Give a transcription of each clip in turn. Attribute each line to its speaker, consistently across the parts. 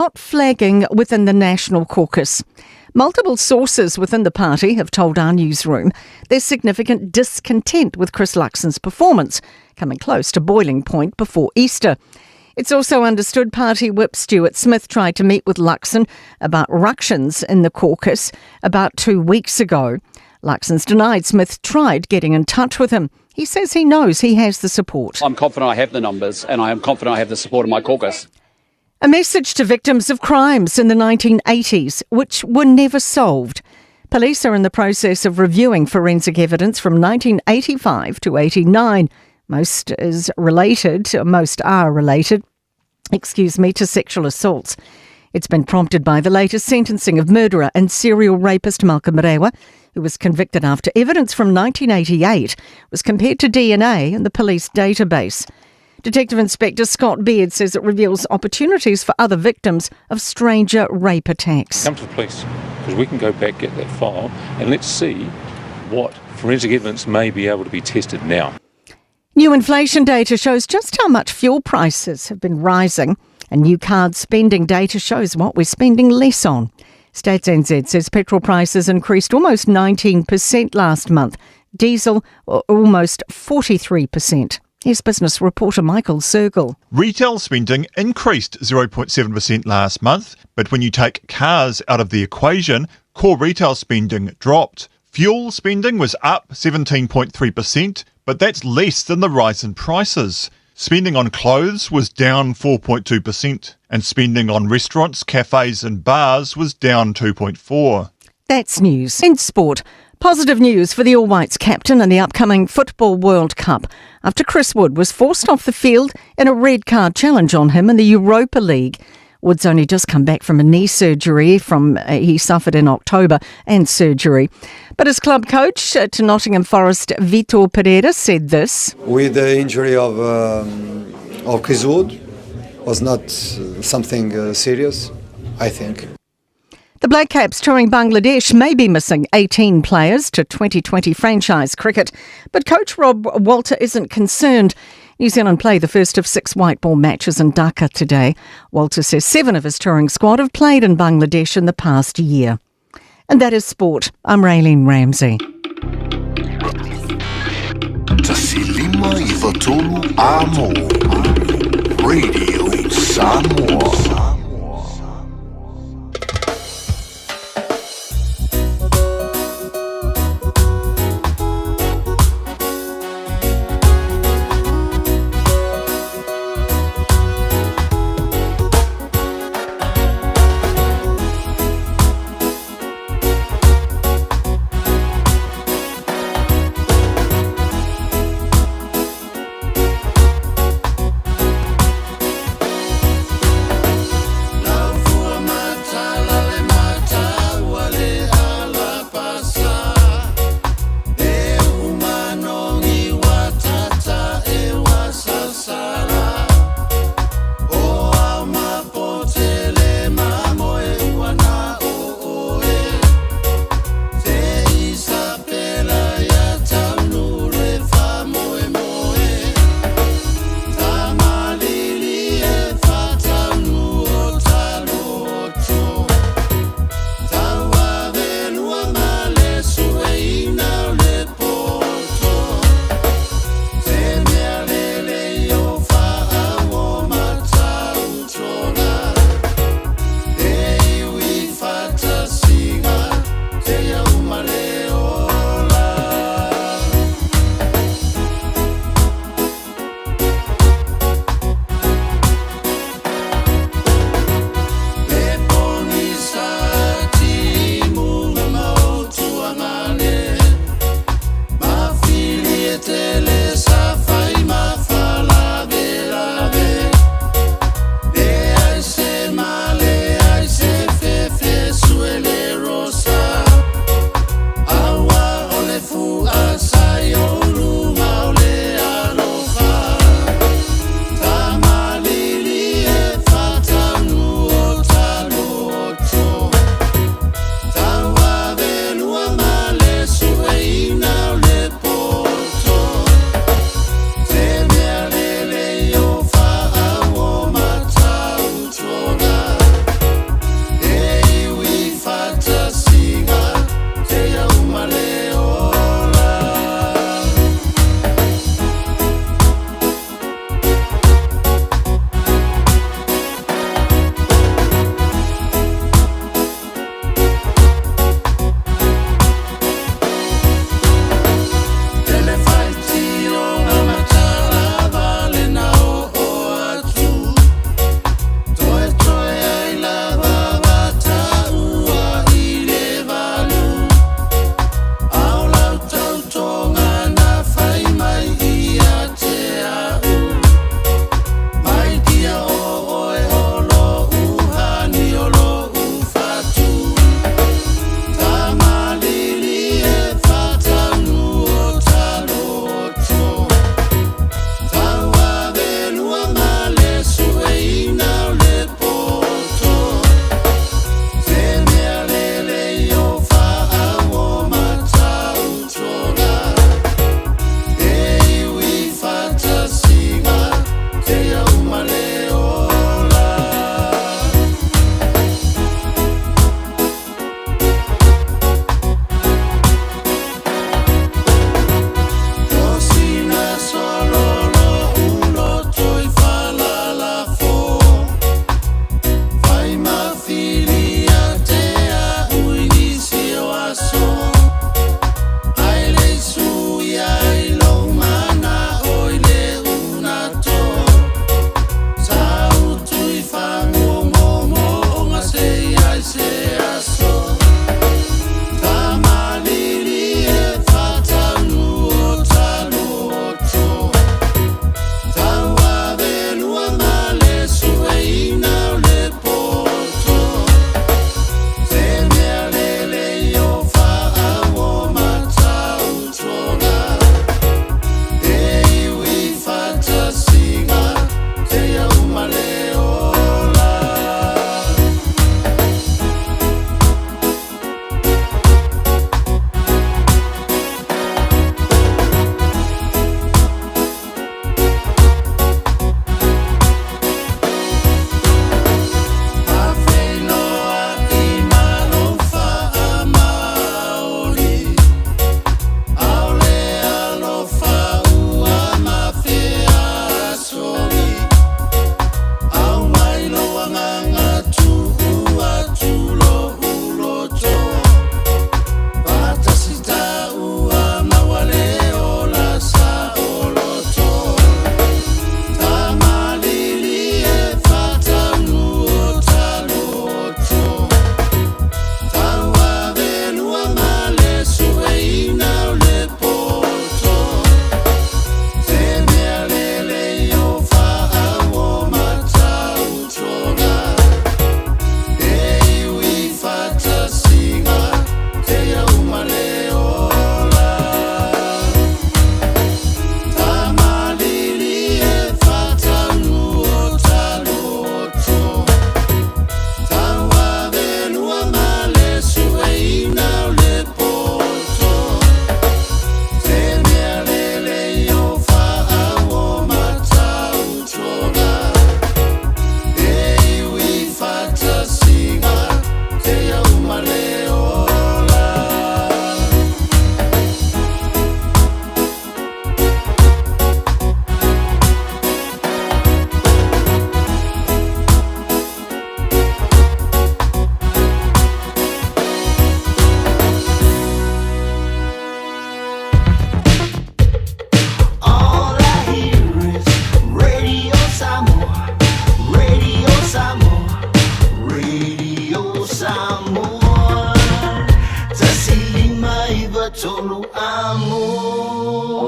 Speaker 1: Not flagging within the National Caucus. Multiple sources within the party have told our newsroom there's significant discontent with Chris Luxon's performance, coming close to boiling point before Easter. It's also understood party whip Stuart Smith tried to meet with Luxon about ructions in the caucus about 2 weeks ago. Luxon's denied Smith tried getting in touch with him. He says he knows he has the support.
Speaker 2: I'm confident I have the numbers and I am confident I have the support of my caucus.
Speaker 1: A message to victims of crimes in the 1980s, which were never solved. Police are in the process of reviewing forensic evidence from 1985 to 89. Most is related, most are related, excuse me, to sexual assaults. It's been prompted by the latest sentencing of murderer and serial rapist Malcolm Rewa, who was convicted after evidence from 1988 was compared to DNA in the police database. Detective Inspector Scott Beard says it reveals opportunities for other victims of stranger rape attacks.
Speaker 3: Come to the police, because we can go back, get that file, and let's see what forensic evidence may be able to be tested now.
Speaker 1: New inflation data shows just how much fuel prices have been rising, and new card spending data shows what we're spending less on. Stats NZ says petrol prices increased almost 19% last month, diesel almost 43%. Here's business reporter Michael Sergel.
Speaker 4: Retail spending increased 0.7% last month, but when you take cars out of the equation, core retail spending dropped. Fuel spending was up 17.3%, but that's less than the rise in prices. Spending on clothes was down 4.2%, and spending on restaurants, cafes and bars was down 2.4%.
Speaker 1: That's news. In sport, positive news for the All Whites captain in the upcoming Football World Cup after Chris Wood was forced off the field in a red card challenge on him in the Europa League. Wood's only just come back from a knee surgery from he suffered in October and surgery. But his club coach to Nottingham Forest, Vitor Pereira, said this.
Speaker 5: With the injury of Chris Wood, was not something serious, I think.
Speaker 1: The Black Caps touring Bangladesh may be missing 18 players to 2020 franchise cricket, but coach Rob Walter isn't concerned. New Zealand play the first of 6 white ball matches in Dhaka today. Walter says 7 of his touring squad have played in Bangladesh in the past year. And that is sport. I'm Raylene Ramsey.
Speaker 6: Radio Samoa.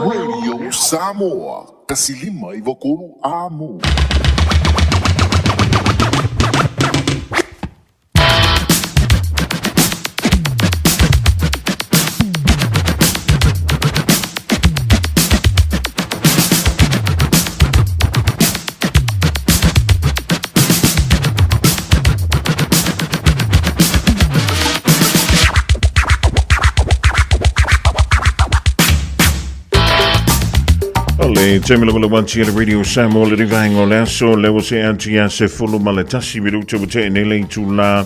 Speaker 6: Radio Samoa, 159 Amo.
Speaker 7: O le taimi lava le wanti le Radio Samoa le rivaenga o le aso le ua se atu ia se fulu ma le tasi minuta ua tea nei le itula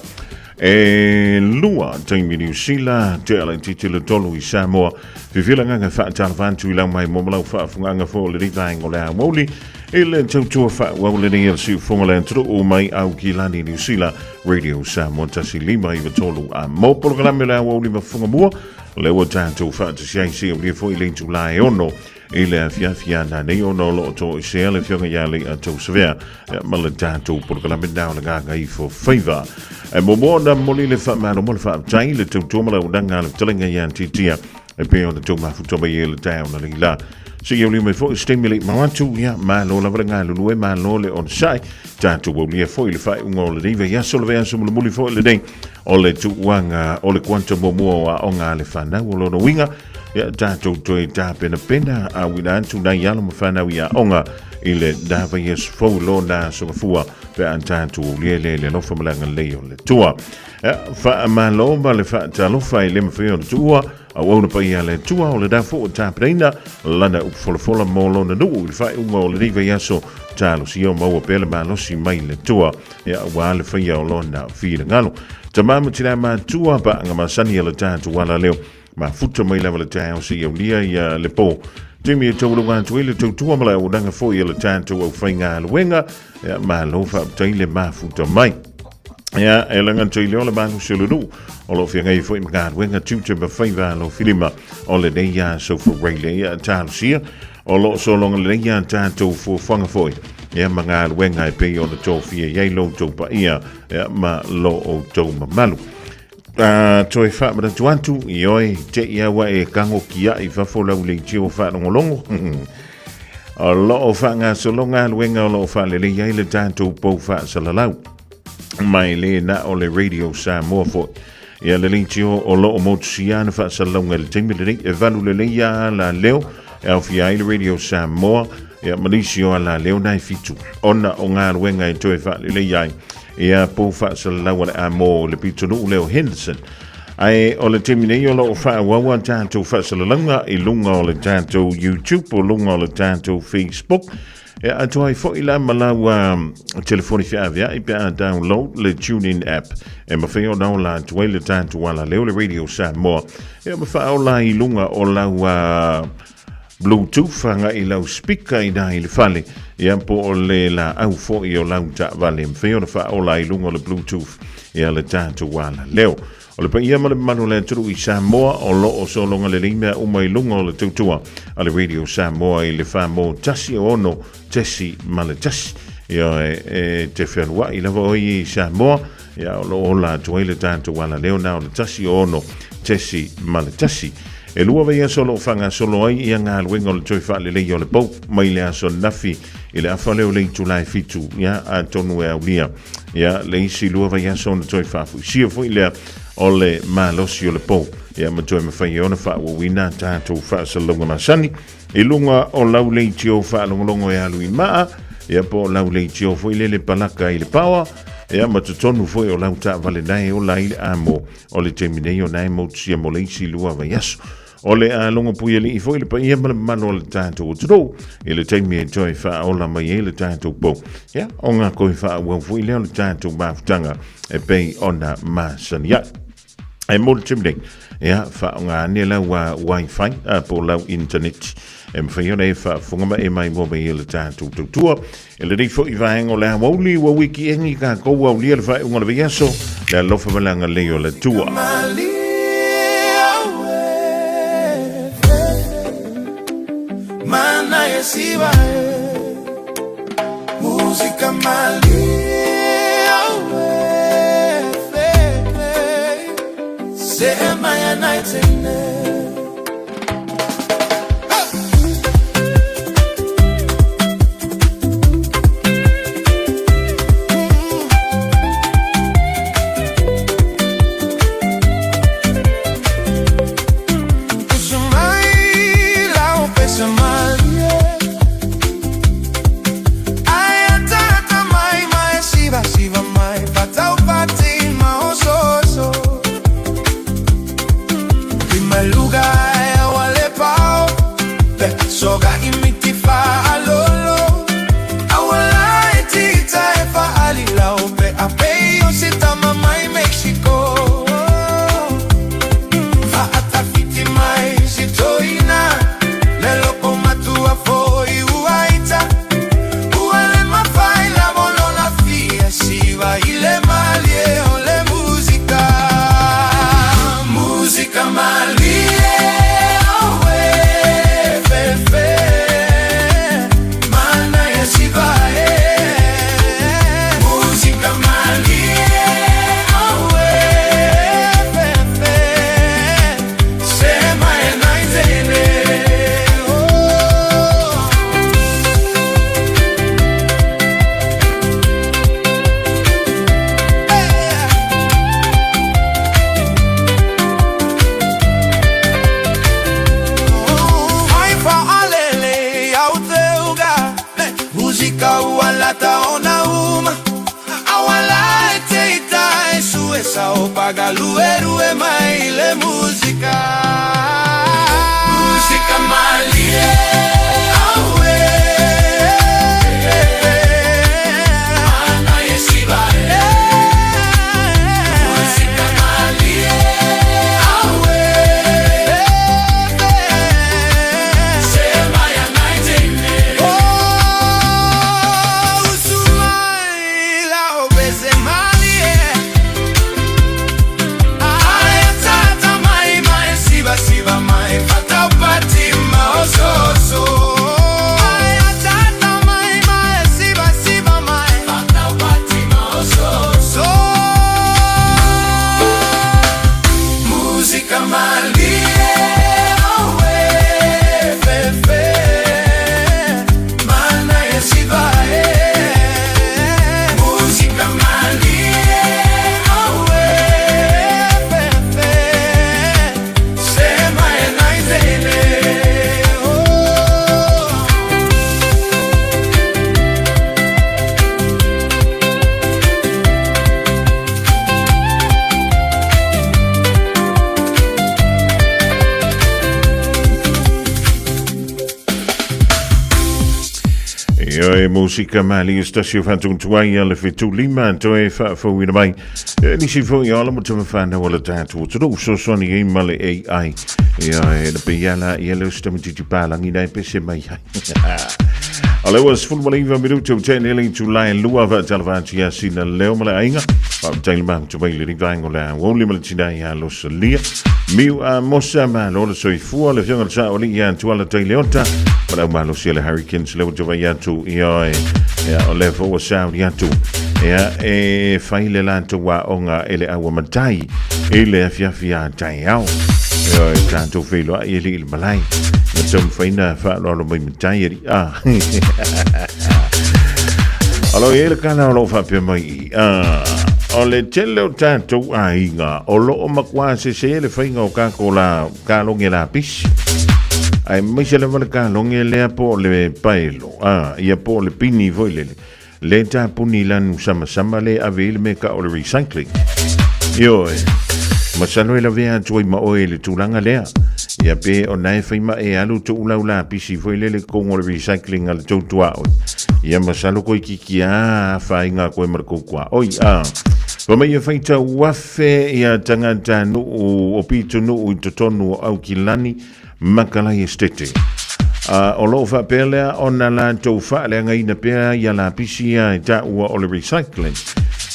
Speaker 7: e lua taimi Niu Sila te ala titi le tolu i Samoa. Fifila nganga whaatalafa atu i lau mai mo malau whaafunganga fo le rivaenga o le awauli i le tautua whaawau le nei siufonga le atunuu mai au ki lani Niu Sila Radio Samoa 159 a mo polokalame le awauli mafunga mua le ua tatou faatasi ai se aulia foi le itula e ono i le afiafi ana nei ona o loo toesea le afioga ia Lei'atou Savea ma le tatou polokalame na o le Gagaifo Faiva. E muamua ona momoli le faamalo ma le faafetai i le tautua ma le auaunaga a le fetalaiga ia Titia e pei ona tou mafuta mai ai le taeao na nei la. Seia aulia mai foi se taimi e le i mau atu, ia malo lava le galulue, malo le onosai, tatou aulia foi le faaiuga o lenei vaiaso, le vaiaso mulimuli foi lenei o le tuuaga o le kuata muamua o aoga a le fanau o lona uiga, ia tatou toe tapenapena auina atu nai alo ma fanau i aoga i le na vaiaso fou lona aso gafua pe a tatou aulia le le alofa ma le agalelei o le Atua. Ia, faamalo ma le faatalofa i le mafai ona tuua auauna paia a le Atua o lena foi ua tapenaina lana upu folafola mo lona nuu i le faaiuga o lenei vaiaso. Talosia o maua pea le malosi mai le Atua, ia, aua le faia o lona finagalo. Tama ma tina matua, paaga masani a le tatou ala leo, Mafuta mai lava le taeao seia aulia ia le po. Taimi e taualuga atu ai le tautua ma le auaunaga foi a le tatou aufaigaluega. Ia, malo faafetai le mafuta mai. Ia, e laga atu i leo le malosi o le nuu o lo o feagai foi ma galuega tiute ma faiva alofilima o lenei aso Fureile. Ia, talosia o lo o sologa lelei a tatou fuafuaga foi ia ma galuega e pei ona tofia i ai lo outou paia ia, ma lo outou mamalu. A toe faamanatu atu, ioe, te i aua e kago kiaʻi i fafo lau leitio faalogologo. O loo faagasolo galuega o loo faalelei ai le tatou pou faasalalau. Ma e le na o le Radio Samoa foi. Ia le leitio o loo motusia ana faasalalauga i le taimi lenei, e valu lelei a la leo e aofia ai le Radio Samoa, ia ma nisi o ala leo na e fitu. Ona o galuega e toe faalelei ai Ia pou faasalalau a le amo le pitonuu lea o Henderson. Ae o le taimi nei o lo o faaauau a tatou faasalalauga i luga o le tatou YouTube o luga o le tatou Facebook. E atoa ai foi la ma lau telefoni feaveai pe a download le TuneIn app. E mafai ona ola atu ai le tatou alaleo le Radio Samoa. E ma faaola i luga o lau Bluetooth agai i lau speaker ina i le fale, ia po o le laau foi o lau taavale, e mafai ona faaola i luga o le Bluetooth ia le tatou alaleo. O le paia ma le mamalu o le atunuu i Samoa o lo o sologa lelei mea uma i luga o le tautua a le Radio Samoa i le 416.1. Ia e te fealuai lava oe i Samoa, ia o lo o ola atu ai le tatou alaleo na o le 16.1. E lua vaiaso o lo o faagasolo ai ia galuega o le toe faaleleia o le pou mai le aso ananafi i le afa lea o le itula e fitu, ia atonu e aulia ia le isi lua vaiaso ona toe faafuisia foi lea o le malosi o le pou, ia ma toe mafai ai ona faaauauina a tatou faasalalauga masani i luga o lau leitio faalogologo e alu i maa, ia po o lau leitio foi lele palaka i le paoa, ia ma totonu foi o lau taavale nae ola ai le amo o le taimi nei o nae motusia mo le isi lua vaiaso. O le a logo puialii foi le paia ma le mamalu o le tatou atunuu i le taimi e toe faaola mai ai le tatou pou. Ia, o ngā koe faaauau foi lea o le tatou mafutaga e pei ona masani ai. E mo le taimi nei, ia, faaaoga ane lau wifi po o lau internet e mafai ona e faafofoga ma e maimoa mai ai le tatou tautua. E lenei foi vaega o le aoauli ua wiki engi kākou aulia le faaiuga o le vaiaso, le alofa ma le agalelei o le Atua. Ioe musika mali se tasi o faatuatuai a le 75 toe faafouina mai e nisi foi o ala ma tamafanau o le tatou atunuu fesoasoani ai ma le AI. Ioe, na pei ala ia leo se tamaitiiti palagi na e pese mai ai. O le ua 19 minuti o tene le itula e lua faatalofa atu ia sina leo ma le aiga. Faafetai le mafuta mai le vaenga o le aoauli ma le tina ia Losalia. Miu a Mosa malo le soifua le afioga le sao alii ia Tuala Taileota. Ma le au malosi a le Hurricanes le ua tavai atu ia e. Ia o le fo ua sauni atu. Ia e fai le latou aoga e le aua matai i le afiafi a taeao. Ia e tatou feiloai e lii le malae. Na taumafai na faaaloalo mai matai alii. Ah. O lo i ai le kala o lo o faapea mai i. Ah, o le tele o tatou aiga o lo o makuā sese le faiga o kako la kaloge lapisi. Aemaise lava le kaloge lea po o le paelo, ah, ia po o le pini foi lele. Le tapuni lanu samasama le ave i le mea ka o le recycling. Ioe, masalo e lavea atu ai ma oe i le tulaga lea. Ia pe o na e fai ma e alu tuu lau lapisi foi lele totonu o le recycling a le tou tuaoi. Ia masalo koe kiki a afaina koe ma le kou tuaoi. A. Fa mai e faitau afe ia tagata nuu o pitonuu i totonu o Aukilani Makalai Estate. A, o lo o faapea lea ona latou faaleagaina pea ia lapisi ia e taua o le recycling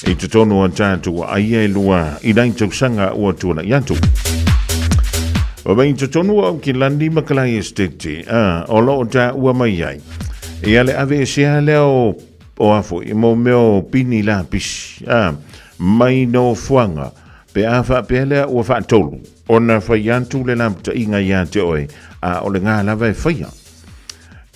Speaker 7: i totonu o tatou aia e lua i nai tausaga ua tuanai atu. O mai totonu o Aukilani Makalai Estate, a, o lo o taua mai ai ia le aveesea lea o o a foi mo mea o pini lapisi, a, mai nofoaga pe a faapea lea ua faatolu Ona fai atu le lapataiga ia te oe, a o le gā lava e faia.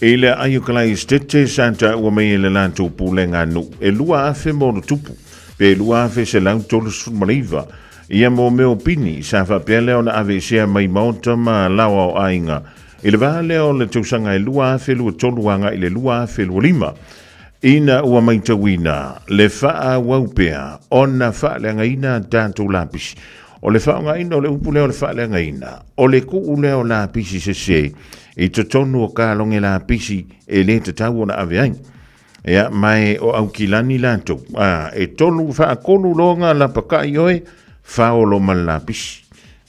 Speaker 7: I le aai o Kalaistete sa taua mai e le latou pulega nuu, e 2,000 ma ona tupu, pe 2,139 ia mo mea o pini sa faapea lea ona aveesea mai maota ma laoa o aiga i le va lea o le tausaga e 2023 agai i le 2025. Ina ua maitauina le faaauau pea ona faaleagaina tatou lapisi, o le faaaogaina o le upu lea o le faaleagaina, o le tuu lea o lapisi sese i totonu o kaloge lapisi e le tatau ona ave ai. Ia, ma e o Aukilani latou, a, e tolu, faatolu loga lapakai oe, faolo ma le lapisi.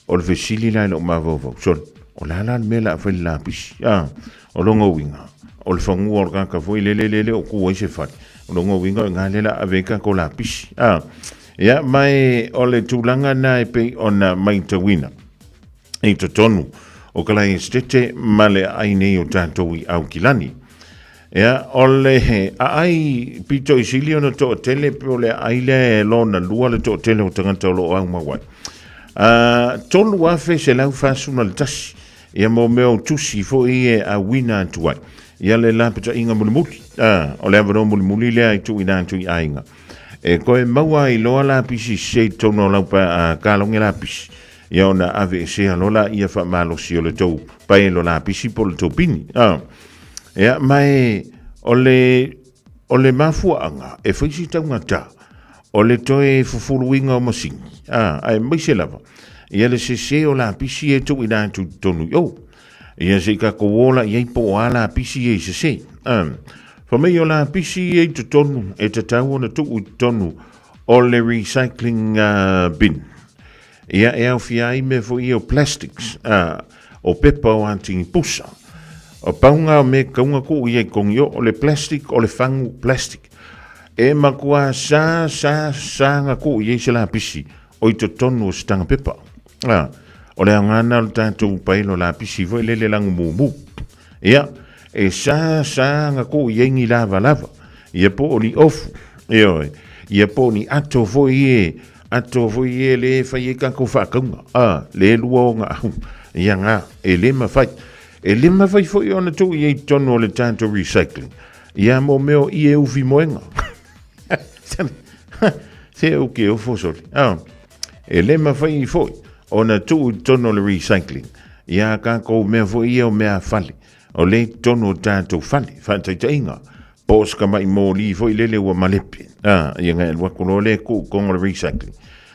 Speaker 7: O le fesili la i lou mafaufau, sole, o le a la le mea o le a fai i le lapisi? A, o lona uiga, o le fanua o le tagata foi lele lele o tu ai se fale, o lona uiga o i ina lea o le a ave ai tatou lapisi. A, ia, ma e, o le tulaga lena e pei ona maitauina i totonu o Kalaesetete ma le aai nei o tatou i Aukilani. Ia, o le aai pito i sili ona toatele pe o le aai lea e lona lua le toatele o tagata o lo o aumau ai. 3,141 ia mo mea o tusi foi e auina atu ai. Ia le lapataiga mulimuli, o le avanoa mulimuli lea e tuuina atu i aiga. E koe maua ai loa lapisi sese i totonu o lau kaloge lapisi, ia ona aveesea loa laia faamalosi o le tou paelo lapisi po o le tou pini. Ia, ma e, o le, o le mafuaaga e fai si taugata, O le toe fufuluiga o masini, a, aemaise lava ia le sese o lapisi e tuuina atu i totonu i o. Ia se i tatou ola i ai po o a lapisi ia i sese. A, fa mai o lapisi ia i totonu e tatau ona tuu i totonu o le recycling bin. Ia e aofia ai mea foi ia o plastics, a, o pepa o atigi pusa. O paunga o mea kaunga kuu ia i kongi o, o le plastic, o le fangu plastic. E matua sa, sa, sa nga kuu i se lapisi o i totonu o se tanga pepa. A, o le aoga na o le tatou paelo lapisi foi lele lagu mumu. Ia, e sa, sa nga kuu i ni lava lava. Ia po o ni ofu. Ioe. Ia po o ni ato foi e, ato foi e le fai e kako whaakaunga. A, le lua o ngā ahu. Ia ngā, e le mawhai. E le mawhai foi ona tuu i ei tonu o le tatou recycling. Ia mo mea o i e ufi moenga. Se o ke ofo soli. Ah, e le mawhai i foi ona tuu i tonu o le recycling. Ia kākou mea foi ia o mea fale. O le tonu o tātou fale, whaataitainga. Po o ska mai mōli foi lele ua malepe. Ah, ia ngai alua kulo le ku kongo le recycling.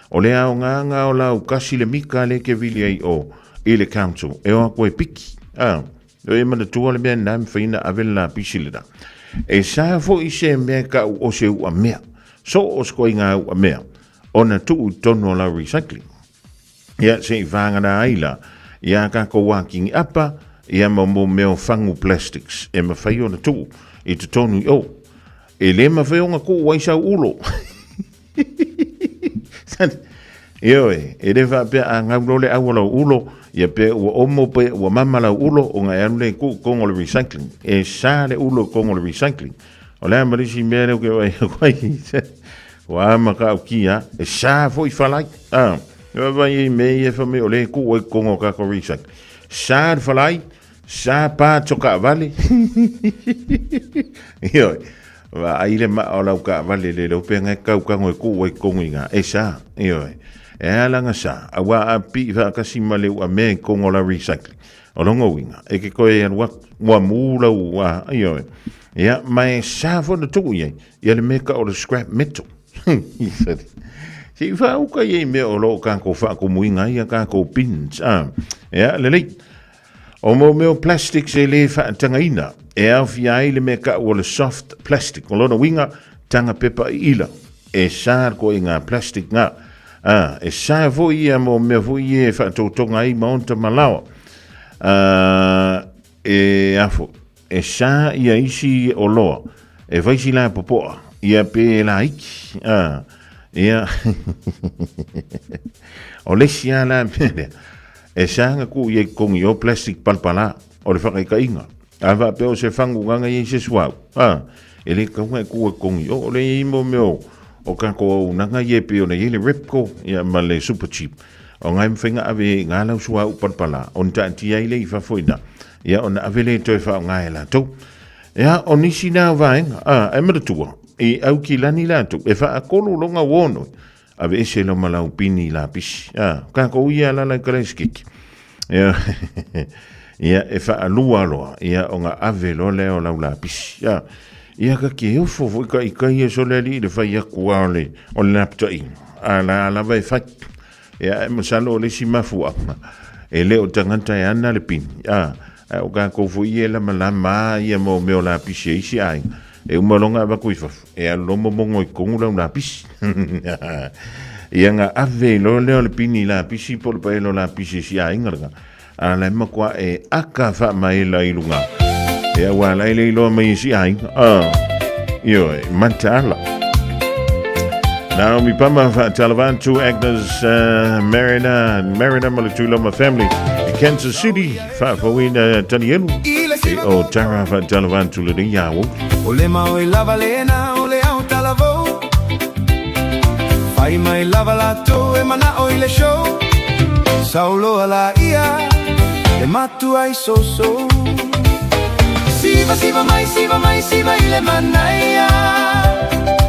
Speaker 7: O le ao ngā ngā o lau kasi le mika le ke vili ai o i le council. E o ako e piki. Ah, o e manatua le mea nā mwhaina ave le lapisi le rā. E sa foi se mea ka u o se ua mea. So o se koi ngā ua mea. Ona tuu tonu o lau recycling. Ia se i whāngana ai la, ia kākou wākingi apa, ia ma mo mea o fangu plastics, e mawhai ona tuu, i te tonu i o. E le mawhai o ngā kuu ai sau ulo. Ioe, e le whaapea a ngau lole au lau ulo, ia pe ua omo pe ua mama lau ulo, o ngai anu le kuu kongo le recycling. E sa le ulo kongo le recycling. O le amarisi mea leo ke wai wai. Ua ama ka au kia, e sa foi falai. Ah, e vai e me e fa me o le kuu ai kongo ka ko recycling. Sa le falai, sa pa toka vale. Ioe. Va ai le ma o lau ka vale le leo pe ngai kau ka ngoi ku wai kongo inga. E sa, ioe. E ala nga sa, a wa a pi fa kasi ma le ua me kongo la recycling. O longo winga, e ke koe alu aku, ua mū lau ua, ioe. Ia, ma e sa fo na tuku iai, ia le meka o le scrap metal. Se i whaauka iai mea o loo kākou whaakumuinga ia kākou bins. Ah, ia, lelei. O mo mea o plastics e le whaatangaina, e awhia ai le mea kau o le soft plastic. O lona winga, tanga pepa i ila. E sa ko i ngā plastic ngā. Ah, e sa foi ia mo mea foi e whaatoutonga ai maonta malawa. Ah, e afo, e sa ia isi o loa, e vaisi la popoa, ia pe la iki. Ah, ia, o le isi a la mea lea. E sa nga ku ia i kongi o plastic palpala, o le whakaikainga. A wha pe o se whangu nganga i se suau. Ah, e le kaunga e ku e kongi o, o le i mo meo o kako au nanga i e pe o na i le Repco, ia ma le Super Cheap. O ngai mwhenga ave i ngā lau suau palpala, o nta tia i le i whafoina. Ia o na ave le toe whao ngā e la tau. Ia o nisi nā vaenga, a, e maratua, i au ki lani la tau, e wha akolu longa wono, ave ese lo malau pini la pisi. A, kako ia la la kiki. Ia, ia e whaalua loa, ia o ngā ave loa lea o lau la pisi. Ia, ia ka ke ofo foi ka i kai e sole ali i le whai aku a o le, o le laptai. A la lava e whai. Ia, e masalo o le isi mafu anga. E le o tangata e ana le pini. A, a o kākou foi e lama lama ia mo meo la pisi e isi ai. E uma longa avaku i fafo. E alu lomo mongo i kongu lau lapisi. Ia nga ave i loa lea o le pini lapisi po le paelo lapisi si a inga langa. A la makua e aka wha maela i lunga. E awa la ile iloa mai si a inga. Ah, ioe, mataala. Naomi Pama Talavantu, Agnes Marina, Marina Malatulama family, Kansas City, Faafouina Tanielu, e o Tara Faatalavantu le nei ao.
Speaker 8: O le mau e lava lena o le au talavou. Fai mai lava latou e manao i le show. Sauloa la ia le matua i soso. Siva siva mai siva mai siva i le manaia.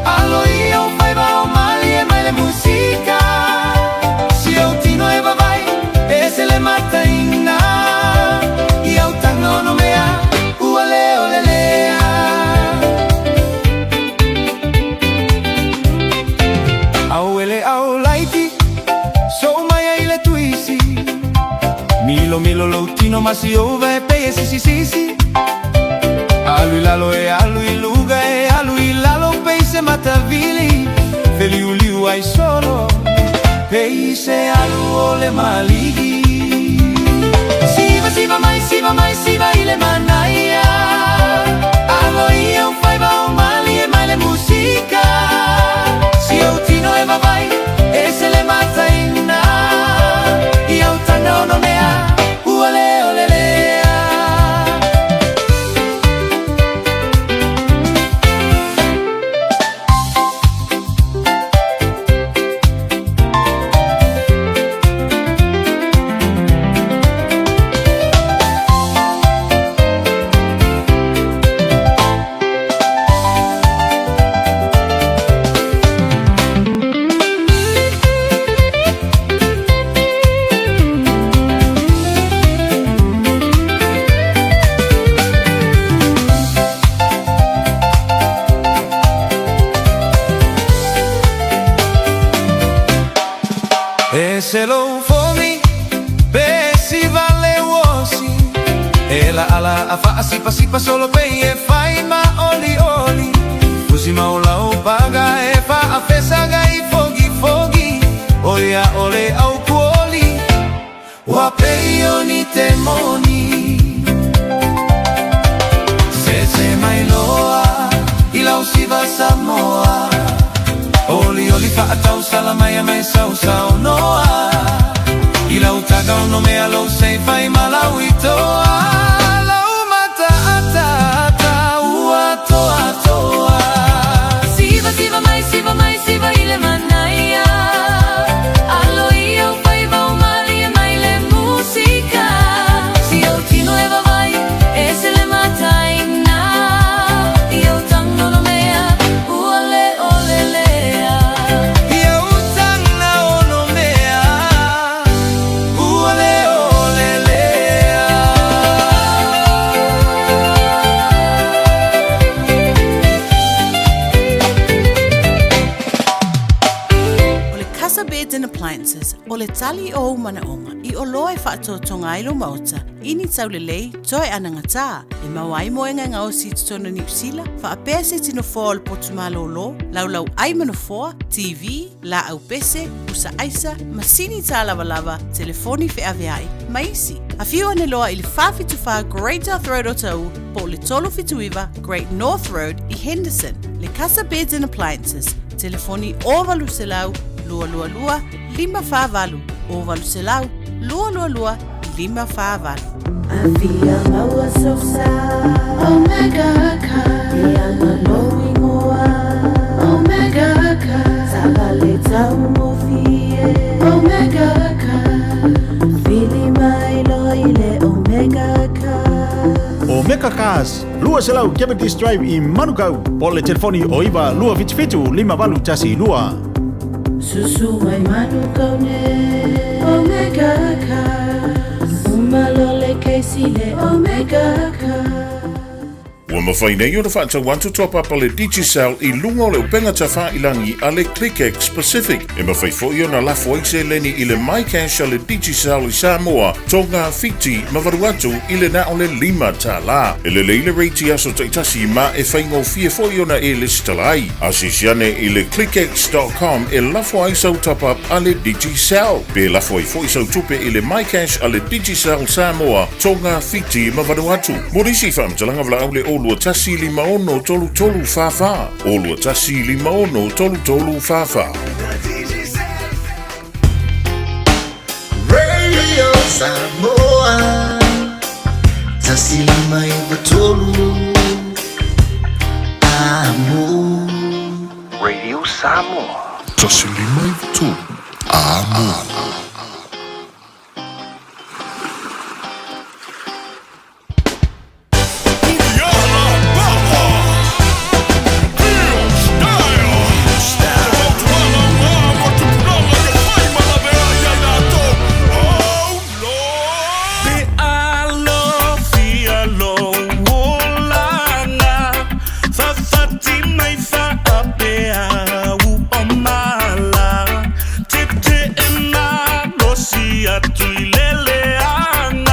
Speaker 8: Alo ia o faiva o mali e mai le musika. Si au tino e vavai e se le mataina. I au tangono mea ua leo le lea. Milomilo lou tino ma si ova e pei e sisisisi. Alu i lalo e alu i luga e alu i lalo pei se matavili. Feliuliu ai solo pei se alu o le maligi. Siva siva mai siva mai siva i le manaia. Alo ia o faiva o malie mai le musika. Si ou tino e vavai e se le mataina. I au tanga ono mea ua le o le lea. E se lou fomi pe siva le uosi. E la ala a faasipasipa solo pei e fai ma oli oli. Fusi mau lau paga e faafesaga i fogi fogi. O ia o le au kuoli ua pei o ni te moni. Se se mai loa i lau siva Samoa. Oli oli faatau sala mai a mai sau sau noa. I lau taga o no mea lou sei fai malau i toa. Lau mata ata ata ua toa toa.
Speaker 9: Siva siva mai siva mai siva i le manaia. Alo ia o faiva o malie mai le musika. Si au tino e vavai e se le mataina. I au tanga ono mea ua le o le lea.
Speaker 8: I au tanga ono mea ua le o le lea.
Speaker 10: O le Casa Beds and Appliances, o le tali o ou manaoga i oloa e faatoatoga ai lou maota i ni taulelei toe anagatā e maua ai moega e gaosi i totonu o Niu Sila, faapea se iti nofoa o le potu malōlō, laulau ai ma nofoa, TV, laau pese, pusa aisa, masini tālavalava, telefoni feaveai, ma isi. Afio ane loa i le 474 Great South Road o Taʻu po o le 379 Great North Road i Henderson. Le Casa Beds and Appliances, telefoni 0800 222 548, 0800 222 548.
Speaker 11: Afia maua sosa Omega Car E anga lou ingoa Omega Car Taavale taugofie Omega Car Vili mai loa i le Omega Car.
Speaker 12: Omega Cars, 200 Cavendish Drive i Manukau, po o le telefoni o 9 277 5812.
Speaker 11: Susu mai Manukau nei Omega Cars Uma loa le kesi le Omega Cars.
Speaker 7: Ua mafai nei ona faatau atu top up a le Digicel i luga o le upega tafailangi a le ClickX Pacific. E mafai foi ona lafo ai seleni i le MyCash a le Digicel i Samoa, Tonga, Fiti ma Vanuatu i le na o le $5. E lelei le rate i aso taitasi ma e faigofie foi ona e lesitala ai. Asiasi ane i le clickx.com e lafo ai sau top up a le Digicel. Pe lafo ai foi sau tupe i le MyCash a le Digicel Samoa, Tonga, Fiti ma Vanuatu. Mo nisi faamatalaga valaau le 0 21 56 33 44, 0 21 56 33 44.
Speaker 13: Radio Samoa 159 Amo.
Speaker 14: Radio Samoa.
Speaker 6: 159 Amo.
Speaker 15: Pe alofia lou olaga, Fafati mai faapea u o mala, Tete e malosi atu i le leaga.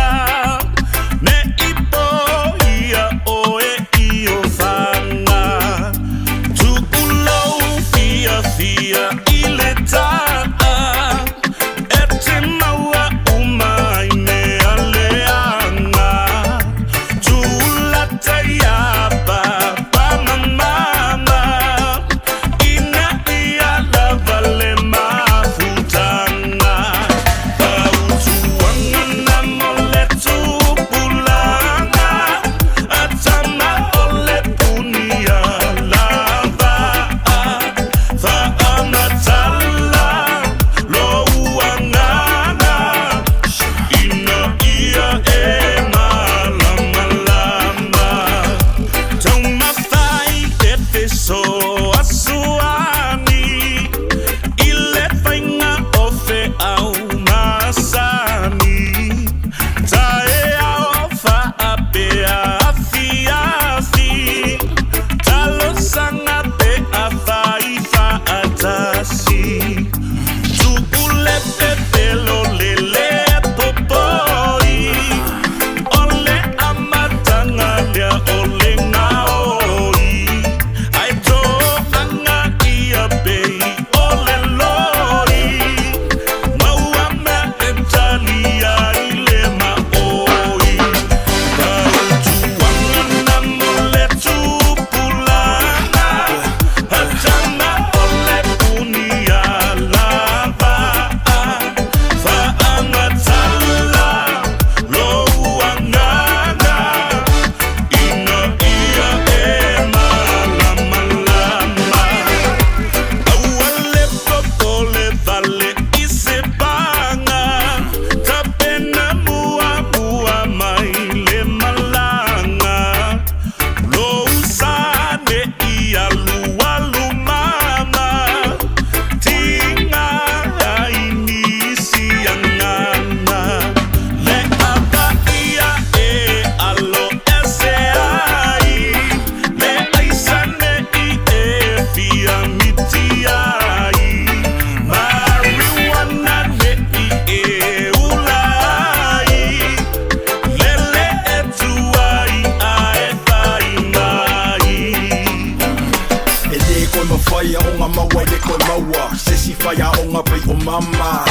Speaker 16: malama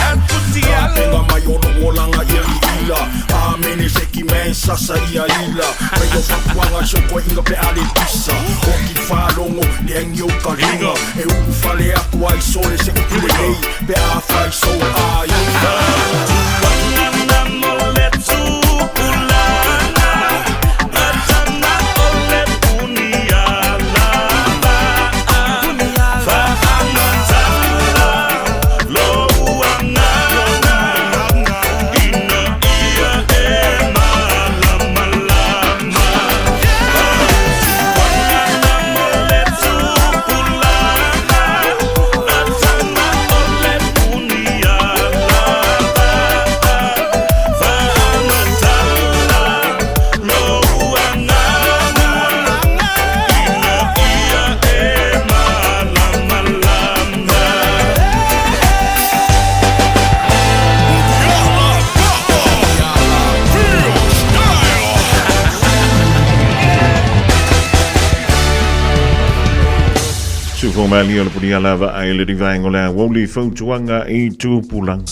Speaker 16: Tapenga mai o lou olaga ia iila Amene seki man sasa ia ila Mai o fapuaga i sokoaiga pe a le pisa Oki faalogo le agi o ka luga E ulufale atu ai sole se upu lelei Pe afai sou aiga
Speaker 15: Fautuaga mo le tupulaga Ratana o le punialava Faamatala lou agaga Ina ia e malamalama Fautuaga mo le tupulaga Ratana o le punialava Faamatala lou agaga Ina ia e malamalama.
Speaker 7: Sufo mali o le puni alava ai le rivaenga o le aoauli fautuaga i tupulaga.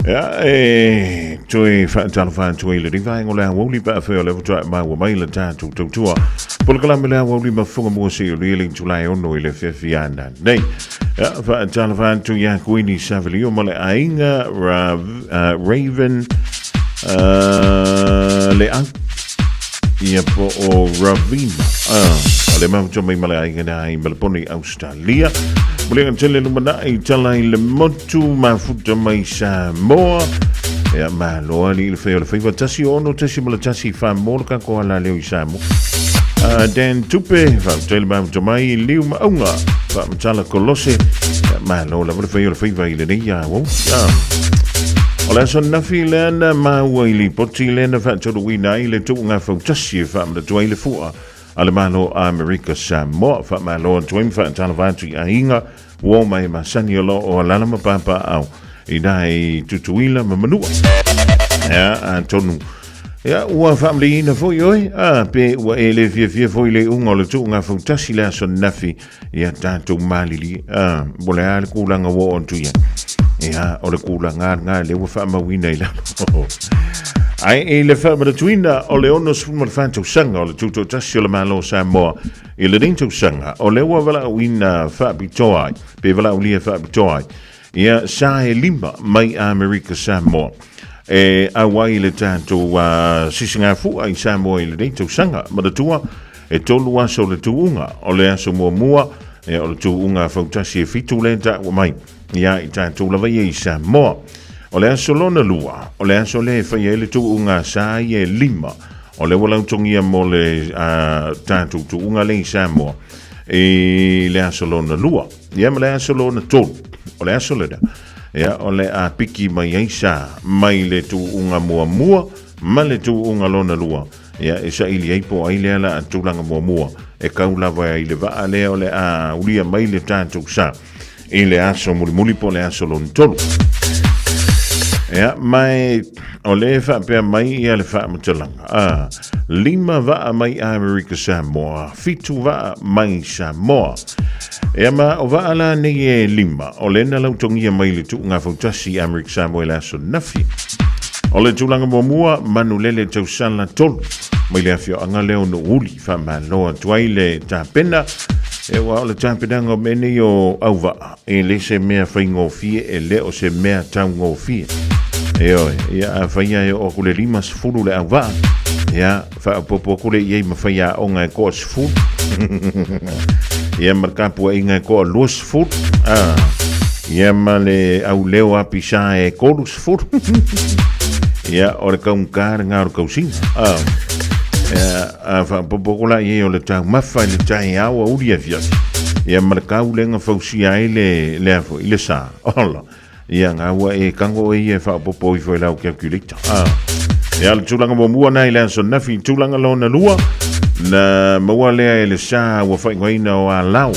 Speaker 7: Ia, e toe faatalofa atu ai le rivaenga o le aoauli pe afai o lea faatoa e maua mai le tatou tautua. Polokalame le aoauli mafuga mua seia luia le itula e ono i le afiafi a nanei. Ia, faatalofa atu ia Kuini Savelio ma le aiga Raven Leau. Ia po o Ravina. Ah, o le mafuta mai ma le aiga na i Melbourne, Australia. Muliga tele lumanai tala i le motu mafuta mai Samoa. Ia malo ali i le whai o le whaiva tasi o ono tasi ma le tasi wha mō le kako ala leo i Samoa. Dan Tupe, whautele mafuta mai liu maunga, whamatala kolose. Ia malo lava le whai o le whaiva i le nei a wau. O le aso nafi lea na maua i lipoti lea na faatoluina ai le tuuga fautasi e faamanatu ai le fua a le Malo a Amerika Samoa. Faamalo atu ai ma faatalofa atu i aiga ua o mai masani o lo o alala ma papaau i na i Tutuila ma Manua. Ia, atonu Ia, ua faamaliina foi oe, a, pe ua e le fiafia foi le iuga o le tuuga fautasi le aso nafi ia tatou malili, a, mo le a le kulaga ua oo atu i ai. Ia, o le kulaga lena lea ua faamauina i lalo. Ae i le faamanatuina o le 64 tausaga o le Tutoatasi o le Malo o Samoa i lenei tausaga, o lea ua valaauina faapitoa ai, pe valaaulia faapitoa ai, ia sa e lima mai Amerika Samoa e auai i le tatou sisigafua i Samoa i lenei tausaga. Manatua, e tolu aso le tuuga, o le aso muamua, o le tuuga fautasi e fitu le taua mai ia i tatou lava ia i Samoa. O le aso lona lua, o le aso lea e fai ai le tuuga sa ia e lima, o le ua lautogia mo le tatou tuuga lea i Samoa i le aso lona lua. Ia ma le aso lona tolu, o le aso lena, ia o le a piki mai ai sa mai le tuuga muamua ma le tuuga lona lua, ia e saili ai po ai lea la a tulaga muamua e kau lava ai le vaa lea o le a ulia mai le tatou sa i le aso mulimuli po le aso lona tolu. Ia, mai o le faapea mai ia le faamatalaga. A, lima vaa mai Amerika Samoa, fitu vaa mai Samoa. Ia ma o vaa la nei e lima, o le na lautogia mai le tuuga fautasi Amerika Samoa i le aso nafi. O le tulaga muamua, manulele tausala tolu, mai le afioaga lea o Nuuuli, faamalo atu ai le tapena. E ua o le tapenaga o mea nei o auvaa, e le se mea faigofie, e le o se mea taugofie. E oe, ia a whaia e o aku le lima sefulu le auvaa, ia whaopopo aku le iei ma whaia onga e koa sefulu. Ia ma le kapuaiga e koa lua sefulu. Ah. Ia ma le au leo api sa e kolu sefulu. Ia o le kaungā le ngā o le kausinga. Ah. Ia, a whaopopo aku la iei o le taumafa i le tai aua uri afiafi. Ia ma le kaulenga fausia ai le, le afo, i le sa. Ola. Ia ngā ua e kango e ia e whaopopo ifo i lau calculator. Ah. Ia le tulaga muamua na i le aso nafi, tulaga lona lua, na maua lea e le sa ua whaingoaina o Alao,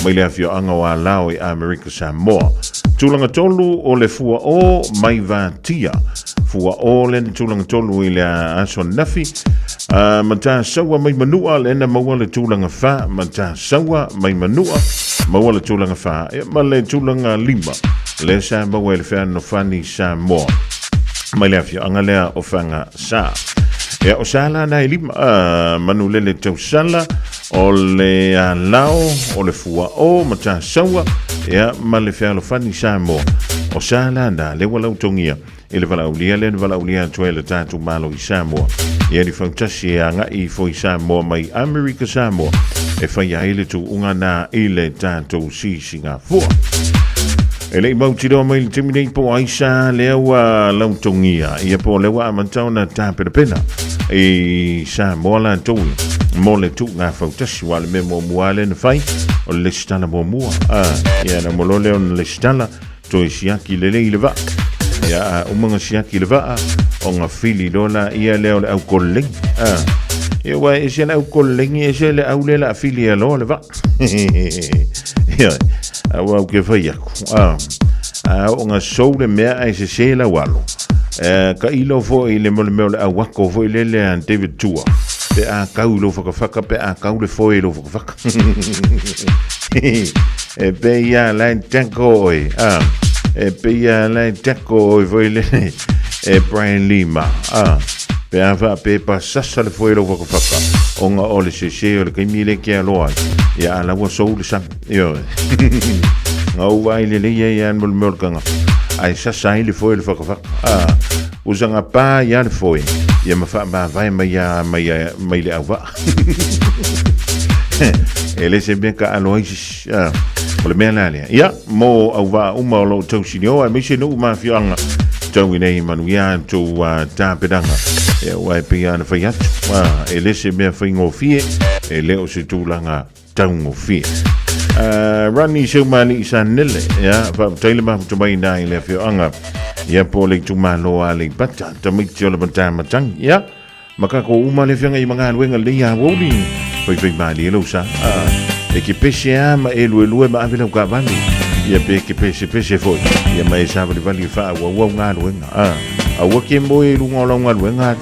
Speaker 7: mai le afioaga o Alao i Amerika Samoa. Tulaga tolu o le fua o mai Vatia. Fua o le na tulaga tolu i le aso nafi. Matasaua mai Manua le na maua le tulaga wha. Matasaua mai Manua maua le tulaga wha. E, ma le tulaga lima. Lea sa maua i le Fealofani Samoa mai le afioaga lea o Fagasa. Ia, o sa la na e lima, Manulele Tausala, o le Alao, o le Fuaʻo, Matasaua, ia, ma le Fealofani Samoa. O sa la na, lea ua lautogia i le valaaulia lea na valaaulia atu ai le tatou Malo i Samoa. Ia ni fautasi e agai ifo i Samoa mai Amerika Samoa e faia ai le tuuga na i le tatou Sisigafua. E le i mautinoa mai le taimi nei po o ai sa lea ua lautogia, ia po o lea ua amata ona tapenapena i Samoa latou mo le tuuga fautasi. Aua o le mea muamua lava lea na fai, o le lesitala muamua. Ia na uma loa lea ona lesitala, toe siaki lelei le vaa. Ia, a uma ona siaki le vaa, ona fili loa laia lea o le au kololegi. Ia, aua e ese le au kololegi, ese le au lea o le a fili aloa le vaa. Ia, aua ou ke fai aku. A oo ina sou le mea ae sese lau alo. Ka ilo foi i le mo le mea o le au ako foi lele a David Tua. Pe a kau i lou whakawhaka, pe a kau le foe i lou whakawhaka. E pe ia lai tako oi. E pe ia lai tako oi foi lele e Brian Lima. Pe a wha pe pa sasa le foe i lou whakawhaka. Onga o le sese o le kaimi le ke aloa. Ia a laua sou le sami. Ioe. Ngau vai le lei ai an mo le mea o le kanga. Ai sasa ai le foe le whakawhaka. Usanga pā ia le foe. Ia ma whaamavae mai a mai a mai le auvaa. E le se mea ka alo ai sisi. O le mea la lea. Ia, mo auvaa uma o loo tausini o, aemaise nuu ma afioaga tau i nei manuia tou tapenaga. Ia, ua e pei lava ona fai atu. E le se mea faigofie, e le o se tulaga taugofie. Rani Seumali'i Sanele, ia, faafetai le mafuta mai ina i le afioaga, ia, po o le itumalo a Aleipata, tamaiti o le Matamatangi, ia, ma kako uma le afioaga i magaluega lelei a uauli, faifai malie lou sa, e ke pese a ma e luelue ma ave lau kaavale, ia, pe ke pese pese foi, ia, ma e savalivali e faaauau au galuega, aua ke moe i luga o lau galuega.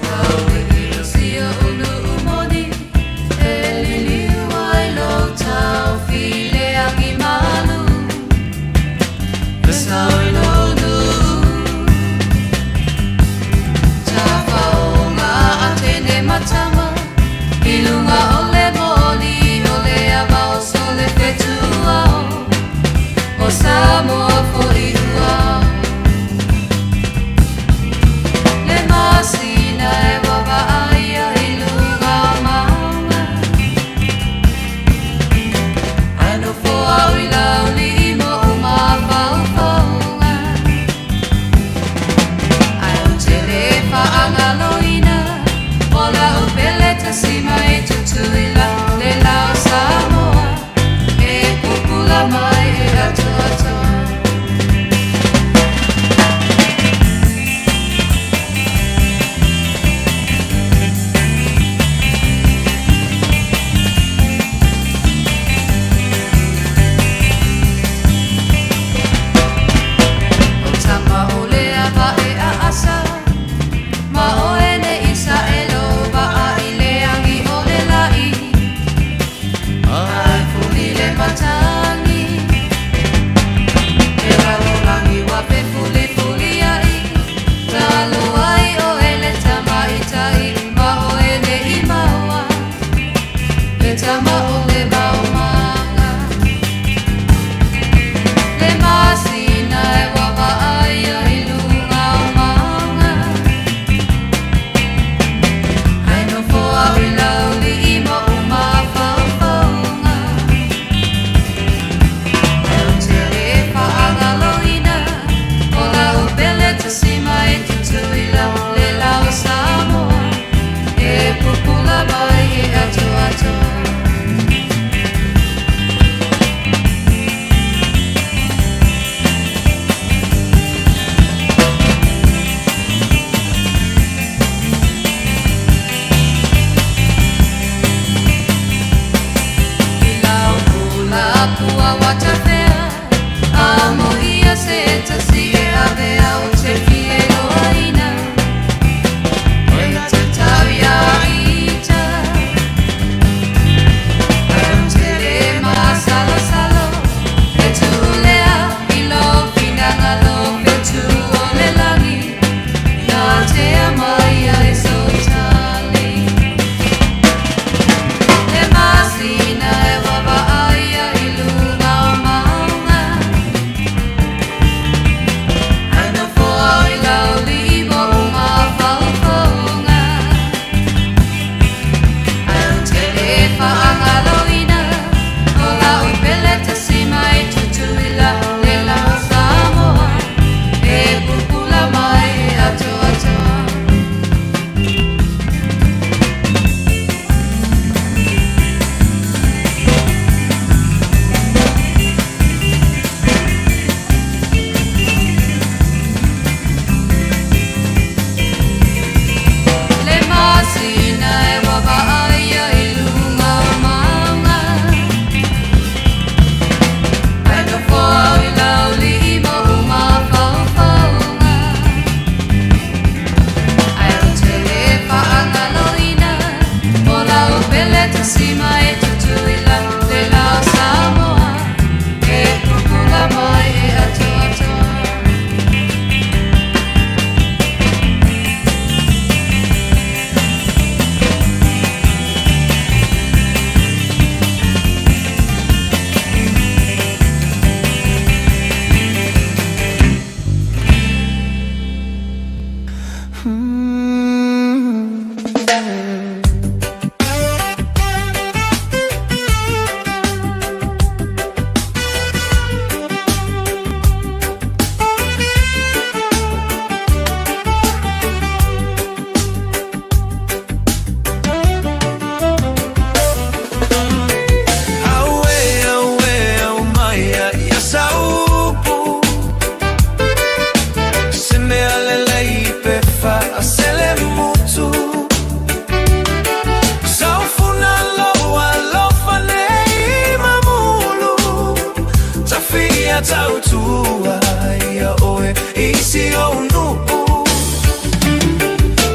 Speaker 8: ou nuʻu.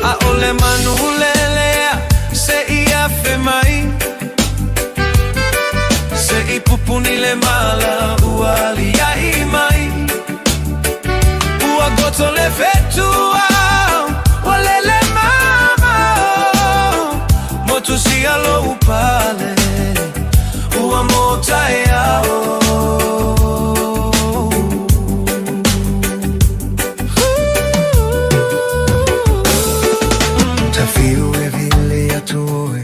Speaker 8: ʻAʻole manu lelea se i afe mai, Se i pupuni le mala ua aliaʻi mai. Ua goto le fetua, ua lele mamao, Motusia lou pale, ua motaeao. Tafiu e vili atu oe,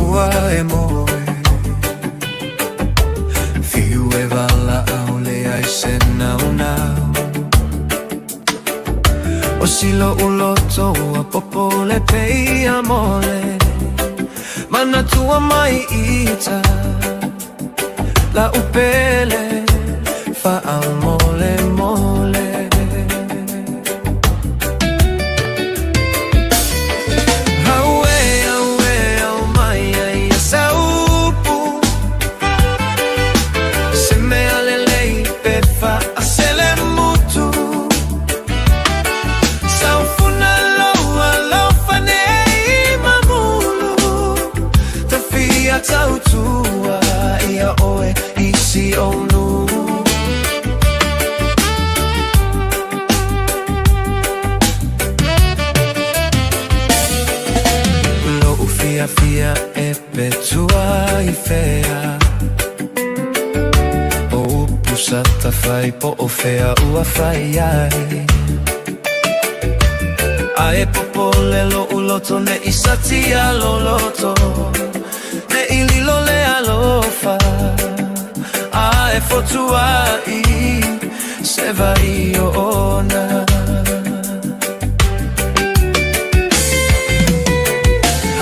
Speaker 8: ua e moe. Fiu e valaau leai se naunau. O si lo'u loto ua popole pei a mole. Manatua mai ita la'u pele faamolemole. Auē, auē, au mai ai ia saupu. Se mea lelei pe faaselemutu. Saufuna lou alofa nei mamulu. Ta fia tautua ia oe i si ou nuʻu. Lo'u fiafia e pe tua i fea. O upu sa tafai po o fea ua fai ai. Ae popole lo'u loto ne'i satia loloto. Ne'i lilo le alofa ae fotua'i se vai oona.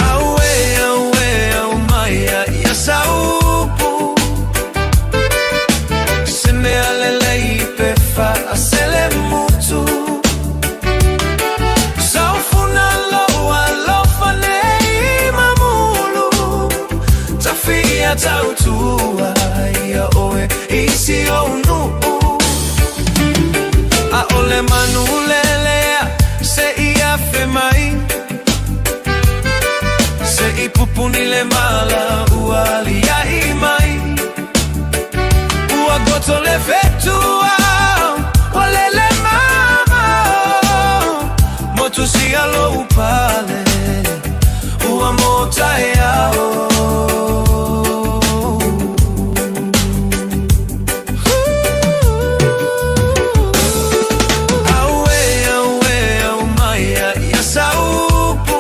Speaker 8: Auē, auē, au mai ia saupu. Se mea lelei pe faaselemutu. Saufuna lou alofa nei mamulu. Ta fia tautua ia oe i si ou nuʻu. ʻAʻole manu lelea se i afe mai. Se i pupuni le mala ua aliaʻi mai. Ua goto le fetua, ua lele mamao, Motusia lou pale, ua motaeao. Auē, auē, au mai ia saupu.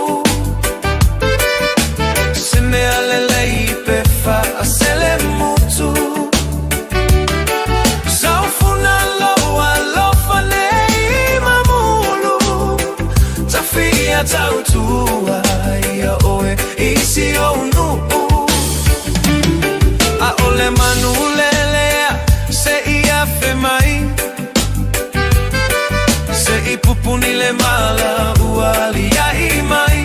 Speaker 8: Se mea lelei pe faaselemutu. Saufuna lou alofa nei mamulu. Ta fia tautua ia oe i si ou nuʻu. ʻAʻole manu lelea se i afe mai. Se i pupuni le mala ua aliaʻi mai.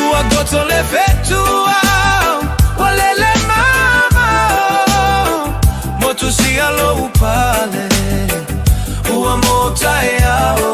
Speaker 8: Ua goto le fetua, ua lele mamao, Motusia lou pale, ua motaeao.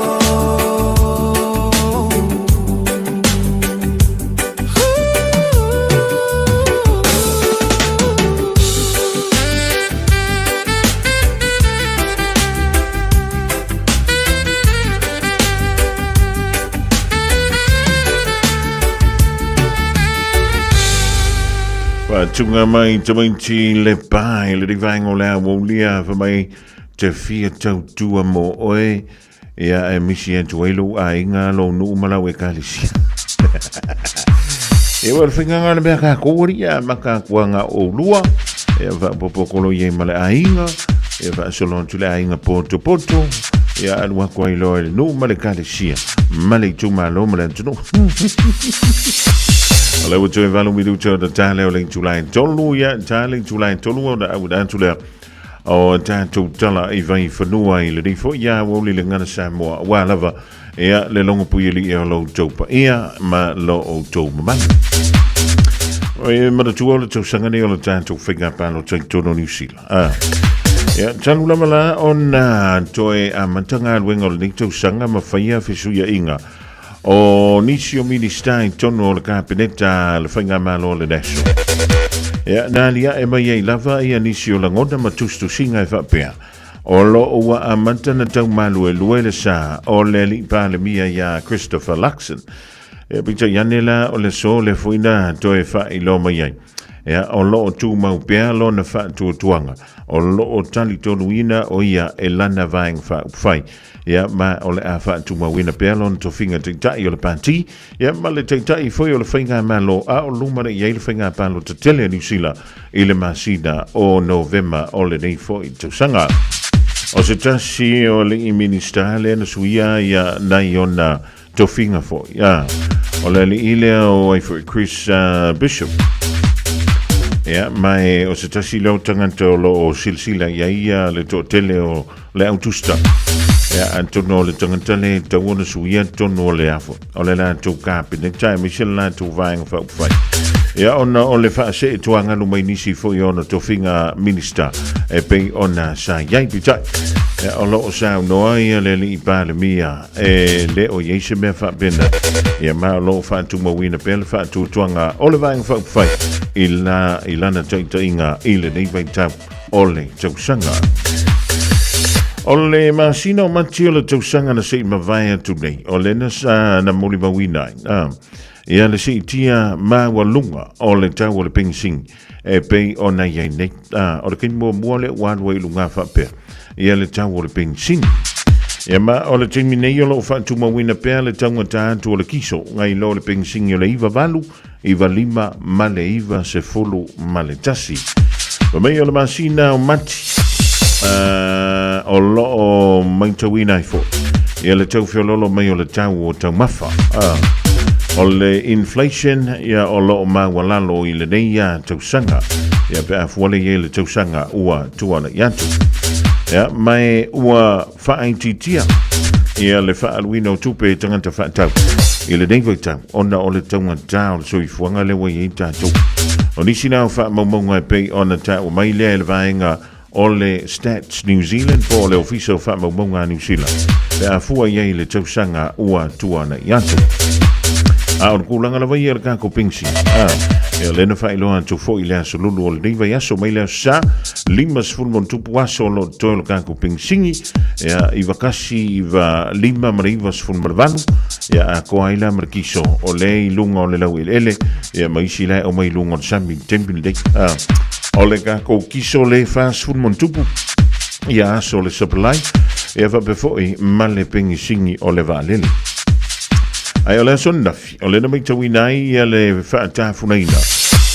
Speaker 7: Whaatunga mai tamaiti le pai le rivaenga o le awaulia fa mai te fia tautua mo oe ia e misi atu ai lou aiga lou nuu ma lau ekalesia. E ua le faiganga le mea kākou ali ia ma kākuanga o lua ia whaapopokolo i ma le aiga ia whaasolo atu le aiga poto poto ia alu aku ai loa i le nuu ma le ekalesia ma le itumalo ma le atunuu. O le ua toe valu minuta o ta leo le itula e tolu ia ta le itula e tolu o na au atu lea o tatou tala i vai fanua i le rifo ia ua uli le ngana Samoa ua lava ia le longo pui li e o lou tou paia ma lo o tou mamalu. O e manatua o le tausaga nei o le tatou faiga palota i totonu o Niu Sila. Ah. Ia, talu lava la ona toe amata galuega o lenei tausaga ma faia fesuiaiga o nisi o Minista i totonu o le Kapeneta a le Faigamalo a le National. Ia, na aliae mai ai lava ia nisi o lagona ma tusitusiga e faapea, o lo o ua amata na tau maluelue le sa o le Alii Palemia ia Christopher Luxon. Ia, peitai ane la o le aso lea foi na toe faailoa mai ai. Ia, o lo o tumau pea lona faatuatuaga, o lo o talitonuina o ia e lana vaega faaupufai. Ia, ma o le a faatumauina pea lona tofiga taitai o le pati, ia, ma le taitai foi o le faigamalo a o luma nei i ai le faiga palota tele a Niu Sila i le masina o Novema o lenei foi tausaga. O se tasi o alii Minista lea na suia ia nai ona tofiga foi. Ah, o le alii lea o ai foi Chris Bishop. Ia, ma e o se tasi lea o tagata o lo o silasila i ai ia le toatele o le autusta. Ia, atonu o le tagata le tatau ona suia totonu o le afo, o le latou Kapeneta aemaise le latou vaega faaupufai. Ia, ona o le faaseetuagalu mai nisi foi o ona tofiga Minista e pei ona sa i ai. Peitai, ia, o lo o saunoa ia le alii Palemia E le o i ai se mea faapena. Ia ma o lo o faatumauina pea le faatuatuaga o le Vaega Faaupufai i, la, i lana taitaiga i lenei vaitau o le tausaga. O le masina o Mati o le tausaga na se i mavae atu nei, o lena sa na molimauina ai. Ah, ia le siitia maualuga o le tau o le penisini e pei ona i ai nei. Ah, o le taimi muamua lea ua alu ai i luga faapea ia le tau o le penisini. Ia ma o le taimi nei o lo o faatumauina pea le taugata atu o le kiso ngai lo le penisini o le 98, 95 ma le 91. Fa mai o le masina o Mati, o lo o maitauina ai foi ia le tau feololo mai o le tau o taumafa. O le inflation ia o lo o maualalo i lenei tausaga ia pe a fua lea i ai le tausaga ua tuanai atu. Ia, ma e ua faaitiitia ia le faaaluina o tupe e tagata faatau i lenei vaitau ona o le taugata o le soifuaga lea ua i ai tatou. O nisi na o faamaumauga e pei ona taua mai lea e le vaega o le Stats New Zealand po o le Ofisa o Faamaumauga a Niu Sila pe a fua i ai i le tausaga ua tuanai atu. A o le tulaga lava ia i le tatou penisi, a, ia lea na faailoa atu foi i le aso lulu o lenei vaiaso mai le aso Sa, 50 ma aso o lo o totoe o le tatou penisini, ia, 195 ma le 98, ia atoa ai la ma le kiso o lea i luga o le laueleele, ia ma isi la e aumai i luga o le sami i le taimi lenei. A, o le tatou kiso le 40 ma ia aso o le supply, ia faapea foi ma le penisini o le vaalele. Ae o le aso ananafi, o lea na matauina ai ia le faatafunaina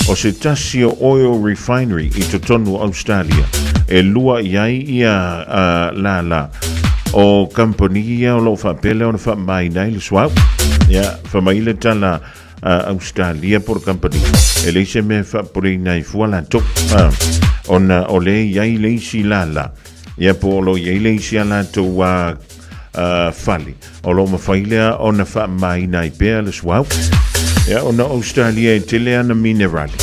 Speaker 7: o se tasi o oil refinery i totonu o Australia e lua i ai ia lala o kamupani ia o lo o faapea lea ona faamamaina ai le suauu. Ia, fai mai le tala Australia po o le kamupani, e leai se mea e faapopoleina ai fua latou, ona o lea e i ai le isi lala, ia po o lo o i ai le isi a latou fale o lo o mafai lea ona faamamaina ai pea le suauu. Ia, ona o Australia e tele ana minerali,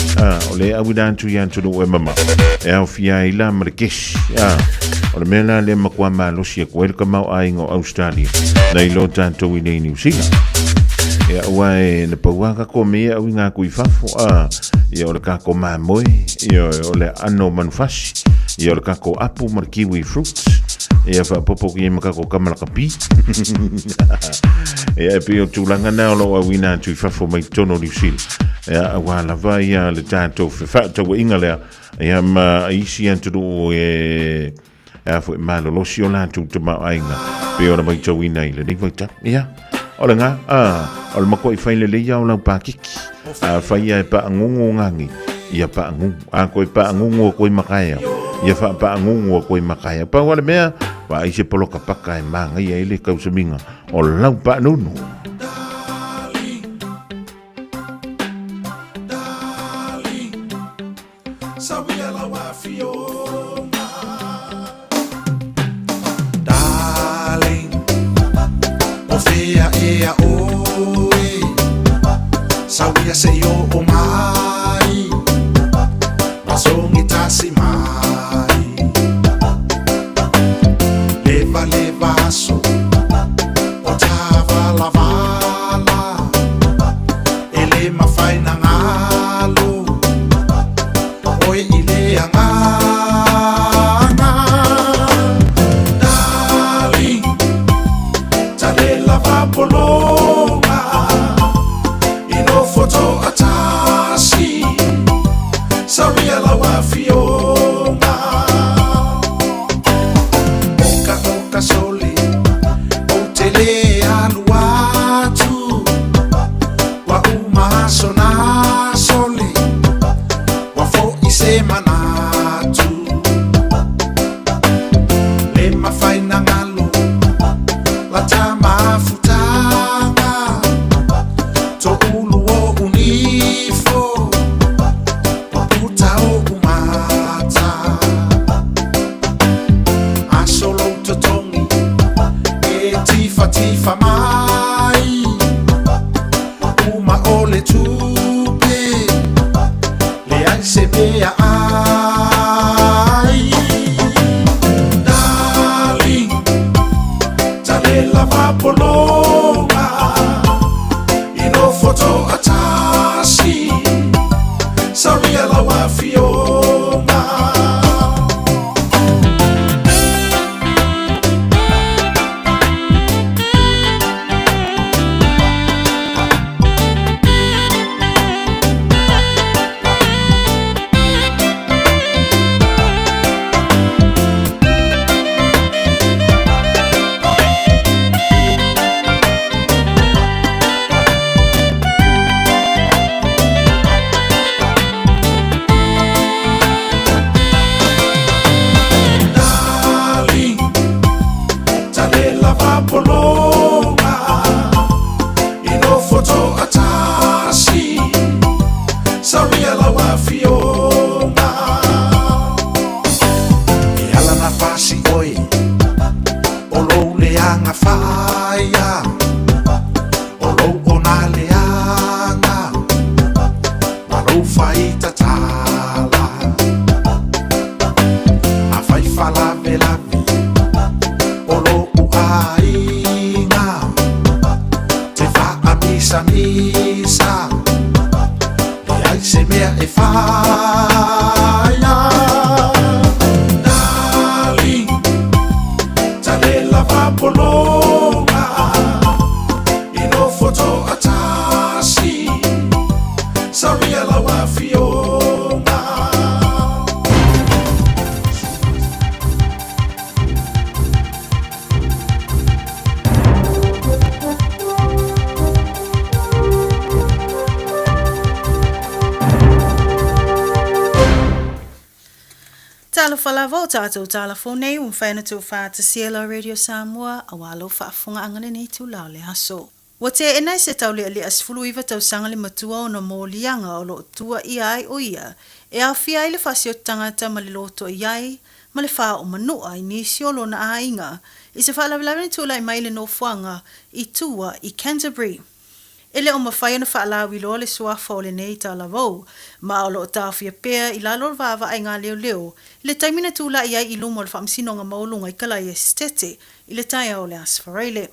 Speaker 7: o lea e auina atu i atunuu e mamao, e aofia ai la ma le kesi. O le mea la lea e matua malosi atu ai le tamaoaiga o Australia nai lo tatou i nei Niu Sila. Ia, aua e na pau lava tatou mea ia e auina atu i fafo, ia o le tatou mamoe, ia o le aano o manufasi, ia o le tatou apu ma le kiwi fruits, ia faaopoopo atu i ai ma tatou tama lakapi. Ia, e pei o tulaga na o lo o auina atu i fafo mai totonu o Niu Sila, ia, aua lava ia le tatou fefaatauaiga lea, ia ma isi atunuu e a foi malolosi o latou tamaoaiga pei ona matauina i lenei vaitau. Ia, o lena, o le matuai fai lelei lava o lau pakiki. Afai lava e paagugu gagi, ia paagugu. A toe paagugu atu ai ma taeao, ia faapaagugu atu ai ma taeao. Pau lava le mea, vaai se poloka paka e manaia ai le tausamiga o lau paanunu.
Speaker 15: Darling, o fea ea oe Sauia se i oo mai Masogi tasi mai. Fatifatifa mai Uma o le tupe Leai se mea ai Darling Talela vapologa I nofo toatasi Sauia lau afioga. Darling, talela vapologa I nofo toatasi Sauia lau afioga E ala na fasi oe O lou leaga faia O lou ona leaga Ma lou faitatala Afai falavelave O lo'u aiga Te faamisamisa Leai se mea e faia Darling Talela vapologa I nofo toatasi Sauia lau afioga.
Speaker 10: Talofa lava o tatou tala fou nei ua mafai ona tuu faatasia lau Radio Samoa aua lou faafofogaaga lenei itula o le aso. Ua teena e se taulealea 19 tausaga le matua ona moliaga o lo o tua ʻia ai ʻo ia e aofia ai le faasioto tagata ma le loto i ai ma le fāoʻo manua i nisi o lona aiga i se faalavelave na tulai mai i le nofoaga i tua i Canterbury. E le o mafai ona faalauiloa le suafa o lenei talavou, ma o lo o taofia pea i lalo o le vaavaaiga leoleo i le taimi na tulai ai i luma o le Faamasinoga Maualuga i Kalaia Esetete i le taeao o le Aso Faraile.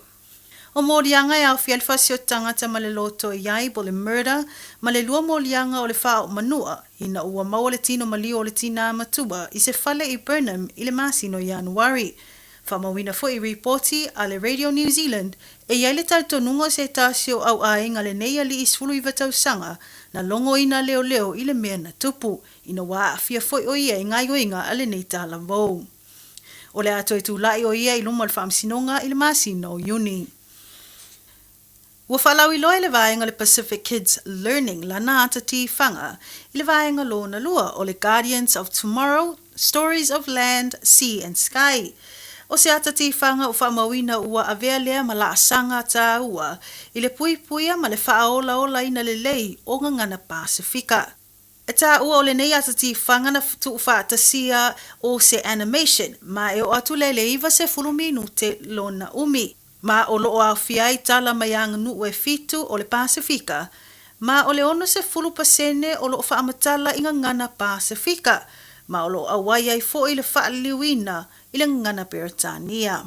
Speaker 10: O moliaga e aofia ai le faasioto tagata ma le loto i ai po o le murder ma le lua moliaga o le faaoo manua ina ua maua le tino maliu o le tinā matua i se fale i Burnham i le masina o Ianuari. Faamauina foi i ripoti a le Radio New Zealand e i ai le talitonuga o se tasi o au aiga lenei alii 19 tausaga na logoina leoleo i le mea na tupu ina ua aafia foi o ia i gaioiga a lenei talavou. O le a toe tulai o ia i luma o le Faamasinoga i le masina o Iuni. Ua faalauiloa e le vaega o le Pacific Kids Learning lana ata tifaga i le vaega lona lua o le Guardians of Tomorrow, Stories of Land, Sea and Sky. O se ata tifaga ua faamauina ua avea lea ma laasaga taua i le puipuia ma le faaolaolaina lelei o gagana Pasifika. E taua o lenei ata tifaga na tuufaatasia o se animation ma e oo atu lea i le 90 minute lona umi. Ma o lo o aofia ai tala mai aganuu e fitu o le Pasifika, ma o le 60% o lo o faamatala i gagana Pasifika, ma o lo o auai ai foi le faaliliuina i le gagana Peretania.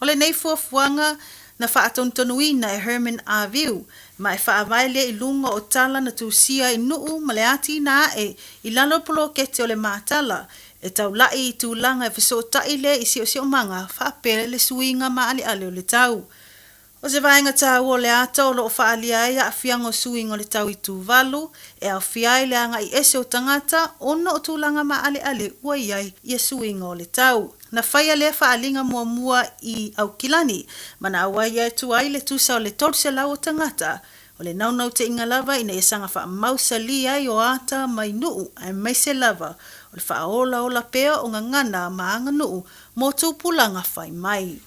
Speaker 10: O lenei fuafuaga na faatonutonuina e Herman Aviu, ma e faavae lea i luga o tala na tusia i Nuu ma le atina ae i lalo o le poloketi o le Matala e taulaʻi i tulaga e fesootaʻi lea i siosiomaga faapea le suiga maʻaleʻale o le tau. O se vaega taua o le ata o lo o faaalia ai aafiaga o suiga o le tau i Tuvalu, e aofia ai le agai ese o tagata ona o tulaga maʻaleʻale ua i ai ia suiga o le tau. Na faia lea faaaliga muamua i Aukilani, ma na auai atu ai le tusa o le 300 o tagata. O le naunautaiga lava ina ia saga faamausalī ai o ata mai nuu aemaise lava o le faaolaola pea o gagana ma aganuu mo tupulaga fai mai.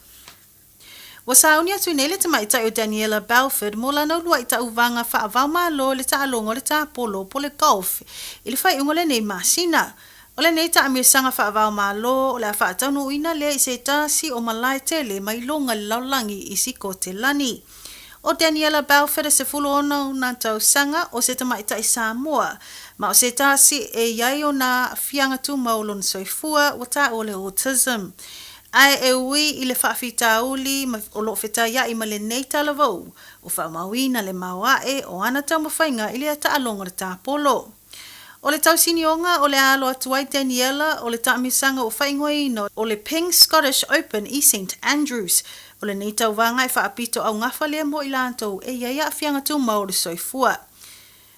Speaker 10: Ua sauni atu nei le tamaitai o Daniella Belford mo lana uluai tauvaga faavaomalo i le taaloga o le tapolo po o le golf i le faaiuga o lenei masina. O lenei taamilosaga faava-o-Malo o le a faataunuuina lea i se tasi o malae tele mai luga i le lalolagi i Sikotelani. O Daniella Belford e 16 ona tausaga, o se tamaitai Samoa, ma o se tasi e i ai ona aafiaga tumau o lona soifua ua taua o le autism. Ae e ui i le faafitauli ma o lo o fetaiai ma lenei talavou, ua faamauina le maoae o ana taumafaiga i le taaloga o le tapolo. O le tausinioga o le a alo atu ai Daniella o le taamilosaga ua faaigoaina o le Ping Scottish Open i St Andrews. O lenei tauvaga e faapito augafa lea mo i latou e i ai aafiaga tumau o le soifua.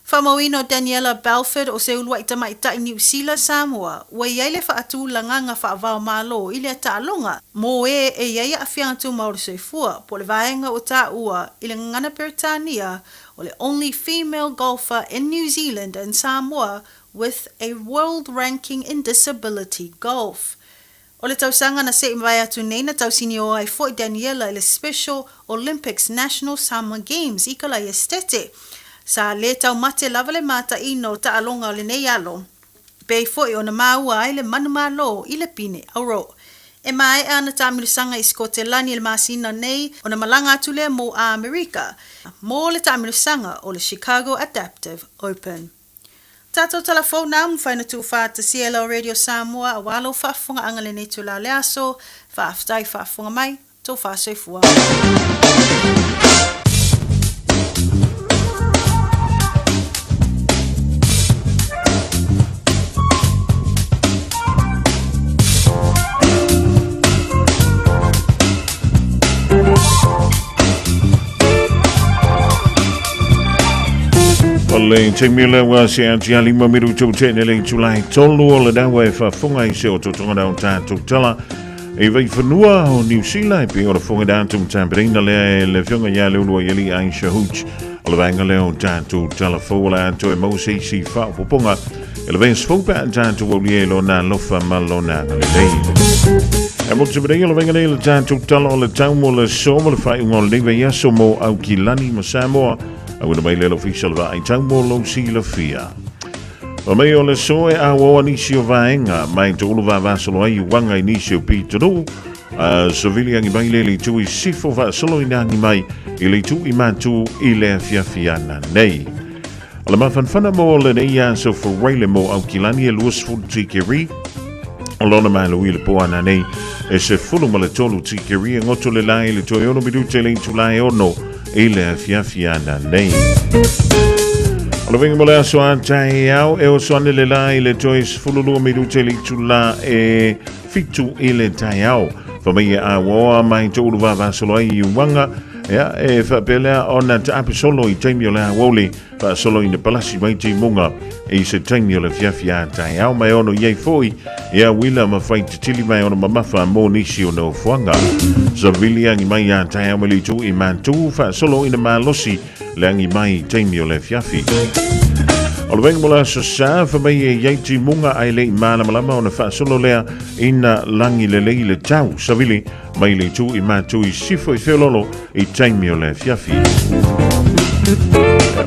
Speaker 10: Faamauina o Daniella Belford o se uluai tamaitai Niu Sila Samoa ua i ai le faatulagaga faava-o-Malo i lea taaloga mo e e i ai aafiaga tumau o le soifua po o le vaega ua taua i le gagana Peretania o le only female golfer in New Zealand and Samoa with a world ranking in disability golf. O le tausaga na se'i mavae atu nei na tausinio ai fo'i Daniella i le Special Olympics National Samoa Games i Kalaia Esitete. Sa lē taumate lava le mataina o taaloga o lenei alo. Pei foi ona maua ai le manumalo i le pine auro. E maea ana taamilosaga i Sikotelani i le masina nei ona malaga atu lea mo Amerika mo le taamilosaga o le Chicago Adaptive Open. Tatou tala fou na mafai ona tuufaatasia e lau Radio Samoa aua lou faafofogaaga lenei itula o le aso. Faafetai faafofoga mai. Tou faasoifua.
Speaker 7: O le taimi lea ua se ati ali ma miru tau tene le itulai tolu o le dawa e faafofoga i se o totonga na o tātou tala I Vaifanua o Niu Sila e pei o le fofoga atu ma tapenaina lea e le Afioga ia Leuluai Alii Aisha Hooch o le vaega lea o tatou tala fou o le atoa e maua se isi faaopoopoga i le vaiaso fou pe a tatou aulia i lona alofa ma lona agalelei. E motu nei o le vaega nei le tatou tala o le tau mo le aso ma le faaiuga o lenei vaiaso mo Aukilani ma Samoa. Auina mai lea le Ofisa o le Vaai Tau mo lou silafia. O mei o le aso e auaoa nisi o vaega mai toulu vavasolo ai uaga i nisi o pitonuu a savili angi mai le le itu i sifo faasolo ina angi mai i le itu i matu i le afiafi ana nei. O le mafanafana mo lenei aso faraile mo Aukilani e 20 tikeri o lona malo i le po ana nei e se fulu ma le tolu tikeri e ngoto le lai le toe ono minute le itu lai ono i le afiafi ana nei. O le winga mo le aso a taeao e oso ane le la i le toe 12 minute le itula e fitu i le taeao. Whamai e awoa mai te uru vavasolo ai i uanga, ea e whapelea ona te ape solo i taimi o le awauli, whaasolo i ne palasi mai te munga i se taimi o le fiafi a taeao mai ono i ei foi, ia wila ma whai te tili mai ono mamafa mō nisi o no fuanga. Savili angi mai a taeao mai le itu i mātū, whaasolo i na malosi le angi mai i taimi o le fiafi. O le venga mo le aso sa, fa mai e iai ti munga ai le i malamalama ona whaasolo lea ina langi le lei le tau. Savili mai le itu i mātū i sifo i wheololo i taimi o le afiafi.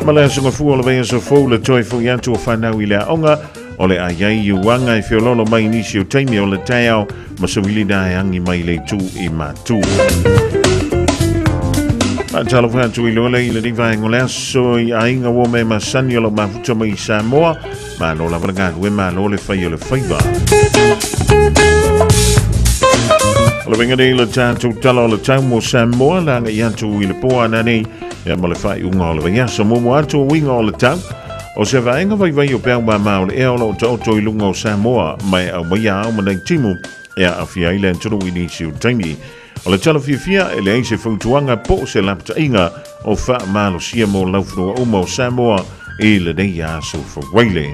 Speaker 7: Ma le aso ngafua o le vaiaso fou le toe foi atu o whanau i le aonga o le aiai i uanga i wheololo mai nisi o taimi o le taeao ma sa wili nā e angi mai le itu i mātū. Talofa atu i loa i le riva e ngole aso i ainga wo me masani o lau mafuta mai i Samoa. Malo lava le galue, malo le fai o le faiva. O le venga nei le tātou tala o le tau mo Samoa, la ngai atu i le pō ana nei, ia mo le whaiunga o le vaiaso mo mo atu o winga o le tau. O se vaenga vai vai o peau mā o le ea o lau taoto i lunga o Samoa, mai au mai au ma nei timu, e a awhia i le antunu i nisi o taimi. O le tala fiafia e leai se fautuaga po o se lapataiga o faamalosia mo laufanua uma o Samoa i lenei aso fauaile.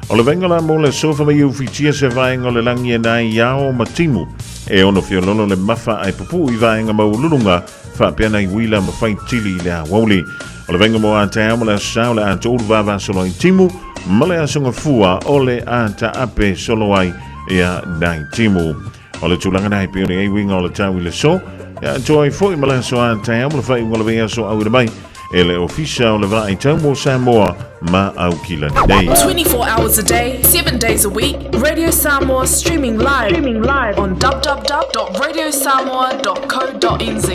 Speaker 7: O le vaega la mo le aso fa mai ufitia se vaega o le lagi e nai ao ma timu e ono feololo le mafa ae pupuu i vaega maualuluga faapea nai uila ma fai tili i le aoauli. O le vaega mo a taeao ma le aso sa o le a toulu vavasolo ai timu ma le aso gafua o le a taape solo ai ia nai timu. O le tulaga na e pei o le ai uiga o le tau i le aso, ia atoa ai foi ma le aso a taeao ma le faaiuga o le vaiaso auina mai. e le Ofisa o le Vaai Tau mo Samoa ma Aukilani nei.
Speaker 17: 24 hours a day, 7 days a week, Radio Samoa streaming live, streaming live on www.radiosamoa.co.nz.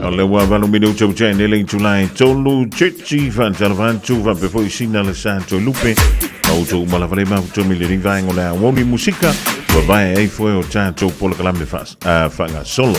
Speaker 7: O le ua valu minuta ua tea nei le itula e tolu teti faatalofa atu faapea foi sina le sa Toelupe ma outou uma lava le mafuta mai lenei vaega o le aoauli musika ua vae ai foe o tatou polokalame faagasolo.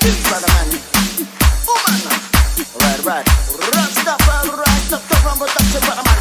Speaker 13: Brother man. Woman. Right, right. Rastafari, Rastafari, protection, brother man.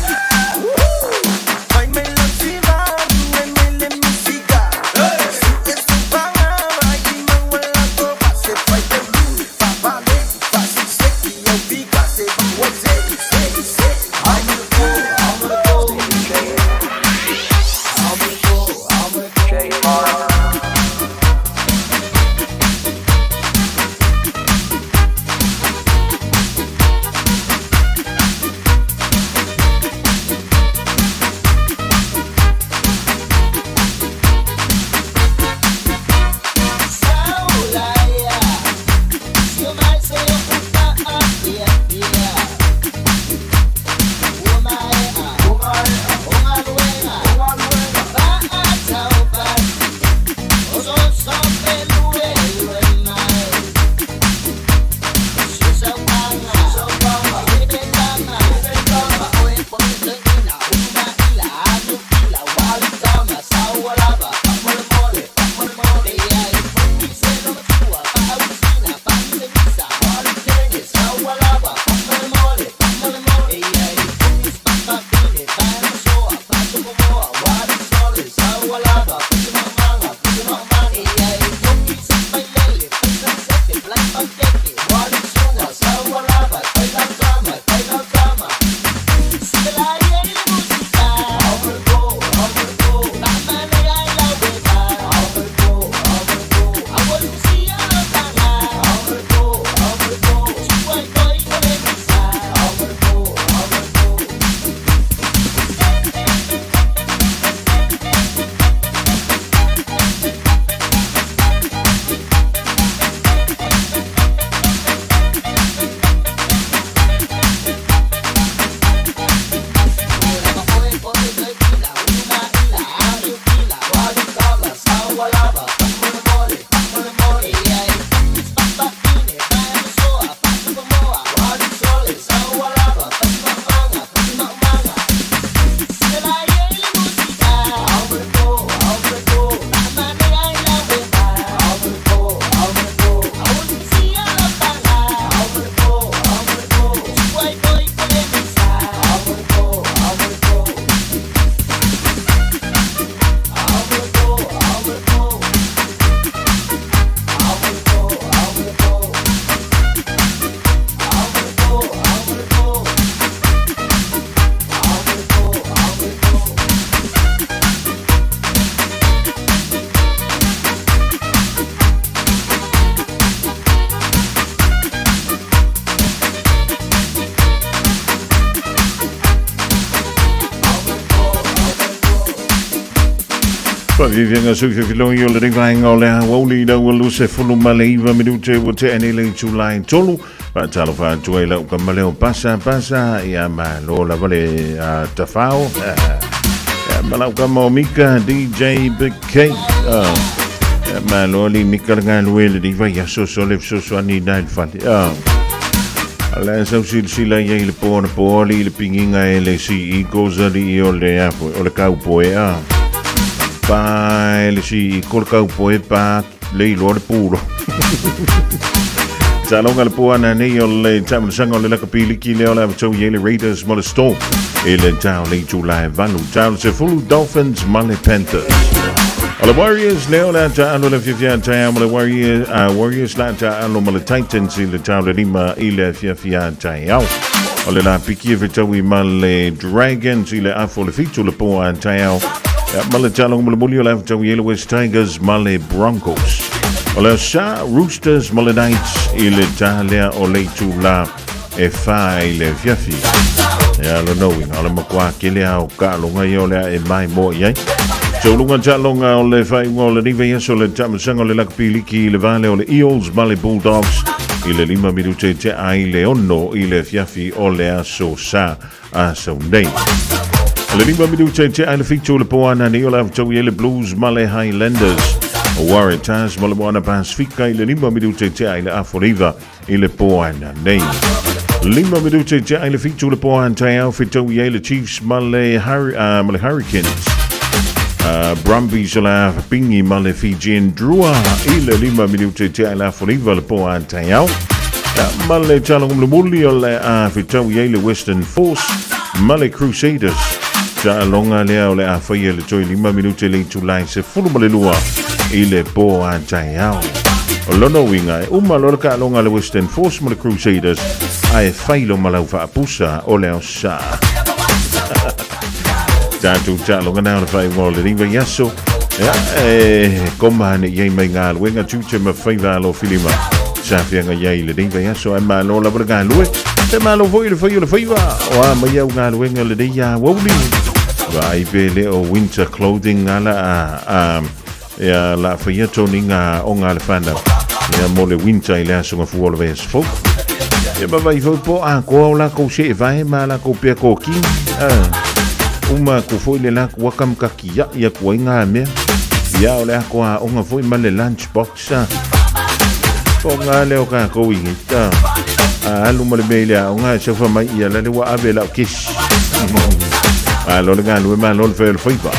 Speaker 7: Faafiafiaga soifia o lenei vaega o le aoauli i le ua 19 minute ua tea nei le itula e tolu. Faatalofa atu ai lau kama leo pasa pasa ia malo lava le tafao. Ia ma lau kama o Mika DJ Big K. Ia malo li Mika le galue le diva ia soso le fesoasoani na i le fale. O le a sau silasila i ai i le po na po ali i le pigiga e le Sea Eagles alii o le apo o le kaupoe a. Pa e le Sea Eagle le kaupoe pa le iloa le pulo. Taloga le po ana nei o le taamilosaga o le lakapi liki lea o le avatou i ai le Raiders ma le Storm i le tao le itula e valu. Tao le sefulu Dolphins ma le Panthers. O le Warriors lea o le a taalo le afiafi a taeao ma le Warriors, Warriors la a taalo ma le Titans i le tao le lima i le afiafi a taeao. O le lapiki e fetaui ma le Dragons i le afo le fitu le po a taeao. Ma le taloga mulimuli o le avataui ai le West Tigers ma le Broncos. O le Sa Roosters ma le Knights i le ta lea o le itula e fa i le afiafi. Ia lona uiga, o le matua tele lava o taaloga ia o le a e maimoa i ai. Tauluga taaloga o le faaiuga o lenei vaiaso le taamilosaga o le lakapi liki i le va lea o le Eels ma le Bulldogs i le lima minute tea ai le ono i le afiafi o le aso Sa aso nei. O le lima minute tea ai le fitu o le po ana nei o le avataui ai le Blues ma le Highlanders. O Waratahs ma le Moana Pasifika i le lima minute tea ai le afoleiva i le po ana nei. Lima minute tea ai le fitu o le po ana taeao fetaui ai le Chiefs ma le, ma le Hurricanes. Brumbies o le a pingi ma le Fijian Drua i le 5 minute i tea i le afa 9 le po a taeao. Ma le taaloga mulimuli o le a fetau i ai le Western Force ma le Crusaders. Taaloga lea o le a faia i le toe 5 minute i le itula e 12 i le po a taeao. O lona uiga e uma loa le taaloga a le Western Force ma le Crusaders ae fai lo ma lau faapusa o le aosa. Tatou taaloga na o le faaiuga o lenei vaiaso. Ia, e koma ane i ai mai galuega tiute ma faiva alofilima sa feagai ai i lenei vaiaso ae malo lava le galue. E malo foi le fai o le faiva o a mai au galuega lenei aoauli. Vaai pe le o winter clothing ala a, a ia la faia toniga o ngā le whanau. Ia mo le winter i le aso ngafua o le vaiaso fou. Ia ma vai foi po a koa o lākou se e vae ma lākou pea kōki. Uma aku foi le lākou waka mkaki ia ia kua i ngā mea. Ia o le ako a onga foi ma le lunch box. Po ngā leo kākou i ngita. A alu ma le mea i le aoga e saufa mai ia la le ua ave lau kesi. Malo le galue, malo le fai o le faiva.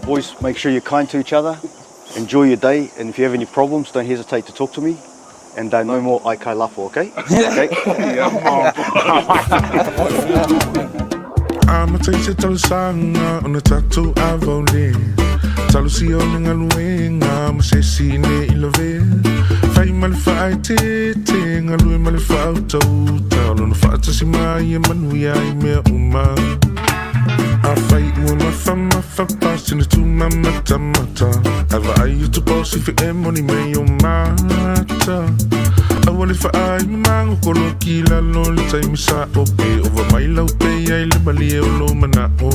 Speaker 18: Boys, make sure you're kind to each other. Enjoy your day, and if you have any problems, don't hesitate to talk to me. And no more aikai lafo, okay? Okay?
Speaker 6: Amata i se talosaga ona tatou avaole Talosia o le galuega ma se isi ne i lavea Fai ma le faaeteete galue ma le faautauta O lona faatasi mai e manuia ai mea uma Afai ua mafamafa pasina tumamatamata Ae vaai atu bosi fe e moni mai o mata Aua le faai mamago koloki i lalo le taimi sa'o Pe ova mai lau pei ai le malie o lou mana'o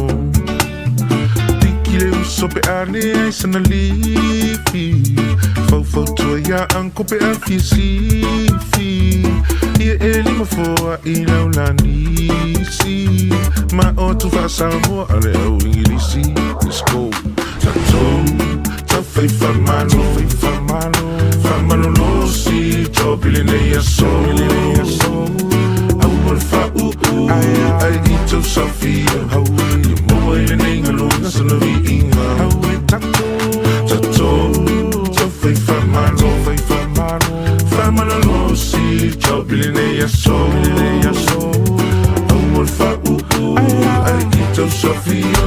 Speaker 6: Tiki le uso pe a leai sana lifi Faufautua iā uncle pe a fia sifi Ia e lima foa'i lau lanisi Ma o atu faa-Samoa a le au Igilisi Let's go Tatou taufai faamalo Faamalolosi job i lenei aso Aua le faauu ai i tou saofia Ia maua i lenei galuega sana viiga Tatou taufai faamalo Faamalolosi job i lenei aso Aua le faauu ai i tou saofia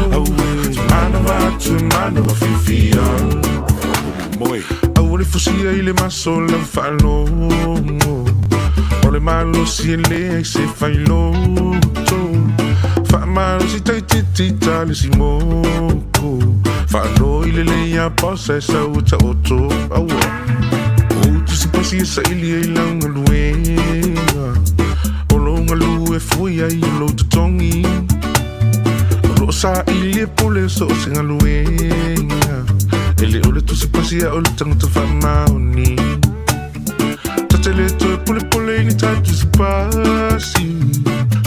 Speaker 6: Manawa atu manawa fiafia Aua le fusia i le maso lau faalogo O le malosi e leai se failoto Faamalosi taititi ta le simoko Faanoi lelei iā boss ae sau e taoto Aua O tusipasi e saili ai lau galuega O lou galue foi ai o lou totogi O loo saili e pule so o se galuega E le o le tusipasi a o le tagata faamaoni Ta te le toe pulepule i ni ta tusipasi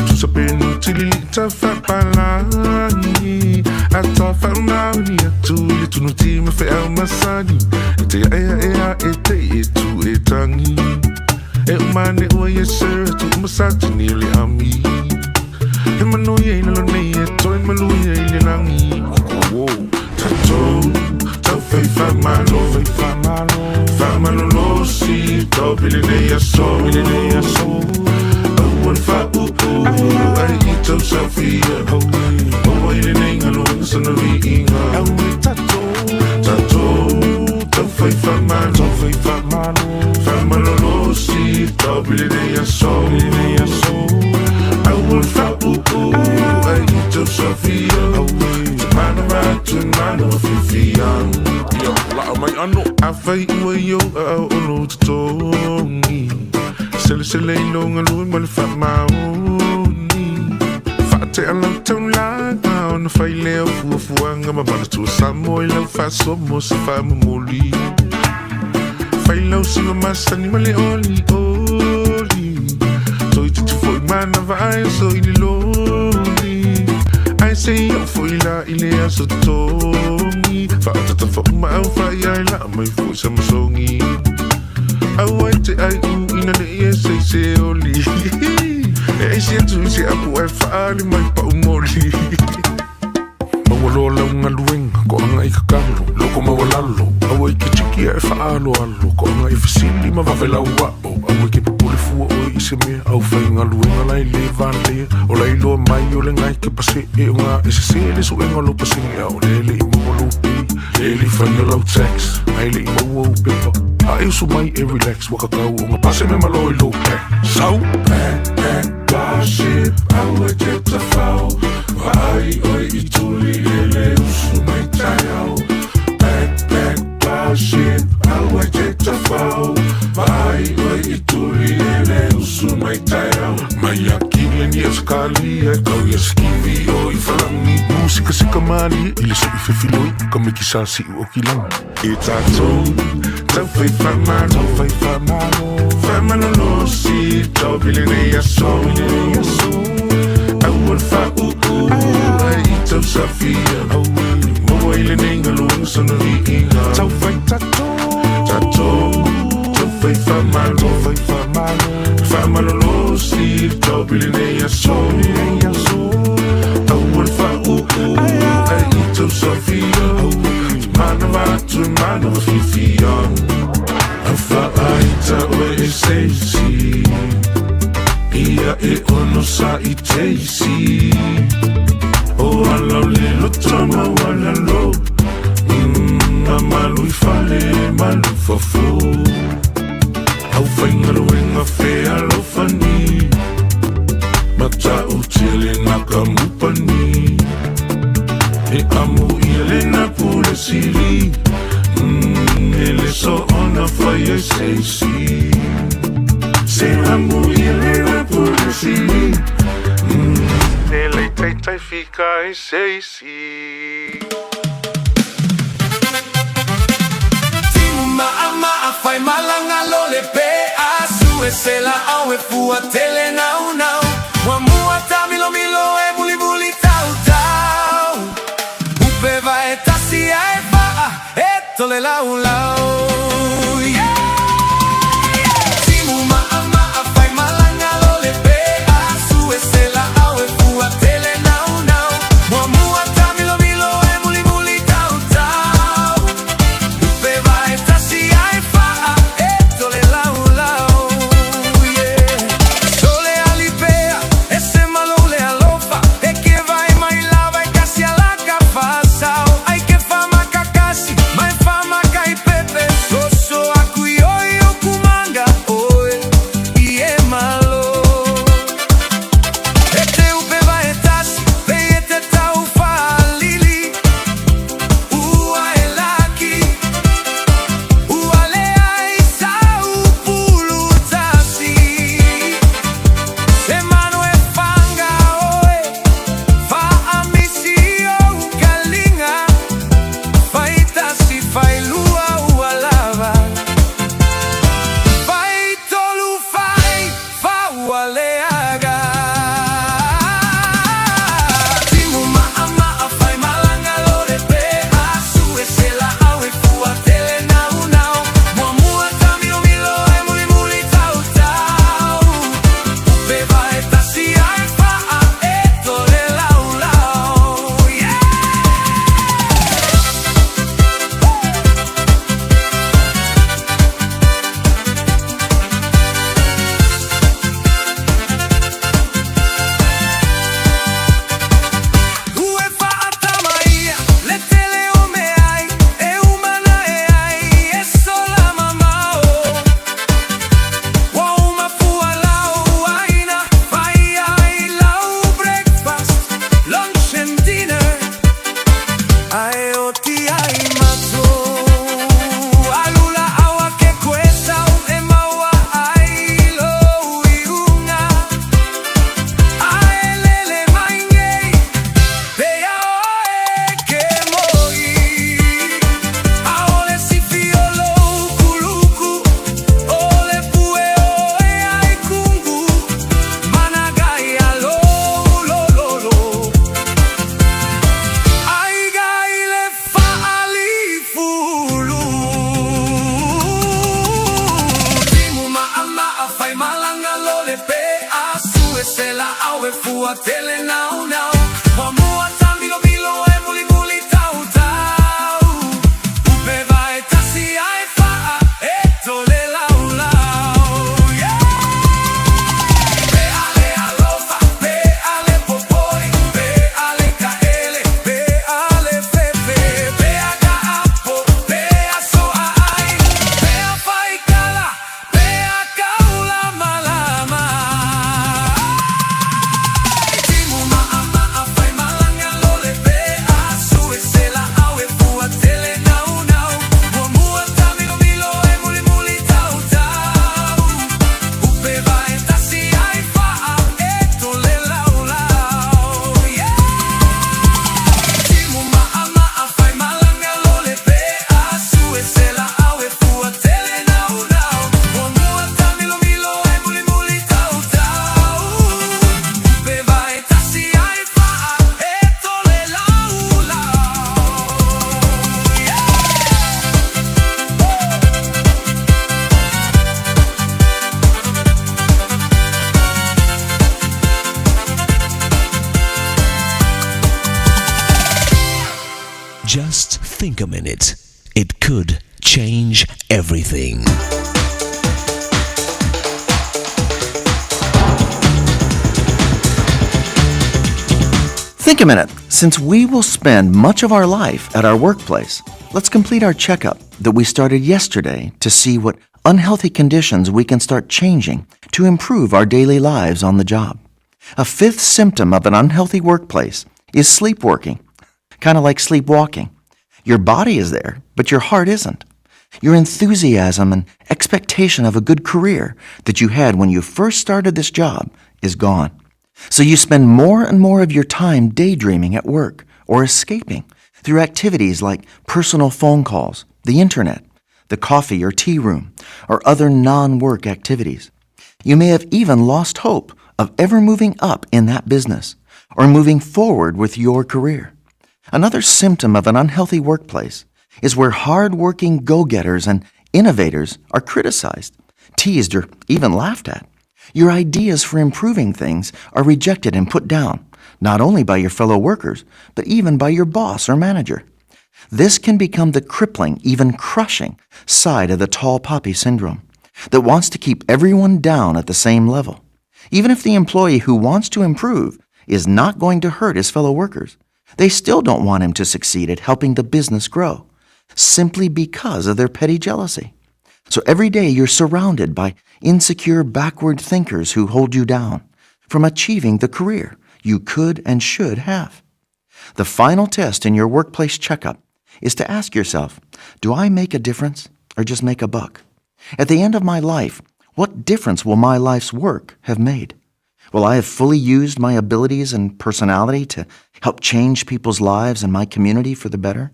Speaker 6: Tusa pe nu tilili ta faapalagi A ta faamaoni atu i le tunuti ma feau masani E te aea ea e te e tu e tangi E umane ua yes sir atu uma satini o le ami He manuia i lalo nei e toe maluia i le lagi Wow. Tatou taufai faamalo Faamalolosi job i lenei aso Aua le faauu ai i tou saofia Maua i lenei galuega sana viiga Tatou taufai faamalo Faamalolosi job i lenei aso Aua le faauu ai i tou saofia Manawa atu manawa fiafia Ia, laa mai ano Afai ua i ou aao o lou totogi Selesele i lou galue ma le faamaoni Faatea lau taulaga ona fai lea o fuafuaga Ma manatua Samoa i lau faasoa mo se faamomoli Fai lau siva masani ma le olioli Toeitiiti foi manava ae oso i le loli Ae se i oo foi la i le aso totogi Faaataata faauma au faaiai laa mai foi sa masogi Aua e te ai u ina ne i e se i se oli E aisi atu i se apu ae faaali mai pau moli Maua loa lau galuega, koaga i kakalo, loko maualalo, aua i ke tiki ae faaaloalo, koaga i fesili ma vave lau ao, aua i ke popole fua oe i se mea, au faigaluega la e lē valea, o la iloa mai o le gai ke pasee o gā e sesē le suega o lou pasene a o lea e le i maua lou pay, lea e le i faia lau tax, ae le i maua ou pepa, a e usu mai e relax, ua kakau o ga pase me malo i lou back, sau! Back, back, Starship, aua e te tawhao Vaai oe i tuli e le usu mai taeao Back, back, Starship, aua e te tawhao Vaai oe i tuli e le usu mai taeao Mai a Kingland i Ausakalia e kau ia skivi o i Whalangi Musikasika malie i le sui fefiloi Ka meki sa siu o kilagi E tatou taufai faamalo Faamalolosi job i lenei aso Aua le faauu ai i tou saofia Maua i lenei galuega sana viiga Taufai tatou Tatou taufai faamalo Faamalolosi job i lenei aso Aua le faauu ai i tou saofia Manawa tu manawa whiwhi au A whaaita oe e seisi Ia e ono sa i teisi O alau le loto ma wala lo A malu i fale malu fafo Au whainga roenga whea lofani Mata o tele naka mupani E amu ia le na pule sili E le so ona whai e seisi Se amu ia le na pule sili E le teitai fika e seisi
Speaker 8: Timu maa maa fai malanga lo le pe asu e se la au e fua tele nau nau Muamua ta milo milo e muli muli tau tau Upe vai tasi ai faa e tole lau lau Yeah! Timu maa maa fai malanga lo le pe asu e se la au e fua tele nau nau Muamua ta milo milo e muli muli tau tau Upe vai tasi ai faa e tole lau lau Yeah Sole alipea e se malo le alofa E ke vai mai lava e kasi ala ka fasao Ai ke fama kakasi mai fama kai pepe Soso aku ioi o kumanga oe I e malo E te upe vai e tasi pe e te tau whaalili Ua e laki Ua le ai sau pulu tasi Se manu e whanga oe Whaamisi o kalinga Whaitasi whailua ua lava Whai tolu whai whaua leaga Timu maa maa whai malanga lo le pe asu e se la au e fua tele nau nau Muamua ta milo milo e muli muli tau tau Upe vai tasi ai faa e tole lau lau Yeah! Ue whaatamaia, le tele o me ai, e umana e ai, e sola mamao. Wa uma fua lau aina, fai ai lau breakfast, lunch and dinner. Ae o ti ai mato, alula awa ke koe sau e maua ai lo iunga. Ae lele mai nei, pe a oe ke moi. Aole sifi o lo kuluku, o le pue o e ai kungu. Managai alo lo lo lo. Ai gai le whaalifulu. Timu maa maa fai malanga lo le pe asu e se la au e fua tele nau nau. Muamua ta milo milo e muli muli tau tau. Upe vai tasi ai faa e tole lau lau. Yeah! Pe ale alofa, pe ale popoi, pe ale kaele, pe ale fefe, pe aga apo, pe aso ai, pe a whaikala, pe a kaula malama. Timu
Speaker 14: Think a minute. It could change everything.
Speaker 19: Think a minute. Since we will spend much of our life at our workplace, let's complete our checkup that we started yesterday to see what unhealthy conditions we can start changing to improve our daily lives on the job. A fifth symptom of an unhealthy workplace is sleepwalking, kind of like sleepwalking. Your body is there, but your heart isn't. Your enthusiasm and expectation of a good career that you had when you first started this job is gone. So you spend more and more of your time daydreaming at work or escaping through activities like personal phone calls, the internet, the coffee or tea room, or other non work activities. You may have even lost hope of ever moving up in that business or moving forward with your career. Another symptom of an unhealthy workplace is where hard-working go-getters and innovators are criticized, teased, or even laughed at. Your ideas for improving things are rejected and put down, not only by your fellow workers, but even by your boss or manager. This can become the crippling, even crushing, side of the tall poppy syndrome that wants to keep everyone down at the same level. Even if the employee who wants to improve is not going to hurt his fellow workers, they still don't want him to succeed at helping the business grow, simply because of their petty jealousy. So every day you're surrounded by insecure, backward thinkers who hold you down from achieving the career you could and should have. The final test in your workplace checkup is to ask yourself Do I make a difference or just make a buck? At the end of my life, what difference will my life's work have made? Will I have fully used my abilities and personality to help change people's lives and my community for the better?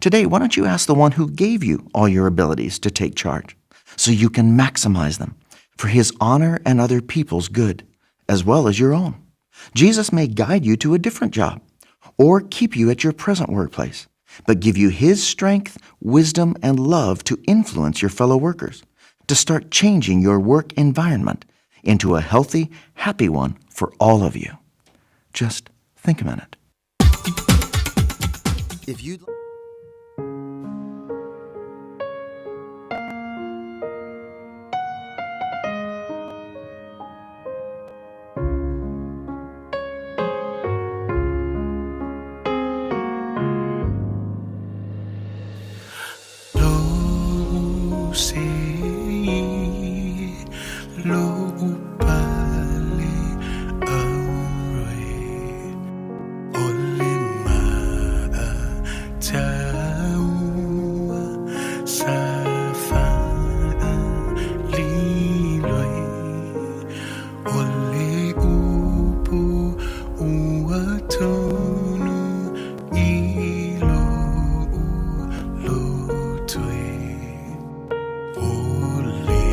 Speaker 19: Today, why don't you ask the one who gave you all your abilities to take charge so you can maximize them for his honor and other people's good, as well as your own? Jesus may guide you to a different job or keep you at your present workplace, but give you his strength, wisdom, and love to influence your fellow workers, to start changing your work environment into a healthy, happy one for all of you. Just think a minute. If you'd
Speaker 15: Lo sei lo upale auroi ole maa taua sa faa liloi ole upu ua tonu i lou lotoi ole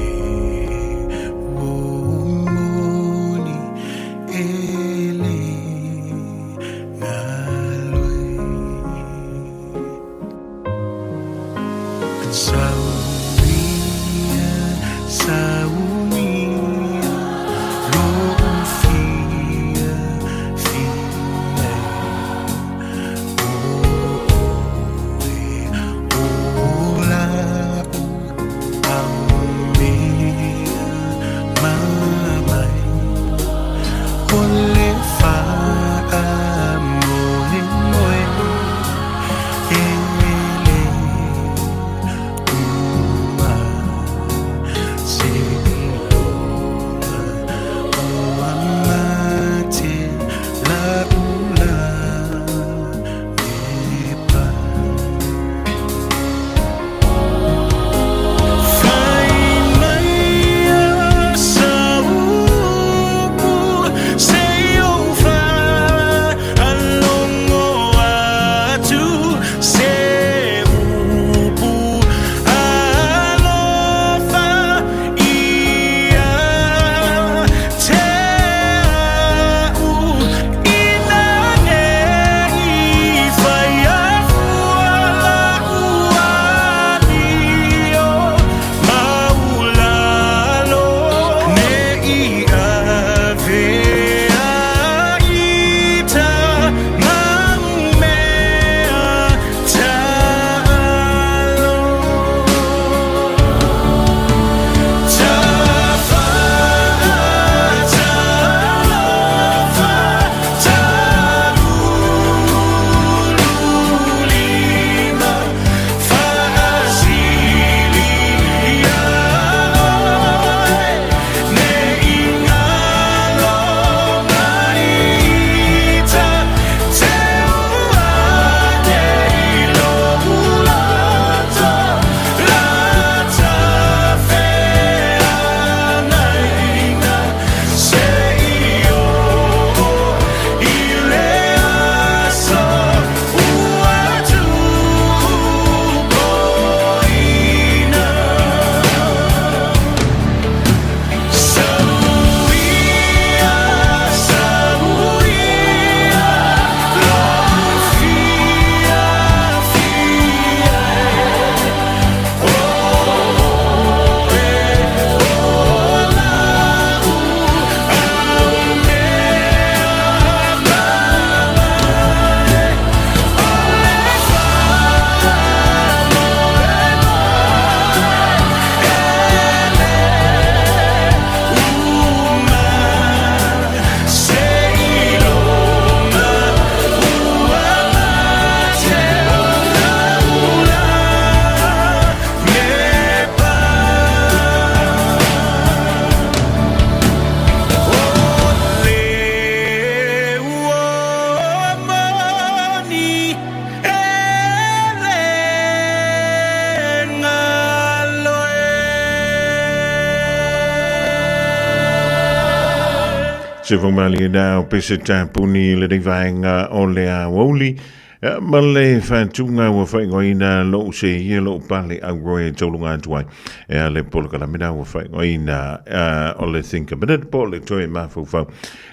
Speaker 15: uomoni ele ngaloi Saunia, saunia, lo'u fia, fia Oe o la'u aumea mamai O le fa'amoemoe e le
Speaker 7: Se faumalie na o pese tapuni le nei vaega o le aoauli ma le faatuga ua faaigoaina lou se ia lou pale auroe e tauluga atu ai e a le polokalame na ua faaigoaina o le Think a Minute po o le toe mafaufau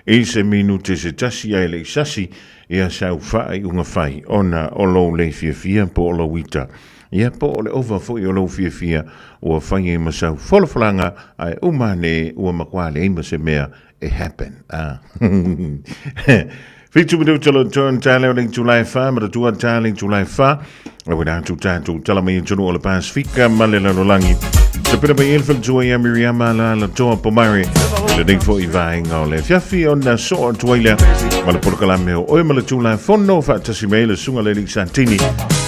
Speaker 7: i se minute se tasi ae le i sasi ia sau faaiuga fai ona o lou le fiafia po o lou ita ia po o le ova foi o lou fiafia ua fai ai ma sau folafolaga ae uma ane ua matua leai ma se mea e happen. Ah. Fitu minuta lo turn tale o le itula e wha, matatua tale itula e wha. A wena atu tātou tala mai tonu o le Pasifika ma le lalolagi. Te pera mai elfel tua ia Miriama la la toa pomare. Le nei fo i vaenga o le fiafi o na so atu ai lea. Ma le polokalame o oe ma le tula fono whaatasi mei le sunga le li santini.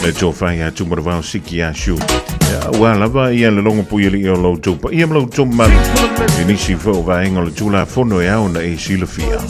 Speaker 7: Le tō whai a tumaravao siki a shu. Ia, ua lava ia le logo pui ali o lou tou paia ma lou tou mamalu i nisi foi o vaega o le Tulafono e ao ona e silafia.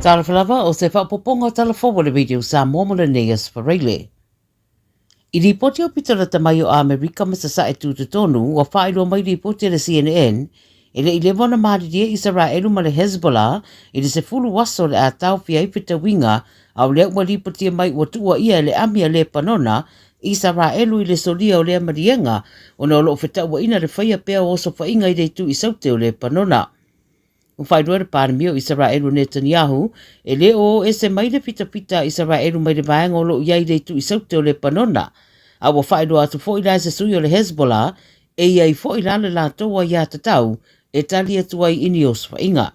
Speaker 20: Talofa lava o se faaopoopoga o tala fou a le Radio Samoa mo lenei Aso Faraile. I lipoti o pito lata mai o Amerika ma Sasae Tutotonu, ua faailoa mai lipoti a le CNN, e le i leva ona malilie Isaraelu ma le Hezbollah i le 10 aso o le a taofia ai fetauiga, a o lea ua lipotia mai ua tuuaia e le ami a Lepanona Isaraelu i le solia o lea maliega ona o lo o fetauaina le faia pea o osofaiga i le itu i Saute o Lepanona. Ua faailoa le Palemia o Isaraelu o Netanyahu, e le o o ese mai le fitafita a Isaraelu mai le vaega o lo o i ai i le itu i Saute o Lepanona. A ua faailoa atu foi la e se sui o le Hezbollah, e i ai foi la le latou aiatatau e tali atu ai i ni osofaiga.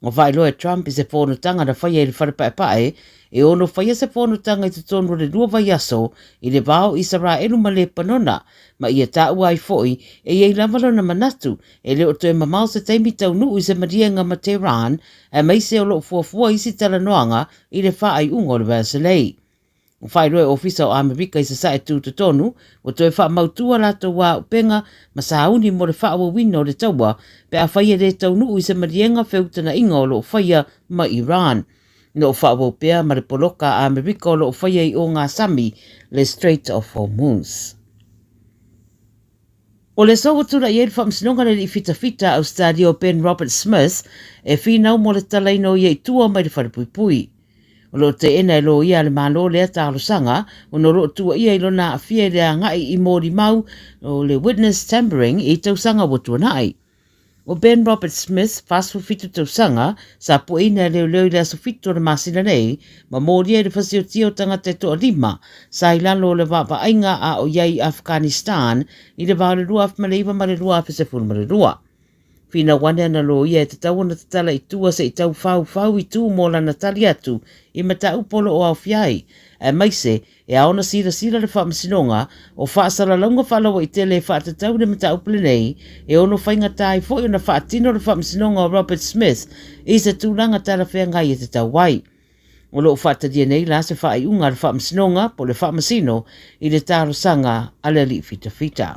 Speaker 20: Ua faailoa e Trump i se fonotaga na faia i le Fale Paepae, e ono faia se fonotaga i totonu o le lua vaiaso i le va o Isaraelu ma Lepanona, ma ia taua ai foi e i ai lava lona manatu e le o toe mamao se taimi taunuu i se maliega ma Tehran, aemaise o lo o fuafua isi talanoaga i le faaiuga o le vaiaso nei. Ua faailoa e Ofisa o Amerika i Sasae Tutotonu, ua toe faamautu a latou auupega ma sauni mo le faaauauina o le taua pe afai e le taunuu i se maliega feutana'iga o lo o faia ma Iran. O lo o faaauau pea ma le poloka a Amerika o lo o faia i ogasami le Strait of Hormuz. O le aso ua tula'i ai le Faamasinoga a le Alii Fitafita a Ausetalia o Ben Roberts-Smith e finau mo le talaina o ia i tua mai le falepuipui. O lo o teena e loia a le Malo lea talosaga ona o lo o tuuaia i lona aafia i le agai i molimau o le witness tampering i tausaga ua tuanai. O Ben Robert Smith, 47 tausaga, sa pueina e leoleo i le aso 7 o le masina nei, ma molia i le fasiotia o tagata e toalima sa i lalo o le vaavaaiga a o i ai i Afghanistan i le va o le 2009 ma le 2012. Finau ane ana loia e tatau ona tatala i tua se i tau faufau i tu mo lana tali atu i mataupu o lo o aofia ai, aemaise E ao ona silasila le Faamasinoga o faasalalauga faalauaitele e faatatau i le mataupu lenei, e ono faigata ai foi ona faatino le Faamasinoga o Robert Smith i se tulaga talafeagai e tatau ai. O lo o faatalia nei la se faaiuga a le Faamasinoga po o le Faamasino i le talosaga a le Alii Fitafita.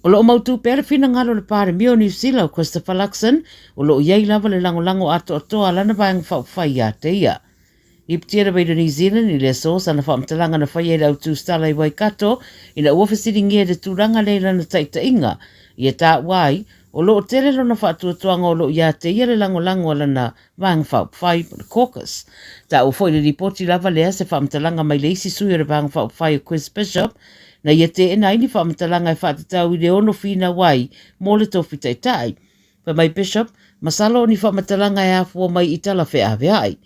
Speaker 20: O lo o mautū pea le finagalo o le Palemia o Niu Sila o Christopher Luxon, o lo o i ai lava le lagolago atoatoa a lana Vaega Faaupufai ia te ia. Lipotia le Radio New Zealand i le aso sana faamatalaga na faia i le autūstala i Waikato ina ua fesiligia i le tulaga lea i lana taitaiga ia taua ai o lo o tele lona faatuatuaga o lo o ia te ia le lagolago a lana Vaega Faaupufai po o le Caucus. Taua foi i le lipoti lava lea se faamatalaga mai le isi sui o le Vaega Faaupufai o Chris Bishop na ia teena ai ni faamatalaga e faatatau i le ono finau ai mo le tofi taitai. Fai mai Bishop, masalo o ni faamatalaga e afua mai i tala feaveai.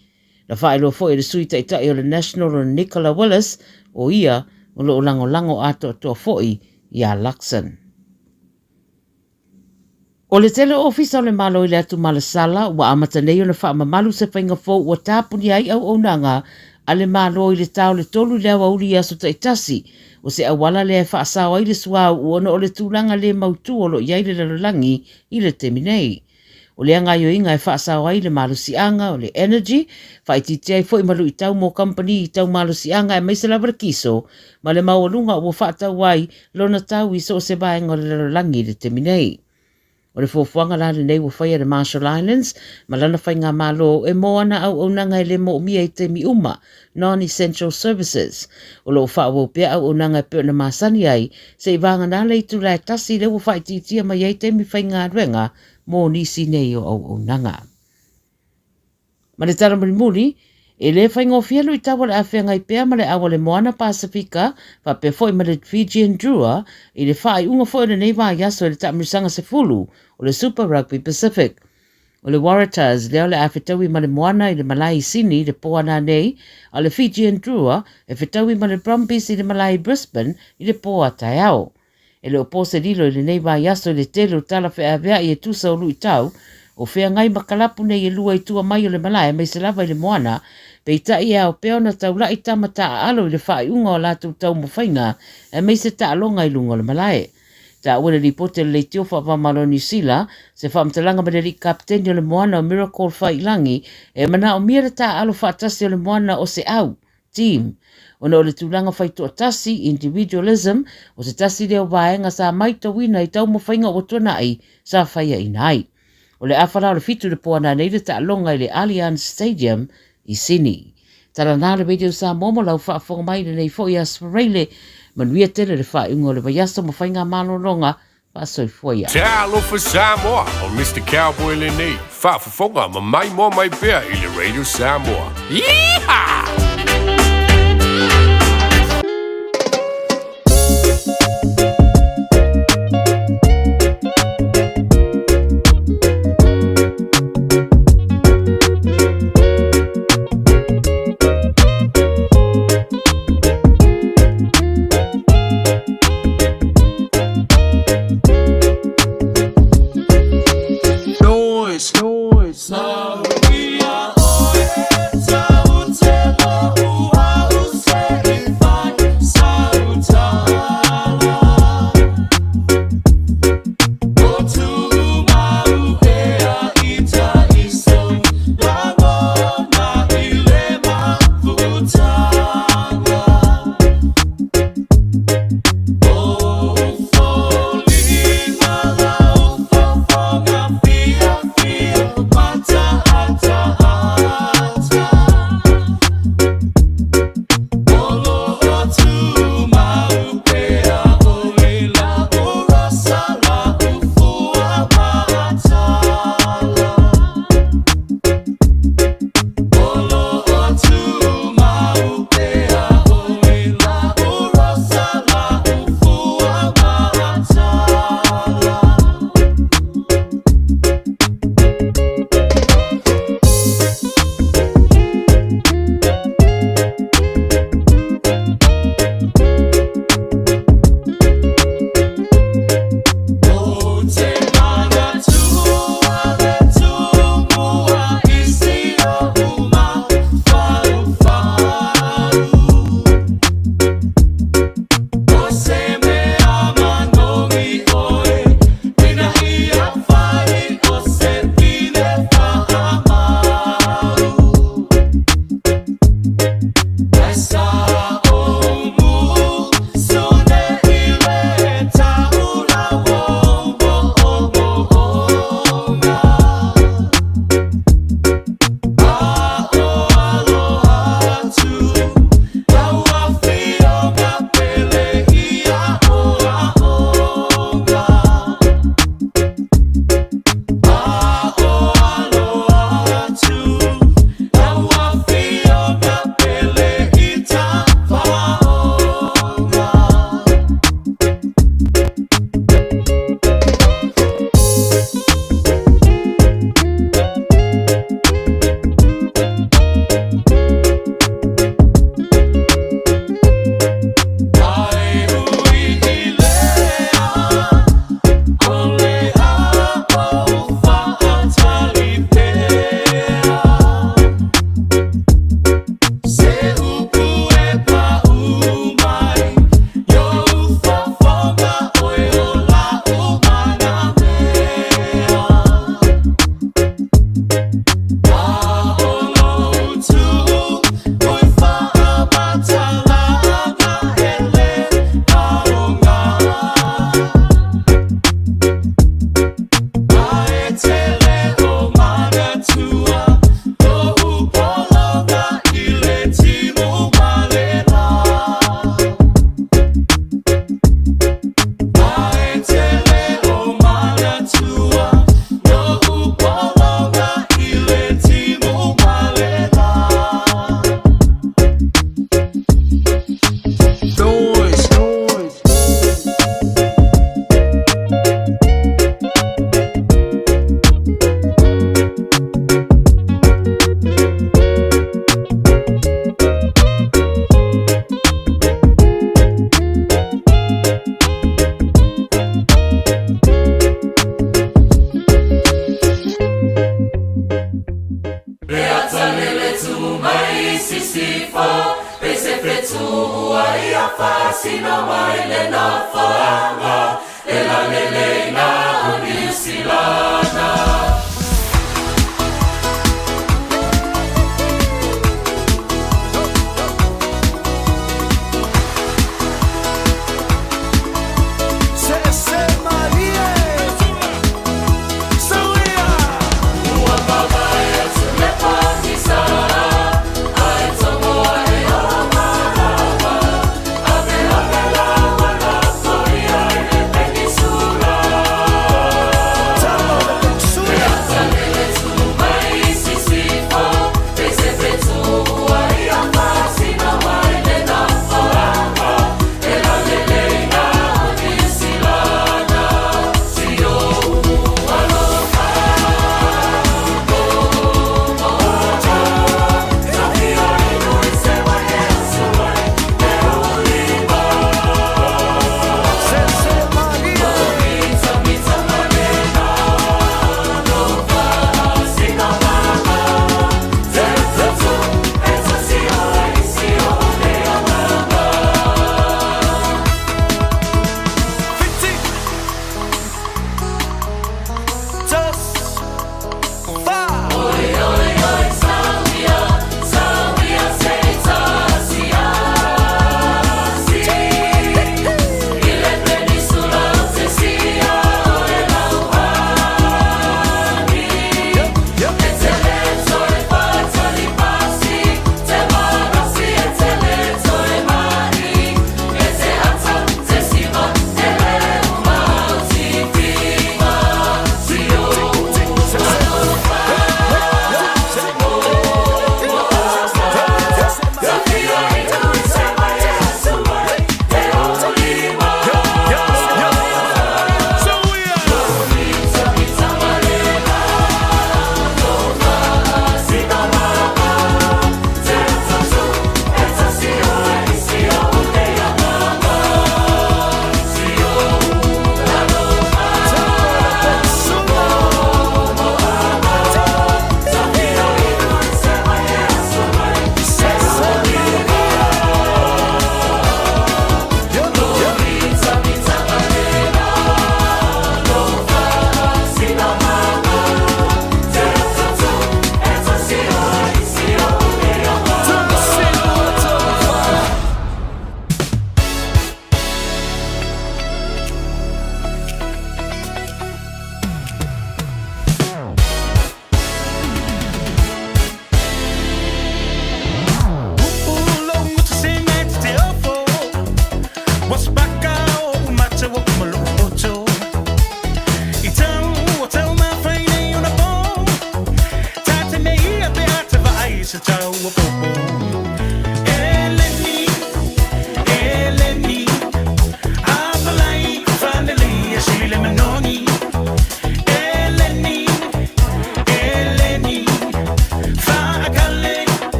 Speaker 20: Na faailoa foi e le Sui Taitai o le National o Nicola Willis, o ia o lo o lagolago atoatoa foi iā Luxon. O le tele o ofisa o le Malo i le atu malasala ua amata nei ona faamamalu se faiga fou ua tapunia ai auaunaga a le Malo i le ta o le 3 i le aoauli i aso taitasi. O se auala lea e faasao ai le suauu ona o le tulaga le mautu o lo o i ai le lalolagi i le taimi nei. O lea gaoioiga e faasao ai le malosiaga o le energy, faaitiitia ai foi ma luitau mo kamupani i tau malosiaga aemaise lava le kiso ma le maualuga ua faatau ai lona tau i so o se vaega o le lalolagi i le taimi nei. O le fuafuaga la lenei ua faia e le Marshall Islands ma lana faigamalo e mō ana auaunaga e le moomia i taimi uma, non-essential services. O lo o faaauau pea auaunaga e pei ona masani ai, se'i vagana le itula e tasi lea ua faaitiitia mai ai taimi faigaluega mō nisi nei o auaunaga. Ma le tala mulimuli, e le faigofie luitau o le a feagai pea ma le au a le Moana Pasifika faapea foi ma le Fijian Drua i le faaiuga foi o lenei vaiaso i le taamilosaga 10 o le Super Rugby Pacific. O le Waratahs lea o le a fetaui ma le Moana i le malae i Sini i le po a nanei, a o le Fijian Drua e fetaui ma le Brumbies i le malae i Brisbane i le po a taeao. E le o po se lilo i lenei vaiaso i le tele o tala feaveai e tusa o luitau o feagai ma kalapu nei e lua i tua mai o le malae aemaise lava i le moana, peitai e ao pea ona taula'i tama taaalo i le faaiuga o latou taumafaiga aemaise taaloga i luga o le malae. Taua le lipoti a le Leitio Faavaomalo o Niu Sila, se faamatalaga mai le alii kapeteni o le moana o Miracle Faiilagi, e manaomia le taaalo faatasi o le moana o se au, team, ona o le tulaga faitoatasi, individualism, o se tasi lea o vaega sa maitauina i taumafaiga ua tuanai sa faiaina ai. O le afa la o le 7 i le po ananei le taaloga i le Allianz Stadium i Sini. Tala na le Radio Samoa mo lau faafofoga mai i lenei foi aso Faraile. Manuia tele le faaiuga o le vaiaso ma faiga malologa faasoifua ia.
Speaker 21: Talofa Samoa, o Mr Cowboy lenei, faafofoga ma maimoa mai pea i le Radio Samoa. Yeehaw!
Speaker 6: Noise, noise.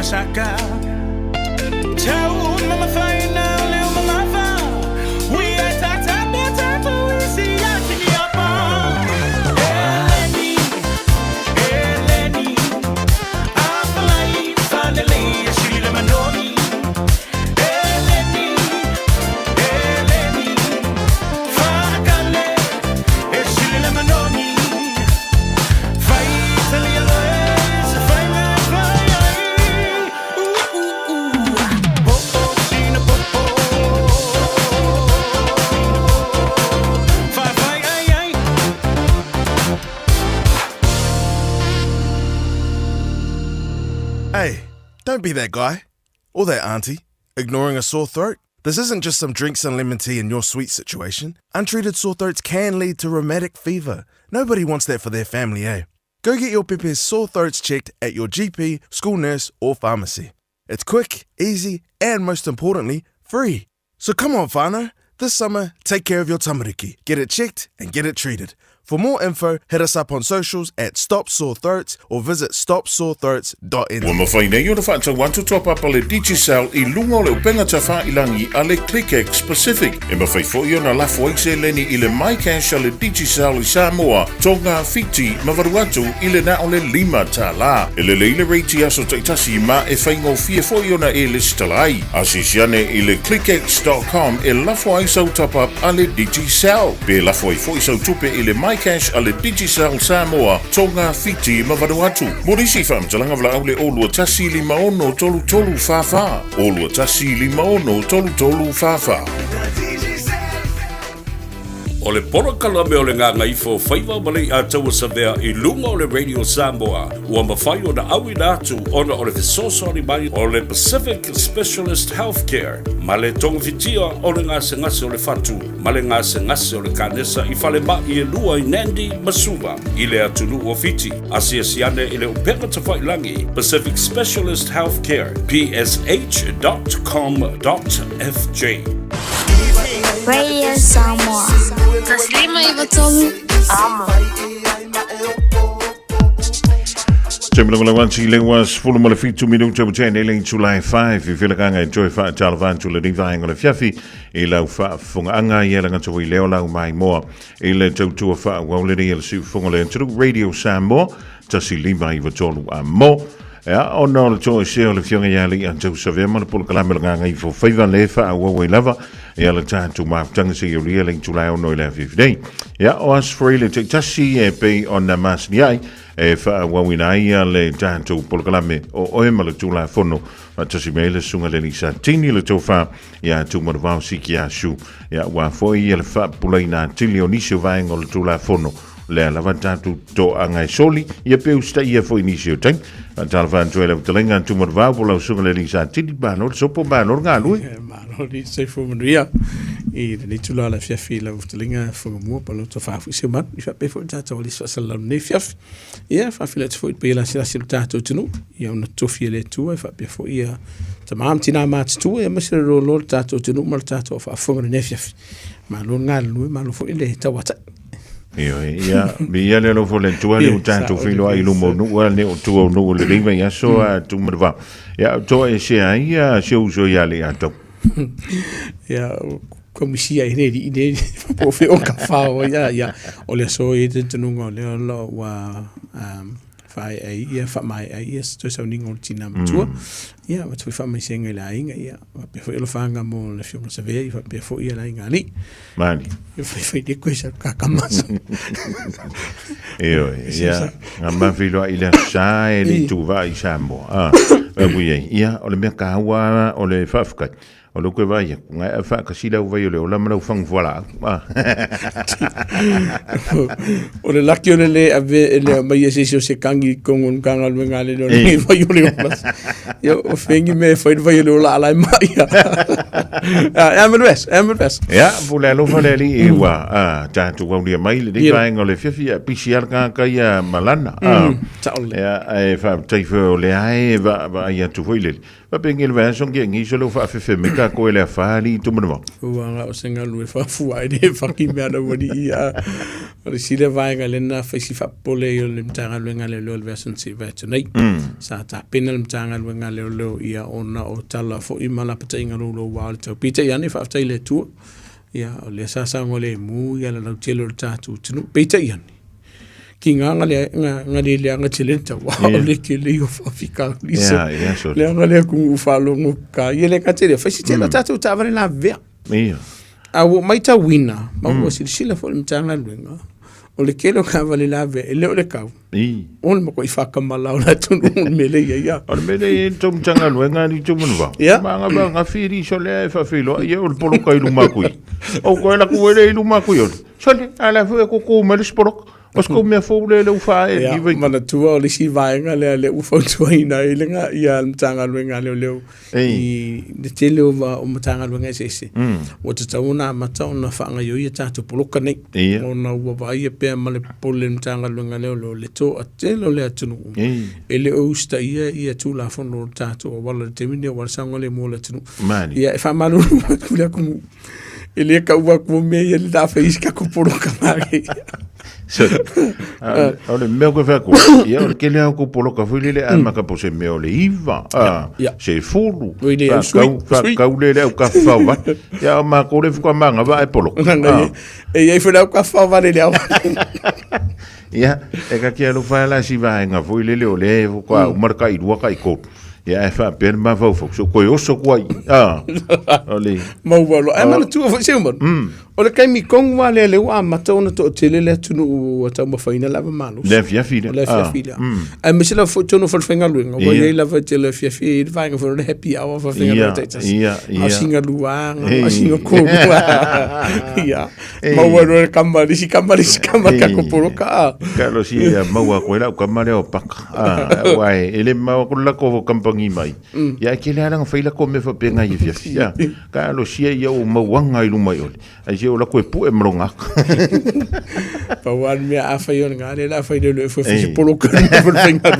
Speaker 15: saka. Tau mamafaina o leo mamafa. We are tata tata isi atini apa. Eleni, Eleni, afalai falele shile manoni. Eleni, Eleni, fakale shile manoni. Fai tali aloe, se fai me fai ai. Ooh, ooh, ooh. Po, sina, po, po. Fai, fai, ai, ai.
Speaker 6: Hey, don't be that guy or that auntie ignoring a sore throat. This isn't just some drinks and lemon tea in your sweet situation. Untreated sore throats can lead to rheumatic fever. Nobody wants that for their family, eh? Go get your pepe's sore throats checked at your GP, school nurse, or pharmacy. It's quick, easy, and most importantly, free. So come on, whānau. This summer, take care of your tamariki. Get it checked and get it treated. For more info, hit us up on socials at Stop Sore Throats or visit stopsorethroats.nz.
Speaker 7: Ua mafai nei ona faatau atu top up a le Digicel i luga o le upega tafailangi a le ClickX Pacific. E mafai foi ona lafo ai seleni i le MyCash a le Digicel i Samoa, Tonga, Fiti ma Vanuatu i le na o le $5. E lelei le rate i aso taitasi ma e faigofie foi ona e lesitala ai. Asiasi ane i le clickx.com e lafo ai sau top up a le Digicel. Pe lafo ai foi sau tupe i le MyCash a le Digicel Samoa, Tonga, Fiti ma Vanuatu. Mo nisi faamatalaga valaau le 021 56 33 44. 021 56 33 44.
Speaker 21: O le polokalame o le Gagaifo Faiva ma le Iataua Savea i luga o le Radio Samoa ua mafai ona auina atu ona o le fesoasoani mai o le Pacific Specialist Healthcare ma le togafitia o le gasegase o le fatu ma le gasegase o le kanesa i falemai e lua i Nandi ma Suva i le atunuu o Fiti. Asiasi ane i le upega tafailagi Pacific Specialist Healthcare psh.com.fj.
Speaker 2: Radio Samoa. Taslima i Vatolu. Amo.
Speaker 7: Te malangala wanti le was fulu ma le 7 minuta ua tea nei le itulā e 5 i felekaga e toe faatalofa atu lenei vaega o le afiafi i lau faafofogaaga ia lagata ua i leo lau maimoa i le tautua faaauau lenei e le siufofoga o le atunuu Radio Samoa 1 5 9 3 a mo. Ia, ona o le toesea o le Afioga ia Alii Tausavea ma le polokalame o le Gagaifo Faiva le faaauau ai lava ia le tatou mafutaga seia aulia le itulā e 6 i le afiafi nei. Ia, o aso Faraile taitasi e pei ona masani ai e faaauauina ai ia le tatou polokalame o oe ma le Tulafono faatasi mai ai le susuga le alii Satini le tofa ia Tumanuvao Sikiasu. Ia, ua foi ia le faapupulaina atili o nisi o vaega o le Tulafono lea lava tatou toaga e soli ia pe usitaia foi nisi o taimi. Faatalofa atu ai lau fetalaiga Tumanuvao po o lau susuga le alii Satini, malo le sopo, malo le galue.
Speaker 22: Malo le soifua manuia i lenei tulaga o le afiafi i lau fetalaiga Fagamua pa lau tofa foi Seumanu i faapea foi le tatou alisi faasalalau lenei afiafi. Ia, faafeiloai atu foi i le paia lasilasi o le tatou atunuu ia ona tofi e le Atua e faapea foi ia tama ma tina matutua aemaise le loaloa o le tatou atunuu ma le tatou faafofoga i lenei afiafi. Malo le galulue, malo foi le tauatai.
Speaker 7: Ioe, ia, mi ia le alofa o le Atua le ua tatou feiloai i luma o nuu, a le o tua o nuu o lenei vaiaso a Tumanuvao. Ia, toa e sea ai ia si ou uso ia Leiatau.
Speaker 22: Ia, komisia i le i le po fe o ka fao ia ia o le aso e te tunuga o lea lo ua fae ai ia faamae ai ia se toe sauniga o le tina matua. Ia ma toe faamaisega i le aiga ia faapea foi alofaga mo le afioga Savea ia faapea foi ia le aiga alii.
Speaker 7: Mani.
Speaker 22: Ia fai fai le koe sa kakama.
Speaker 7: Ioe, ia, nga mafeiloai i le aso sa e le i tuvaa i Samoa. Ah, ui ai, ia, o le mea kāua o le faafetai. O le koe vaai atu, ngai a faakasi lau vai o le ola ma lau fangu fualaau. Ah.
Speaker 22: O le laki o le le ave e le mai e se isi o se kangi i kongo no kanga luenga le leo nei vai o le ola. Ia, o fengi me fai le vai o le ola ala e mai. Ah, e me e me bes.
Speaker 7: Ia, po le alofa le alii e ua tatou aulia mai lenei vaega o le afiafi, ia pisi lava le tagata ia malana. Ia, ae faafetai foi o lea e vaai atu foi lele. Faapea le vaiaso ngi ngi so le faafefe mai takou e le afa alii Tumanuvao.
Speaker 22: Ua ga o se galu e faafua ai le faki mea na ua alii ia. O le sile vaega le na fai si faapopole ai o le Matagaluega a Leoleo i le vaiaso na se'i atu nei. Sa tapena le Matagaluega a Leoleo ia ona o tala foi ma lapataiga louloua o le tau. Peitai ane faafetai i le Atua, ia o lea sa saogalemu ia le lautele o le tatou atunuu. Peitai ane, kiga nga le nga le leaga tele le tau, a o le tele ia o faafitauli se leaga le atunuu faalogo ka ia le ka tele fai si tele o tatou taavale lavevea. A ua matauina ma ua silasila foi le Matagaluega, o le tele o taavale lavevea e le o le tau, o le matuai faatamala o le atunuu i le mea lea e i ai.
Speaker 7: O le mea lea e i ai le tou Matagaluega alii Tumanuvao, ma gafi alii sole e faafeiloai ia o le poloka i luma atu i. Ou toe alu atu ai lea i luma atu i o. Sole, a o la foi e tutu mai le isi poloka. O se tou mea fou lea lea ua faaee i lenei vaitau.
Speaker 22: Manatua o le isi vaega lea lea ua fautuaina ai le ia le Matagaluega a Leoleo i le tele o Matagaluega eseese, ua tatau ona amata ona faagaoioi a tatou poloka nei, ona ua vaaia pea ma le popole o le Matagaluega a Leoleo le toatele o le atunuu e le o usitaia ia Tulafono o le tatou auala i le taimi lenei aua le saogalemu o le atunuu. Ia e faamalulu atu i le atunuu E le tau atu o mea ia le la fai isi tatou poloka mare.
Speaker 7: So, o le mea koe whako, ia o le kele au ko poloka foi lele a maka po se mea o le iva, a, se fulu, whakau le le au ka whau va, ia o mā kore fuka manga va e poloka.
Speaker 22: E iai foi le au ka whau va le le au.
Speaker 7: Ia, e ka kia alofa la si vaenga foi lele o le ka umara ka i rua ka i kolu. Ia, e faapea le mafaufau, so koe oso kua i, a, o le...
Speaker 22: Maua loa. Ae manatua foi se umanu, o le taimi tonu lava lea lea ua amata ona toatele le atunuu ua taumafaina le ava malosi.
Speaker 7: Le afiafi lea.
Speaker 22: O le afiafi lea. Aemaise lava foi totonu o falefaigaluega, ua i ai lava tele afiafi e i ai le vaega foi o le happy hour falefaigaluega taitasi. A o sina lua, a sina tolu. Ia. Maua loa le kama, le isi kama, le isi kama, ka koporoka. A.
Speaker 7: Kalosi ia maua koe lau kama lea o paka. Ah, ua e, e le maua ko lako kampangi mai. Ia e kele alanga whai lako me whapenga i fiafi. Ia, ka alosia ia o mauanga i luma i ole. Ai se o lako e pu e mronga.
Speaker 22: Pa wan mea a whai o ngā le la whai le le whai se poloka ni whai whai ngā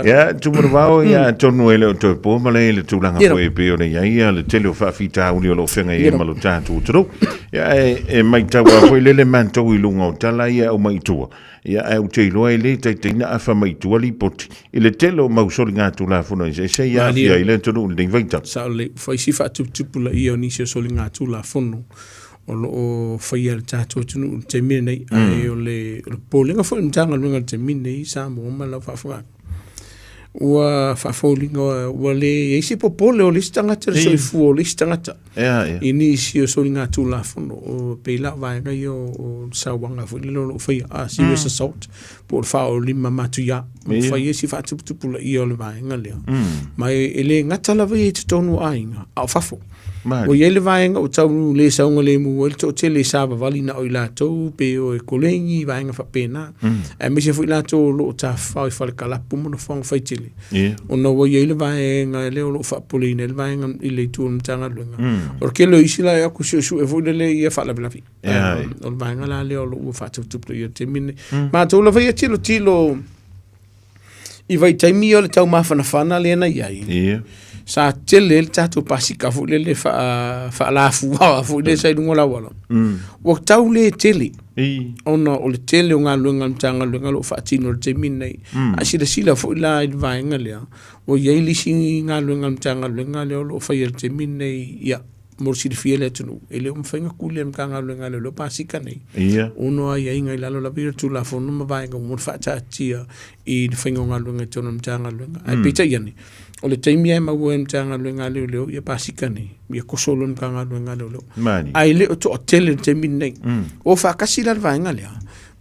Speaker 7: Ia, Tumanuvao, ia, tonu e le o toe pō ma le le tūlanga koe e pei ona iai ia le tele o faafitauli o lo o feagai ai ma lo tatou atunuu. Ia, e, e maitau a foi lele matou i luga o tala ia au mai i tua. Ia, ae ou te iloa e le taitaina afa mai i tua lipoti i le tele o mau soliga Tulafono eseese ia aafia ai le atunuu i lenei vaitau.
Speaker 22: Sao lelei, ua fai si faatuputupulaia o nisi o soliga Tulafono o lo o faia e le tatou atunuu i le taimi lenei. Ae o le popolega foi o le Matagaluega i le taimi lenei i Samoa ma lau faafofoga atu, ua faafoliga ua le i ai se popole o le isi tagata i le soifua o le isi tagata i nisi o soligatulafono. O pei la o vaega ia o le sauaga foi lele o lo o faia, a serious assault po o le faaolima matuia, ua fai ai si faatuputupulaia o le vaega lea. Ma e le gata lava ia i totonu o aiga, a o fafo. Ua i ai le vaega ua tau le saogalemu ai le toatele i savavali na o i latou pe o e kolegi vaega faapena. Aemaise foi latou o lo o tafafao i fale kalapu ma nofoaga faitele. Ona ua i ai le vaega lea o lo o faapopoleina ai le vaega i le itu o le Matagaluega. O le tele o isi la e o atu suesue foi lele ia faalavelave. O le vaega la lea o lo o ua faatuputupulaia i le taimi lenei. Matou lava ia tilotilo I vaitaimi ia o le taumafanafana lea na i ai, sa tele ai le tatou pasika foi lele faalafua foi lele sa i luga o le auala. Ua tau le tele ona o le tele o galuega a le Matagaluega o lo o faatino i le taimi lenei. A silasila foi la i le vaega lea, ua i ai le isi galuega a le Matagaluega lea o lo o faia i le taimi lenei, ia, mo le silafia e le atunuu, e le o mafai ona kuli e le Matagaluega a Leoleo pasika nei, ona o aiaiga i lalo lava ia o le Tulafono ma vaega uma o le faataatia i le faiga o galuega i totonu o le Matagaluega. Ae peitai ane, o le taimi lava e maua ai e le Matagaluega a Leoleo ia pasika nei, ia koso loa le Matagaluega a Leoleo. Ae le o toatele i le taimi lenei. Ua faatasi la le vaega lea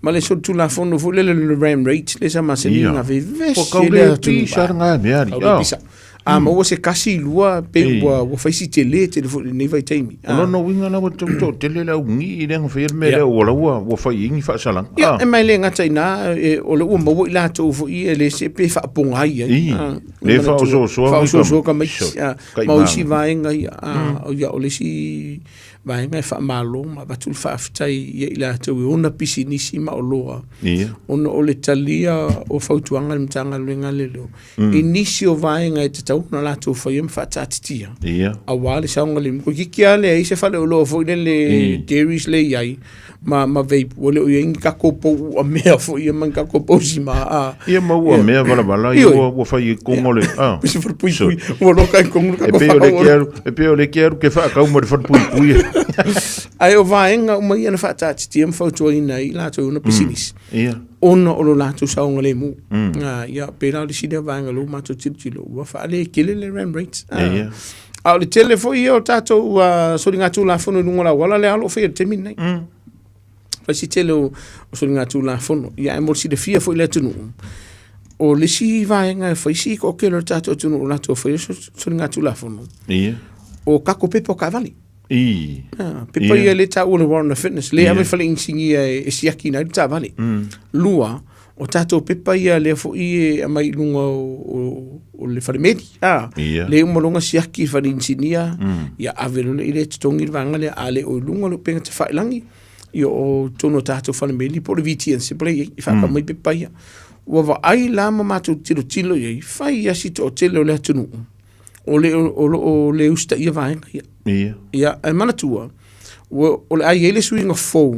Speaker 22: ma le solitulafono foi lele o le ram rate lea sa masani ona vevesi
Speaker 7: Ua kau
Speaker 22: ai le
Speaker 7: le
Speaker 22: atunuu.
Speaker 7: pisa le ngā mea,
Speaker 22: Kau le pisa. A maua se kasi lua pe ua ua fai si tele tele foi lenei vaitaimi.
Speaker 7: O lona uiga la ua tau toatele le augii i le aga faia le mea lea ua la ua ua fai ai ni faasalaga.
Speaker 22: Ia, e mai le gata i ina, e, o le ua maua i latou foi e le se pe faapoga ai ai.
Speaker 7: I, le faaosoosoa
Speaker 22: faaosoosoa tamaiti. Ma o isi vaega ia, ia, o le isi vaega e faamalo ma avatu le faafetai ia i latou e ona pisinisi ma oloa.
Speaker 7: Ia.
Speaker 22: Ona o le talia o fautuaga a le Matagaluega a Leoleo, i nisi o vaega e tatau ona latou faia ma faataatitia.
Speaker 7: Ia.
Speaker 22: Aua le saogalemu. Toeitiiti lava leai se faleoloa foi lele
Speaker 7: I.
Speaker 22: dairies lea e i ai ma, ma vape, ua le o i ai ni tatou pou uamea foi ia ma ni tatou pou sima. A,
Speaker 7: Ia ma uamea valavala ia
Speaker 22: Ioe.
Speaker 7: ua, ua fai i kogo le... Ah.
Speaker 22: Se falepuipui, ua loka i kogo le
Speaker 7: E
Speaker 22: tatou
Speaker 7: pei o le
Speaker 22: whakaora.
Speaker 7: ke alu, e pei o le ke alu ke whaakau ma le whanapuipui.
Speaker 22: Ae o vaega uma ia na faataatitia ma fautuaina ai i latou ona pisinisi.
Speaker 7: Ia.
Speaker 22: Ona o lo latou saogalemu. Ia, pei la o le isi lea vaega lea ua matou tilotilo, ua faaletele le ram rate.
Speaker 7: Ia.
Speaker 22: A o le tele foi ia o tatou soligatulafono i luga o le auala lea o lo o faia i le taimi lenei. Fai si tele o soligatulafono. Ia, ae mo le silafia foi i le atunuu, o le isi vaega e fai si toatele o le tatou atunuu o latou faia soligatulafono,
Speaker 7: Ia.
Speaker 22: o tatou pepa o taavale.
Speaker 7: I.
Speaker 22: Ah, pepa ia le taua o le warrant of fitness, le ave i fale inisinia e siaki ai le taavale. Lua, o tatou pepa ia lea foi e aumai i luga o le falemeli. Ah,
Speaker 7: Ia.
Speaker 22: le uma loa ona siaki i le fale inisinia, ia ave loa lea i le totogi le vaega lea, a le o i luga o le upega tafailagi, ia o totonu o tatou falemeli po o le VTNC po o le i ai, e faatau mai pepa ia. Ua vaai la ma matou tilotilo i ai, fai lava si toatele o le atunuu, o le o lo o le usitaia vaega ia.
Speaker 7: Ia.
Speaker 22: Ia, ae manatua, ua, o le a i ai le suiga fou,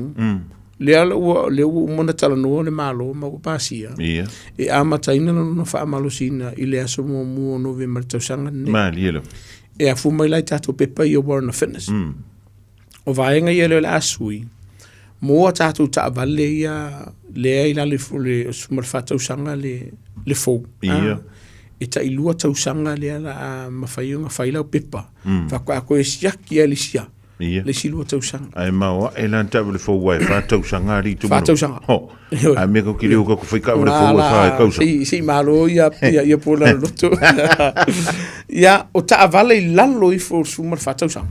Speaker 22: lea la ua, lea ua uma ona talanoa le Malo ma ua pasia,
Speaker 7: Ia.
Speaker 22: e amataina lona faamalosiina i le aso muamua o Novema i le tausaga lenei.
Speaker 7: Malie lava.
Speaker 22: E afua mai la i tatou pepa ia Warrant of Fitness. O vaega ia lea o le a sui, mo a tatou taavale ia lea i lalo ifo o le 14 tausaga le fou.
Speaker 7: Ia.
Speaker 22: Ah, e tai lua tausaga lea la a mafai ona fai lau pepa. Faatoa toe siaki ai le isi
Speaker 7: Ia.
Speaker 22: le isi lua tausaga.
Speaker 7: Ae maoae la le taavale fou aua e fa tausaga alii
Speaker 22: Fa tausaga.
Speaker 7: Ho.
Speaker 22: Ioe.
Speaker 7: A mea kau ki leo ka ku fai taavale
Speaker 22: La,
Speaker 7: fou e
Speaker 22: la,
Speaker 7: fa e tausaga.
Speaker 22: Se i malo ia, ia, ia pō la loto. Ia, o taavale i lalo ifo o le 14 tausaga.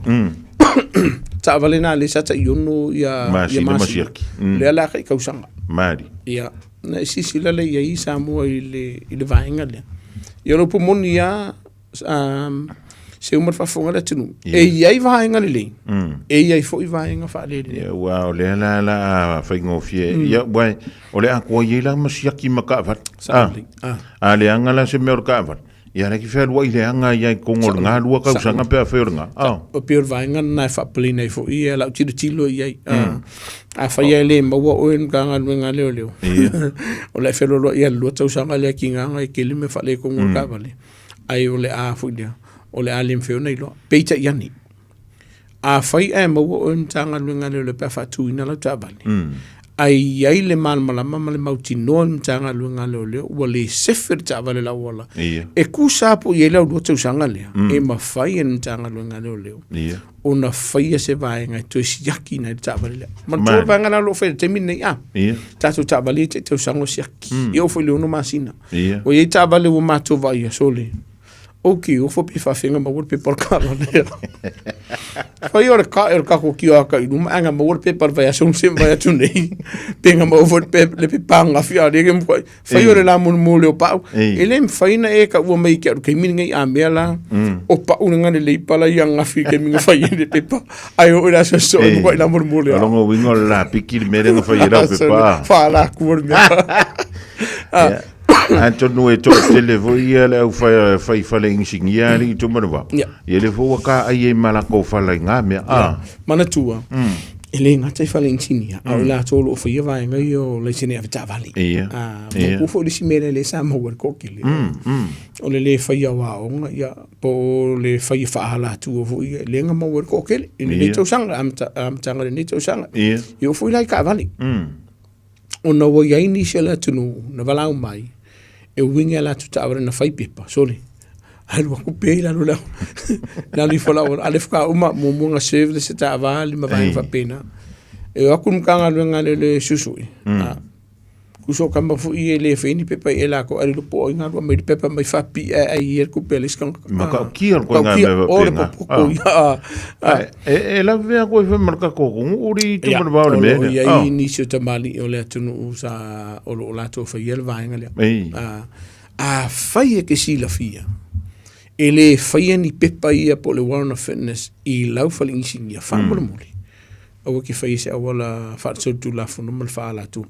Speaker 22: Taavale na lea sa tai ono ia, ia
Speaker 7: Masina ma
Speaker 22: masina.
Speaker 7: siaki.
Speaker 22: Lea la kai tausaga.
Speaker 7: Mali.
Speaker 22: Ia, na e silasila lea i ai Samoa i le, i le vaega lea. Ia, o le upu moni lava, se uma le faafofoga a le atunuu, e i ai vaega lelei, e i ai foi vaega faalelelei.
Speaker 7: Ia, ua o lea la la a faigofie. Ia, ua o le atoa i ai la ma siaki ma taavale.
Speaker 22: Saolelei. Ah.
Speaker 7: A leaga la se mea o le taavale. Ia le ki fealuai leaga ia i kogo o le galua tausaga pe afai o le ga. Ah.
Speaker 22: O pei o le vaega lena e faapaleina ai foi ia lau tilotilo i ai. Afai e le maua oe i le Matagaluega a Leoleo, o le a feloaloai lava i le lua tausaga lea ki gaga e tele mea faaletonu o le taavale, ae o le a foi lea, o le a le mafai ona iloa. Peitai ane, afai ae maua oe i le Matagaluega a Leoleo pe a faatuina lau taavale, ae i ai le malamalama ma le mautinoa i le Matagaluega a Leoleo ua le sefe le taavale i le auala, e tusa lava po o i ai lau lua tausaga lea, e mafai e le Matagaluega a Leoleo ona faia se vaega e toe siaki ai le taavale lea. Manatua le vaega lea o lo o faia i le taimi lenei, a tatou taavale ia tai tausaga o siaki, e oo foi i le 6 masina. Ua i ai taavale ua matou vaaia, sole, ou te ofo pe faafega maua le pepa o le taavale. Fai o le kae o le tatou tio aka i luma, ae na maua le pepa i le vaiaso na se mavae atu nei, pe na maua foi le pepa ananafi a o lea ke matuai. Fai o le la mulimuli o pau. E le mafai ona e taua mai ia te au i le taimi lenei a mea la, o pau lena le leipa la i ananafi i le taimi na fai ai le pepa. Ae oo i le aso soo e matuai lamulimuli
Speaker 7: O
Speaker 22: lava.
Speaker 7: lona uiga o le lapiki le mea lea na fai ai lau pepa.
Speaker 22: Faalatua le mea.
Speaker 7: Ia. Atonu e toatele foi ia le au fai fale inisinia alii Tumanuvao.
Speaker 22: Ia.
Speaker 7: Ia lea foi ua taai ai ma latou fala i ngā mea.
Speaker 22: Ia. Manatua, e le gata i fale inisinia, a o i latou o lo o faia vaega ia o laisene avetaavale.
Speaker 7: Ia.
Speaker 22: Mautu foi le isi mea lea lea sa maua e le toatele. O le le faia o aoga, ia, po o le faia faaalatua foi ia, lea na maua e le toatele i lenei tausaga, amataga o lenei tausaga.
Speaker 7: Ia.
Speaker 22: E oo foi la i taavale. Ona ua i ai nisi o le atunuu na valaau mai, e uiga i a latou taavale na fai pepa, sole, alu atu pea i lalo i le lalo ifo o le auala, a o lea faatoa uma muamua ona serve le isi taavale ma vaega faapena. E o atu le Matagaluega a Leoleo e suesue, Tusa o kama foi e le fai ni pepa i e lākou a lilo po o ai galu aumai le pepa mai faapipii ae ai ia le tupe a le isi tagata.
Speaker 7: Matautia le koe ngā
Speaker 22: Matautia,
Speaker 7: mea
Speaker 22: o le
Speaker 7: faapena.
Speaker 22: popoko ia, a, a.
Speaker 7: E, e lavea koe fai ma le tatou atunuu li
Speaker 22: Ia,
Speaker 7: tumanavao
Speaker 22: o
Speaker 7: le mea
Speaker 22: lo o
Speaker 7: lea.
Speaker 22: i ai
Speaker 7: Ah.
Speaker 22: nisi o tamalii o le atunuu sa o lo o latou faia le vaega lea.
Speaker 7: Ei.
Speaker 22: A, afai e te silafia, e le faia ni pepa ia po o le warrant of fitness i lau faleigisinia, faamolemole, aua e te faia se auala faale-solitulafono ma le faaalatua.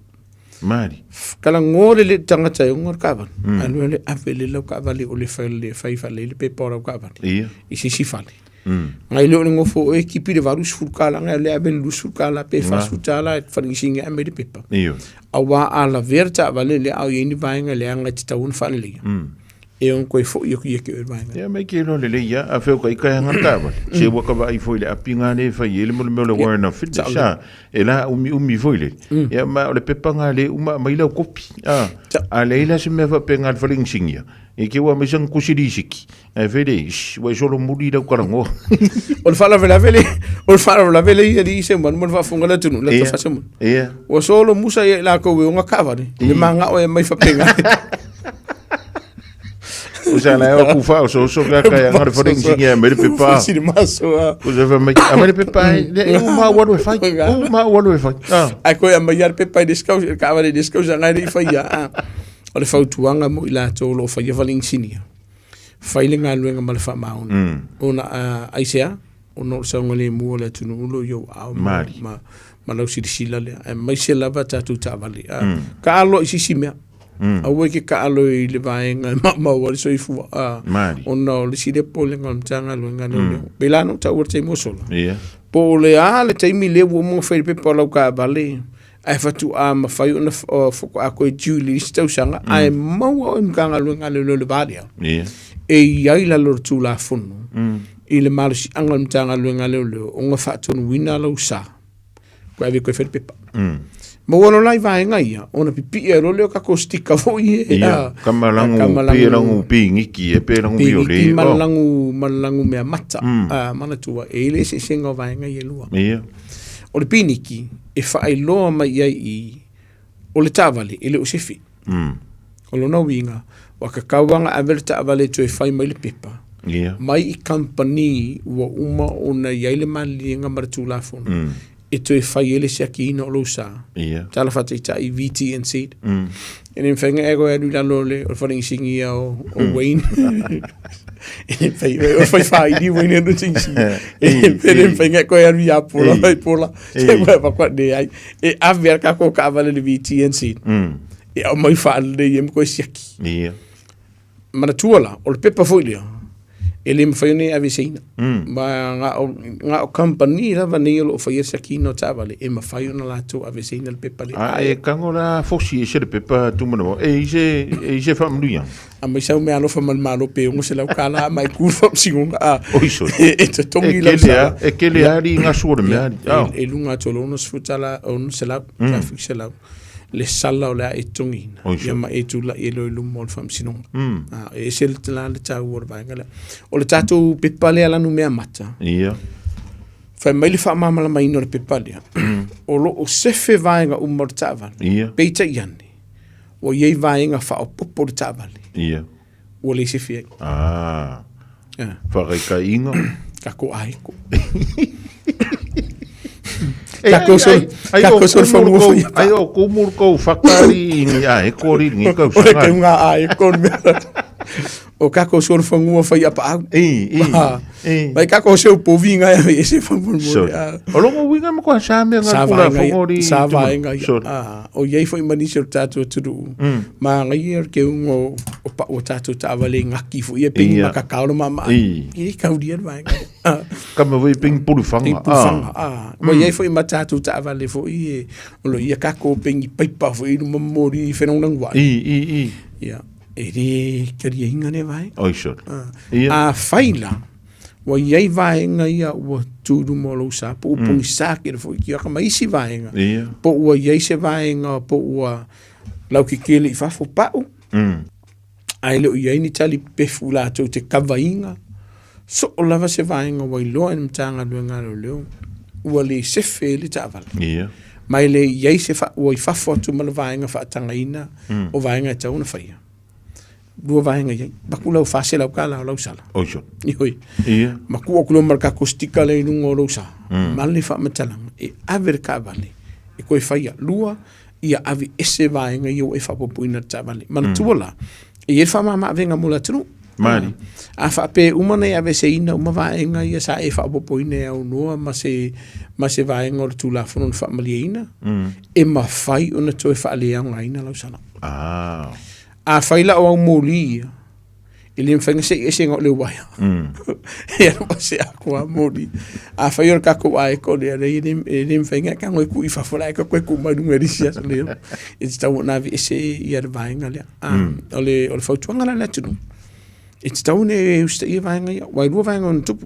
Speaker 7: Mari.
Speaker 22: Talanoa le le tagata e ona le taavale. Alu le ave le lau taavale o le fai le fai fale le pepa o lau taavale.
Speaker 7: Ia.
Speaker 22: I se isi fale.
Speaker 7: Mm.
Speaker 22: Ngai le o le nofo oe kipi le 80 tala ngai le ave le 20 tala pe
Speaker 7: Nga.
Speaker 22: 40 tala e faleigisinia aumai le pepa.
Speaker 7: Ia.
Speaker 22: Auā a lavea le taavale lea a o i ai ni vaega leaga e tatau ona faaleleia. E ono toe foi atu ia te oe le vaega.
Speaker 7: Ia me ke iloa lelei ia, a feo ka ika hanga taavale. Se ua ka vaai foi le api ngā le fai e le mo le mea o le warrant of fitness.
Speaker 22: Sao
Speaker 7: A, e la umi umi foi le. Ia ma o le pepa ngā le uma mai lau kopi. A, a le ila se mea whape ngā le whare ngsingia. E ke ua mai sang kusiri siki. E fai le, shh, ua i solo muri lau karangoa.
Speaker 22: O le faalavelave le, o le faalavelave le ia li se manu ma le faafofoga le atunuu, le
Speaker 7: Ia,
Speaker 22: tafasa manu.
Speaker 7: ia.
Speaker 22: Ua solo musa ia i lakou e ona taavale, le magao e aumai faapena.
Speaker 7: O sa la o ku fa o so so ka ka ngare fare ngi ya mere pepa.
Speaker 22: Sini maso.
Speaker 7: O sa fa mai a mere pepa e o ma walu e fai. O ma walu e fai. Ah.
Speaker 22: Ai koe a mai ar pepa i descau ka avare descau sa ngai i fai ya. O le fautuaga mo i latou o lo o faia faleigisinia. Fai le galuega ma le faamaoni. Ona aisea ona o le saogalemu o le atunuu lo i ou aao ma, ma, ma lau silasila lea. Aemaise lava tatou taavale. Taalo i se isi mea. Aua e ke taalo i le vaega e maumau ai le soifua. Ona o le isi lea popolega o le Matagaluega lea mm. Pei la na ou taua le taimi ua sola.
Speaker 7: Yeah.
Speaker 22: Po o le a le taimi lea ua uma ona fai le pepa o lau taavale, ae faatoa mafai ona faatoa toe due i le isi tausaga, ae maua oe i le Matagaluega a Leoleo i le va lea.
Speaker 7: Yeah.
Speaker 22: E i ai lalo o le Tulafono i le malosiaga o le Matagaluega a Leoleo ona faatonuina lau sa, koe ave koe fai le pepa. Maua loa la i vaega ia, ona pipii ai loa lea o tatou sticker foi ia.
Speaker 7: Ia, kamalangu, pe langu pingiki e pe langu
Speaker 22: Pingiki
Speaker 7: viole.
Speaker 22: ma
Speaker 7: Oh.
Speaker 22: langu, ma langu mea mata. Manatua, e i le eseesega o vaega ia e lua.
Speaker 7: Ia.
Speaker 22: O le piniki, e faailoa mai i ai i, o le taavale, e le o se fi. O lona uiga, ua tatau lava ona ave le taavale e toe fai mai le pepa.
Speaker 7: Ia.
Speaker 22: Mai i kamupani ua uma ona i ai le maliliega ma le Tulafono. E toe fai ai le siakiina o lou sa.
Speaker 7: Ia.
Speaker 22: Tala faataitai VTNZ. E le mafai ona e toe alu i lalo o le o le faleigisinia ia o, o Wayne. E le mafai, o le fai faaili Wayne e alu sigisigina. E le mafai ona e toe alu ia Pola, mai Pola. Se ua faapea leai. E ave lava le tatou taavale i le VTNZ. E aumai faalelei ai ma toe siaki.
Speaker 7: Ia.
Speaker 22: Manatua la, o le pepa foi lea, e le mafai ona e aveeseina. Ma na o, na o kamupani lava nei o lo o faia le siakiina o taavale, e mafai ona latou aveeseina le pepa lea.
Speaker 7: A e tago la fosi ese le pepa Tumanawa, e i se, e i se faamanuiaga.
Speaker 22: Aumai sau meaalofa ma le Malo pe $600 a mai ku le faamasinoga, a,
Speaker 7: Oi sole.
Speaker 22: e totogi
Speaker 7: E
Speaker 22: lau
Speaker 7: kele
Speaker 22: sala.
Speaker 7: a, e kele a li gasu o le mea ali.
Speaker 22: Ia,
Speaker 7: Oh.
Speaker 22: e, e luga atu o le $60, $600, $700. le sala o le a e totogiina,
Speaker 7: Oi
Speaker 22: ia ma e tulai e loa i luma o le faamasinoga. A, e ese le la le taua o le vaega lea. O le tatou pepa lea lanu mea mata,
Speaker 7: Ia.
Speaker 22: fai mai le faamalamalamaina o le pepa lea, o lo o sefe vaega uma o le taavale,
Speaker 7: Ia.
Speaker 22: peitai ane, ua i ai vaega faaopoopo o le taavale,
Speaker 7: Ia.
Speaker 22: ua le sefe ai.
Speaker 7: Ah.
Speaker 22: Ah.
Speaker 7: Whakaikaiinga.
Speaker 22: Kako aeko.
Speaker 7: E,
Speaker 22: Kako
Speaker 7: ai,
Speaker 22: sol,
Speaker 7: ai, ai,
Speaker 22: kako
Speaker 7: o
Speaker 22: sol
Speaker 7: kumuru
Speaker 22: whanua
Speaker 7: kou-
Speaker 22: whai
Speaker 7: Ai o kumuru kou whakari i ni a e kori ni kau
Speaker 22: O le
Speaker 7: sanga.
Speaker 22: keu ngā aeko ni mea. O kako sol whanua whai apa au.
Speaker 7: I, i, i.
Speaker 22: Mai kako seu povi ngā e se whamua
Speaker 7: Sorry. O longo winga mo kwa sa mea ngā
Speaker 22: Sa
Speaker 7: kura
Speaker 22: vaenga ia,
Speaker 7: whangori.
Speaker 22: sa vaenga ia.
Speaker 7: Sorry.
Speaker 22: Ah, o iai foi manisi o le tatou atunuu. Ma ngai ia o le keuga o o pa o tatou taavale ngaki foi ia pengi
Speaker 7: Ia.
Speaker 22: makakao le mamaa.
Speaker 7: I.
Speaker 22: E kaulia le vaega lea. Ah.
Speaker 7: Kama voi pengi puluwhanga.
Speaker 22: Pengi puluwhanga, ah. Ua iai foi ma tatou taavale foi e o lo ia kako pengi paipa foi i luma momoli i whenongangu ai.
Speaker 7: I, i, i.
Speaker 22: Ia. E le kariainga lea vaega.
Speaker 7: Oi, sorry.
Speaker 22: Ah.
Speaker 7: Ia.
Speaker 22: A whai la, ua iai vaega ia ua tū i luma o lou sa, po ua pogisa kele foi ki aka ma isi vaega.
Speaker 7: Ia.
Speaker 22: Po ua iai se vaega, po ua laukekele i fafo pau, ae le o iai ni tali pefu latou te kavaina, soo lava se vaega ua iloa e le Matagaluega a Leoleo, ua le sefe ai le taavale.
Speaker 7: Ia.
Speaker 22: Ma e le i ai se fa, ua i fafo atu ma le vaega faatagaina o vaega e tatau ona faia. Lua vaega i ai. Paku lau 400 tala o lau sala.
Speaker 7: Oiso.
Speaker 22: Ioi.
Speaker 7: Ia.
Speaker 22: Ma tuu atu loa ma le tatou sticker lea i luga o lou sa. Ma le faamatalaga e ave le taavale e toe faia. Lua, ia ave ese vaega ia ua e faaopoopoina i le taavale. Manatua la, e i ai le faamama-avega mo le atunuu.
Speaker 7: Mali.
Speaker 22: A faapea uma ona e aveeseina uma vaega ia sa e faaopoopoina e aunoa ma se, ma se vaega o le Tulafono na faamalieina, e mafai ona toe faaleaogaina lau sala.
Speaker 7: Ah.
Speaker 22: Afai la o au moli ia, e le mafai ona sei ese na o le uaea. E alu ma se ako a moli. Afai o le tatou aeko lea, leai e le, e le mafai ona e tago e tuu i fafo, la e toe tuu mai luga i le isi aso lea. E tatau ona aveese ia le vaega lea. O le, o le fautuaga la i le atunuu, e tatau ona e usitaia vaega ia. Aua e lua vaega ona tupu.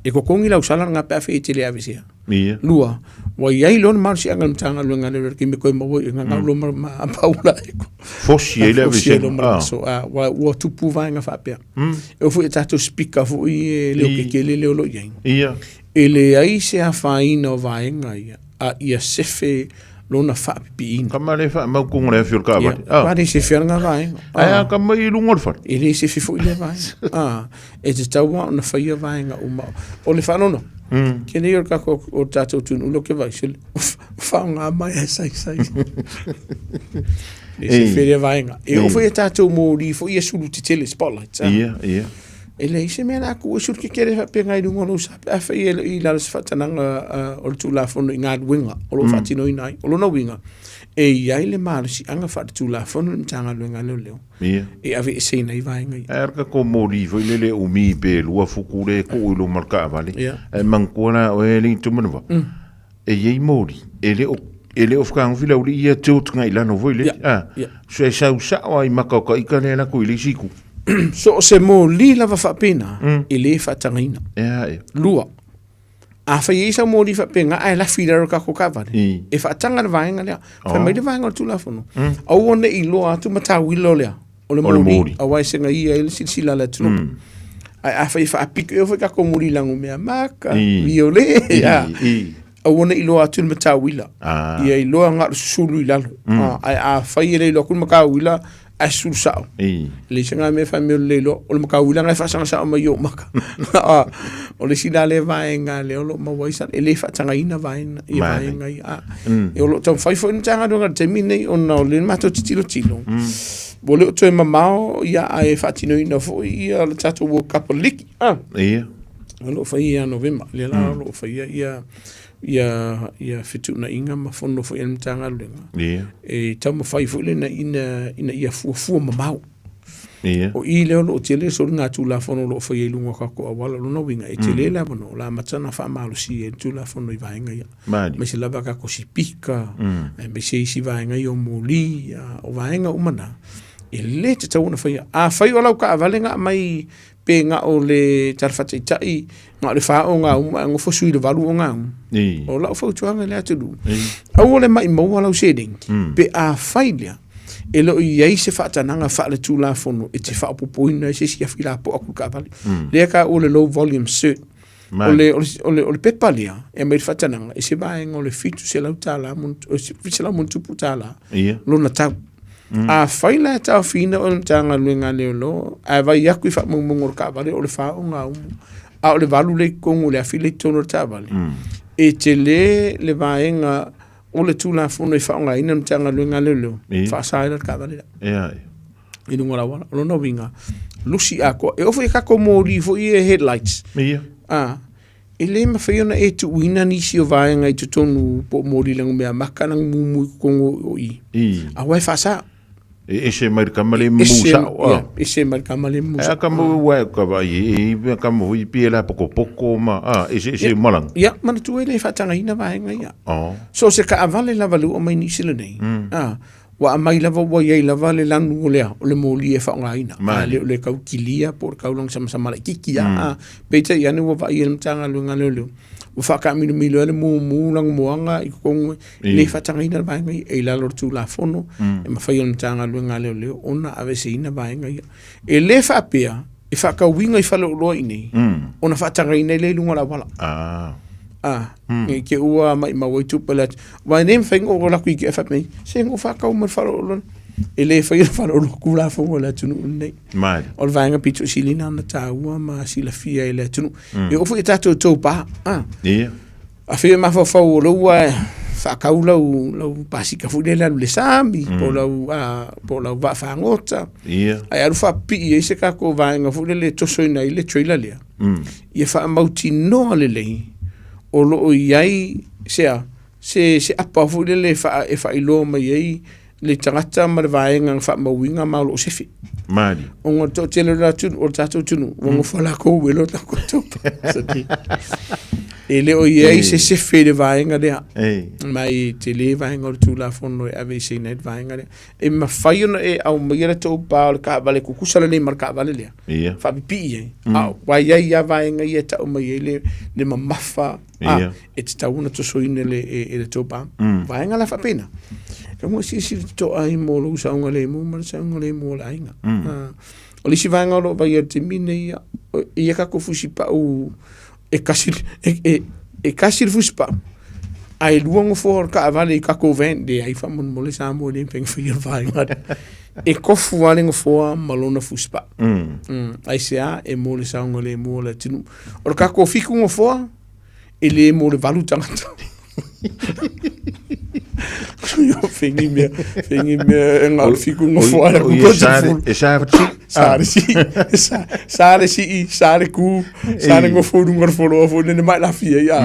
Speaker 22: E totogi lau sala lena pe afai e te le aveesea.
Speaker 7: Ia.
Speaker 22: Lua, ua i ai loa le malosiaga o le Matagaluega a Leoleo i le taimi e toe maua ai, gagau loa ma, ma paula e ko.
Speaker 7: Fosi ai le
Speaker 22: Fosi ai
Speaker 7: aveesega.
Speaker 22: loa ma le maso. Ah, ua, ua tupu vaega faapea. E oo foi i a tatou speaker foi e leo kekele lea o lo o i ai.
Speaker 7: Ia.
Speaker 22: E leai se afaina o vaega ia, a ia sefe lona faapipiina.
Speaker 7: Ka ma le faamau kuga le afi o le taavale.
Speaker 22: Ia, ah. le sefe lena vaega.
Speaker 7: Ae a ka mai i luga o le fale.
Speaker 22: E le sefe foi lea vaega. Ah, e tatau lava ona faia vaega uma. O le faanono, ke nei o le tatou, o le tatou atunuu lea ou te vaai, sole, faaaoga mai ae saisai. Le sefe lea vaega. E oo foi i a tatou moli foi ia sulu tetele, spotlights. Ah.
Speaker 7: Ia, ia.
Speaker 22: E leai se mea o le a tuu ai sulu tetele faapena i luga o lou sa pe afai e le i lalo o se faatanaga o le Tulafono i galuega o lo o faatinoina ai. O lona uiga, e i ai le malosiaga faaletulafono i le Matagaluega a Leoleo e aveeseina ai vaega ia.
Speaker 7: Ae o le tatou moli foi lele e umi pe lua futu le tuu i luma o le taavale, ae manatua la oe e alii Tumanava, e i ai moli e le o e le o fetagofi le aualii ia tilt agai i lalo foi lele, a, so e sau sao lava i maka o ta ita lea e alu atu i le isi itu.
Speaker 22: So o se moli lava faapena, e le faatagaina. Lua, afai e i ai sau moli faapena ae lafi i lalo o le tatou taavale, e faataga le vaega lea. Fai mai le vaega o le Tulafono, aua ne i iloa atu matauila o le a? O le moli, aua e segaia ai le silasila a le atunuu. Ae afai e faapito, e oo foi i tatou moli lagomea maka, viole, a, aua ne i iloa atu le matauila. Ia iloa na o le susulu i lalo. Ae afai e le iloa atu le matauila, ae susulu sao. E leai se mea e fai mea o le le iloa, o le matauila lena e faasaga sao mai i ou maka. O le isi la lea vaega lea o lo o maua ai sa, e le faatagaina vaega ia vaega ia. E o lo o taumafai foi le Matagaluega i le taimi lenei ona o lea matou te tilotilo, ua le o toe mamao ia ae faatinoina foi ia le tatou World Cup o le liki.
Speaker 7: Ia.
Speaker 22: O lo o faia ia Novema, lea la o lo o faia ia ia ia fetuunaiga ma fono foi a le Matagaluega.
Speaker 7: Ia.
Speaker 22: E taumafai foi lena ina ina ia fuafua mamao.
Speaker 7: Ia.
Speaker 22: O i lea o lo o tele soligatulafono o lo o faia i luga o tatou auala, o lona uiga e tele le avanoa o le a amata ona faamalosia ai le Tulafono i vaega ia.
Speaker 7: Malie.
Speaker 22: Aemaise lava tatou sipika, aemaise isi vaega ia o moli, o vaega uma na, e le tatau ona faia. Afai o lau taavale na aumai pe na o le Tala Faataitai, na o le 4 o gaumu ae nofo sui i le 8 o gaumu. O lau fautuaga i le atunuu, aua le maimauina lau seleni, pe afai lea e le o i ai se faatanaga faaletulafono e te faaopoopoina ai se isi afi lapoa atu i le taavale. Lea e taua o le low volume cert. O le, o le, o le, o le pepa lea e aumai le faatanaga, e se vaega o le $700 $700+ lona tau. Afai la e taofiina oe e le Matagaluega a Leoleo ae vaai atu i faamaumauga o le taavale o le 4 o gaumu, a o le 8 lea i totonu o le afi lea i totonu o le taavale, e tele le vaega o le Tulafono e faaaogaina e le Matagaluega a Leoleo e faasa ai la le taavale lea i luga o le auala. O lona uiga, lusi atoa. E oo foi i tatou moli foi ia headlights, e le mafai ona e tuuina nisi o vaega i totonu po o moli lanumeamata lanumumu i totonu o i, aua e faasa.
Speaker 7: E ese mai le tama le mumu sao.
Speaker 22: Ia, ese mai le tama le mumu
Speaker 7: sao. E a kama ua e ka vai e e kama hui pie la poko poko ma a ese ese malang.
Speaker 22: Ia, manatua e le faatagaina vaega ia. So se taavale lava le ua aumai Niu Sila nei. Ua aumai lava ua i ai lava le lanu o le a, o le moli e faaaogaina. A le o le tau kilia po o le tau lagisamasama laitiiti a. Peitai ane ua vaai e le Matagaluega a Leoleo, ua faataamilomilo ai le mumu lanumoana i totonu e le faatagaina le vaega ia. E i lalo o le Tulafono e mafai e le Matagaluega a Leoleo ona aveeseina vaega ia. E le faapea e faatauina i faleoloa i inei ona faatagaina ai lea i luga o le auala. A, nge ke ua mai mau ai tupe le atu. Wa ne mawhai ngō o laku i ke awhap nei, se ngō whakau mai wharo e le whai le wharo o kula whango le atunu nei.
Speaker 7: Mai.
Speaker 22: O le vaenga pito silina na tāua ma silafia e le atunu. E ofu e tātou tau pā. A.
Speaker 7: Ia.
Speaker 22: A whia mawhawhau o laua e whakau lau, lau pasika fui le alu le sami, po lau, a, po lau vaa whangota.
Speaker 7: Ia.
Speaker 22: Ai alu whapii e se kako vaenga fui le le toso ina i le trailer lea. Ia faamautinoa lelei o loo i ai se a, se, se apa foi lele e faa, e faailoa mai ai le tagata ma le vaega na faamauina ma o loo sefe.
Speaker 7: Mali.
Speaker 22: Ona o le toatele o le atunuu, o le tatou atunuu, ua nofo lakou e lo takou tupe. E le o i ai se sefe i le vaega lea. Ma e tele vaega o le Tulafono e aveeseina ai le vaega lea. E mafai ona e aumaia le tou pa o le taavale tutusa lelei ma le taavale lea.
Speaker 7: Ia.
Speaker 22: Faapipii ai. A ua i ai lava vaega ia e tau mai ai le, le mamafa a, e tatau ona tosoina le, e, e le tou pa. Vaega la faapena. Ka mua silasila totoa ai mo lou saogalemu ma le saogalemu o le aiga. A, o le isi vaega o lo o vaai i le taimi lenei, ia, ia tatou fusipau e kasi, e, e, e kasi le fusipau, ae lua nofoa o le taavale i tatou van, leai faamolemole Samoa e le mafai ona faia le vaega lea. E kofu lava le nofoa ma lona fusipau. Aisea? E mo le saogalemu o le atunuu. O le tatou fitu nofoa, e le mo le valu tagata. Yo, fengi mea, fengi mea e ngā fiku nofoa e
Speaker 7: O ia sa e sa whati.
Speaker 22: Sa le sii, sa, sa le sii, sa le ku, sa le ngofo runga le foloa fo nene mai la fia ia.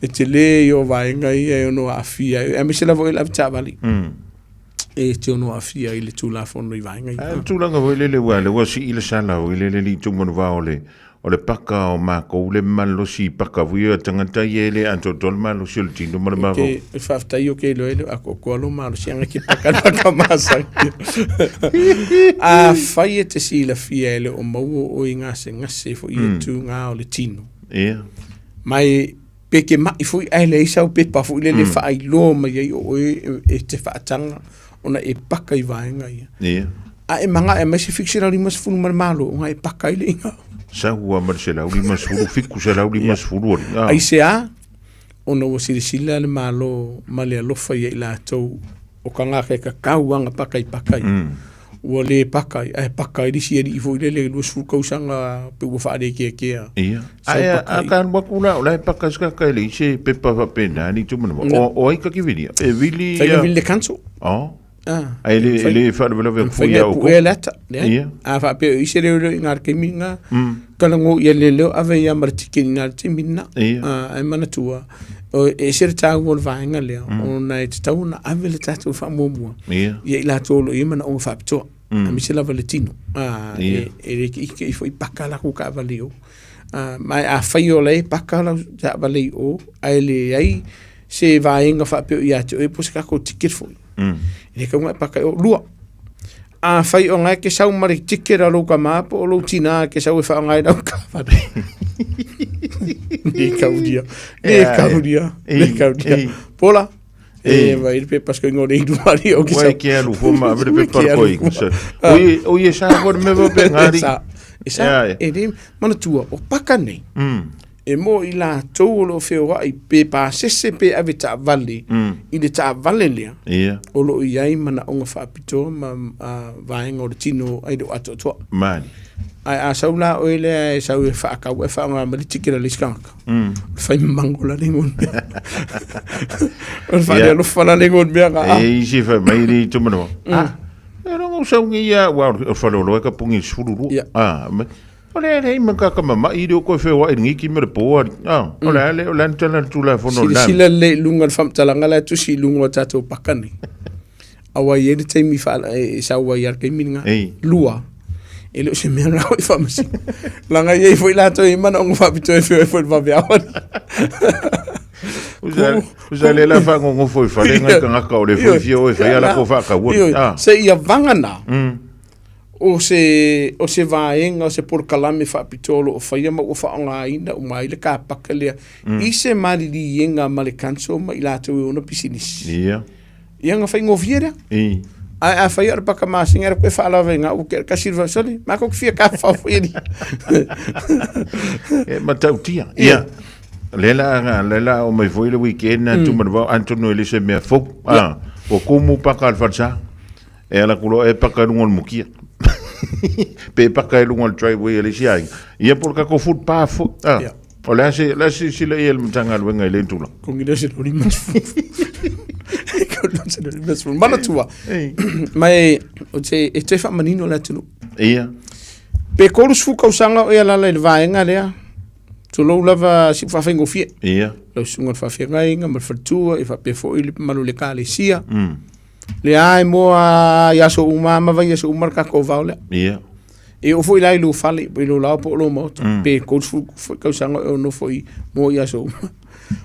Speaker 22: E te le i o vaenga ia e ono aafia. E aemaise lava i le avetaavale. E te ono aafia i le Tulafono i vaenga ia.
Speaker 7: A tulaga foi lele ua le ua sii le sala o ile le li tumanu vao le O le paka o makou le malosi i paka vui o tagata ia e le atoatoa le malosi o le tino ma le mafau.
Speaker 22: Ke faafetai o ke iloa e le o akoakoa lou malosi aga ke paka le paka masani. Afai e te silafia e le o maua oe i gasegase foi i tūgā o le tino.
Speaker 7: Ia.
Speaker 22: Ma e pe ke maʻi foi ae leai sau pepa foi lele e faailoa mai ai o oe e te faataga ona e paka i vaega ia.
Speaker 7: Ia.
Speaker 22: A e mangaʻe mai se 750 ma le malo ona e paka ai le iga.
Speaker 7: Sau ua ma le 150, 750 ali. Ah.
Speaker 22: Aisea? Ona ua silasila le Malo ma le alofa ia i latou o tagata e kakau aga paka i paka ia. Ua le paka ai, ae paka ai le isi alii foi lele i 20 tausaga pe ua faalekeakea.
Speaker 7: Ia. Ae a ka alu atu la, o la e paka se kaka e leai se pepa faapena ni tumana. O, o ai kaki vili? E vili
Speaker 22: Fai vili le council.
Speaker 7: Oh.
Speaker 22: Ah.
Speaker 7: Ai le le faalavelave atu foi ia o.
Speaker 22: Fai le ata. Ia. A faapea i se leo i ngā taimi ngā. Kala ngō ia le leo ave ia ma le tikeni nā le taimi nā.
Speaker 7: Ia.
Speaker 22: Ai manatua. O, e ese le tāua o le vaega lea, ona e tatau ona ave le tatou faamuamua.
Speaker 7: Ia.
Speaker 22: Ia i latou o lo o i ai manaoga faapitoa. Aemaise lava le tino.
Speaker 7: Ia.
Speaker 22: E le keʻikeʻi foi paka lakou taavale i o. Ma e afai o la e paka lau taavale i o, ae leai se vaega faapea o ia te oe po o se tatou ticket foi. E le tatau ona e paka i o. Lua, afai o na e te sau ma le ticket a lou tama po o lou tina e te sau e faaaoga ai lau taavale. Le kaulia, le kaulia, le kaulia. Pola, e vai le pepa sko ngore i duari o ki
Speaker 7: sau. Wai ke alu fo ma avere pepa ko i. Oi oi e sa ko me va pe ngari.
Speaker 22: E sa e le manatua o paka nei. E mo i latou o lo o feoai pe pasese pe ave taavale i le taavale lea
Speaker 7: Ia.
Speaker 22: o lo o i ai manaoga faapitoa ma vaega o le tino ai le o atoatoa.
Speaker 7: Mali.
Speaker 22: Ae a sau la oe lea e sau e faatau e faaaoga mai le ticket a le isi tagata. O le fai mamango la le igoa o le mea. O le faalealofa la le igoa o le mea ga.
Speaker 7: E isi fai mai le itu manawa. Ah, e rongo sau ngi ia, wa o whalolo e ka pungi 12.
Speaker 22: Ia.
Speaker 7: Ah, me, O le leai ma ka kamamaʻi i le o koe feoaʻi i le giki ma le pō ali. Ah, o le a le o le a ni tala le Tulafono le
Speaker 22: Silasila lelei i luga o le faamatalaga la e tusi i luga o tatou paka nei. Aua e i ai le taimi faala, e sau ai lava le taimi lena.
Speaker 7: Ei.
Speaker 22: Lua, e le o se mea lena i faamasino. Leaga e i ai foi latou e i ai manaoga faapitoa e feoai foi i le vaveao ali.
Speaker 7: Usa le la faagogofo i fale ngai tagata o le foi fia o e fai a lakou faakaua.
Speaker 22: Ioe,
Speaker 7: Ah.
Speaker 22: seia vagana. O se, o se vaega, o se polokalame faapitoa o lo o faia ma ua faaaogaina uma ai le kapaka lea i se maliliega ma le council ma i latou e ona pisinisi.
Speaker 7: Ia.
Speaker 22: Ia ona faigofie lea.
Speaker 7: I.
Speaker 22: Ae afai o le paka masina e koe faalava i ngā uke kasi le sole, ma ko fia ka fa foi ni.
Speaker 7: E matautia. Ia. Le la le la o mai foi le weekend na tu mana Antonio e le se mea fou. Ah, o kumu paka al falsa. E ala kulo e paka i lunga o le mukia. Pe paka i lunga o le driveway e le isi aiga. Ia po o le kako footpath foi. Ah. O le a se le a silasila i ai le Matagaluega i lea tulaga?
Speaker 22: Kongi se loli se loli mas Manatua. Mai o te e toe faamanino le atunuu.
Speaker 7: Ia.
Speaker 22: Pe 30 tausaga o e alaala i le vaega lea, tulou lava si faafaigofie.
Speaker 7: Ia.
Speaker 22: Lau susuga i le faafeagaiga ma le faletua, e faapea foi le mamalu o le ekalesia. Lea e moa i aso uma ma vaiaso uma le tatou vao lea.
Speaker 7: Ia.
Speaker 22: E oo foi la i lou fale, i lou laoa po o lou maota, pe 30 foi tausaga o e nofo i moa i aso uma.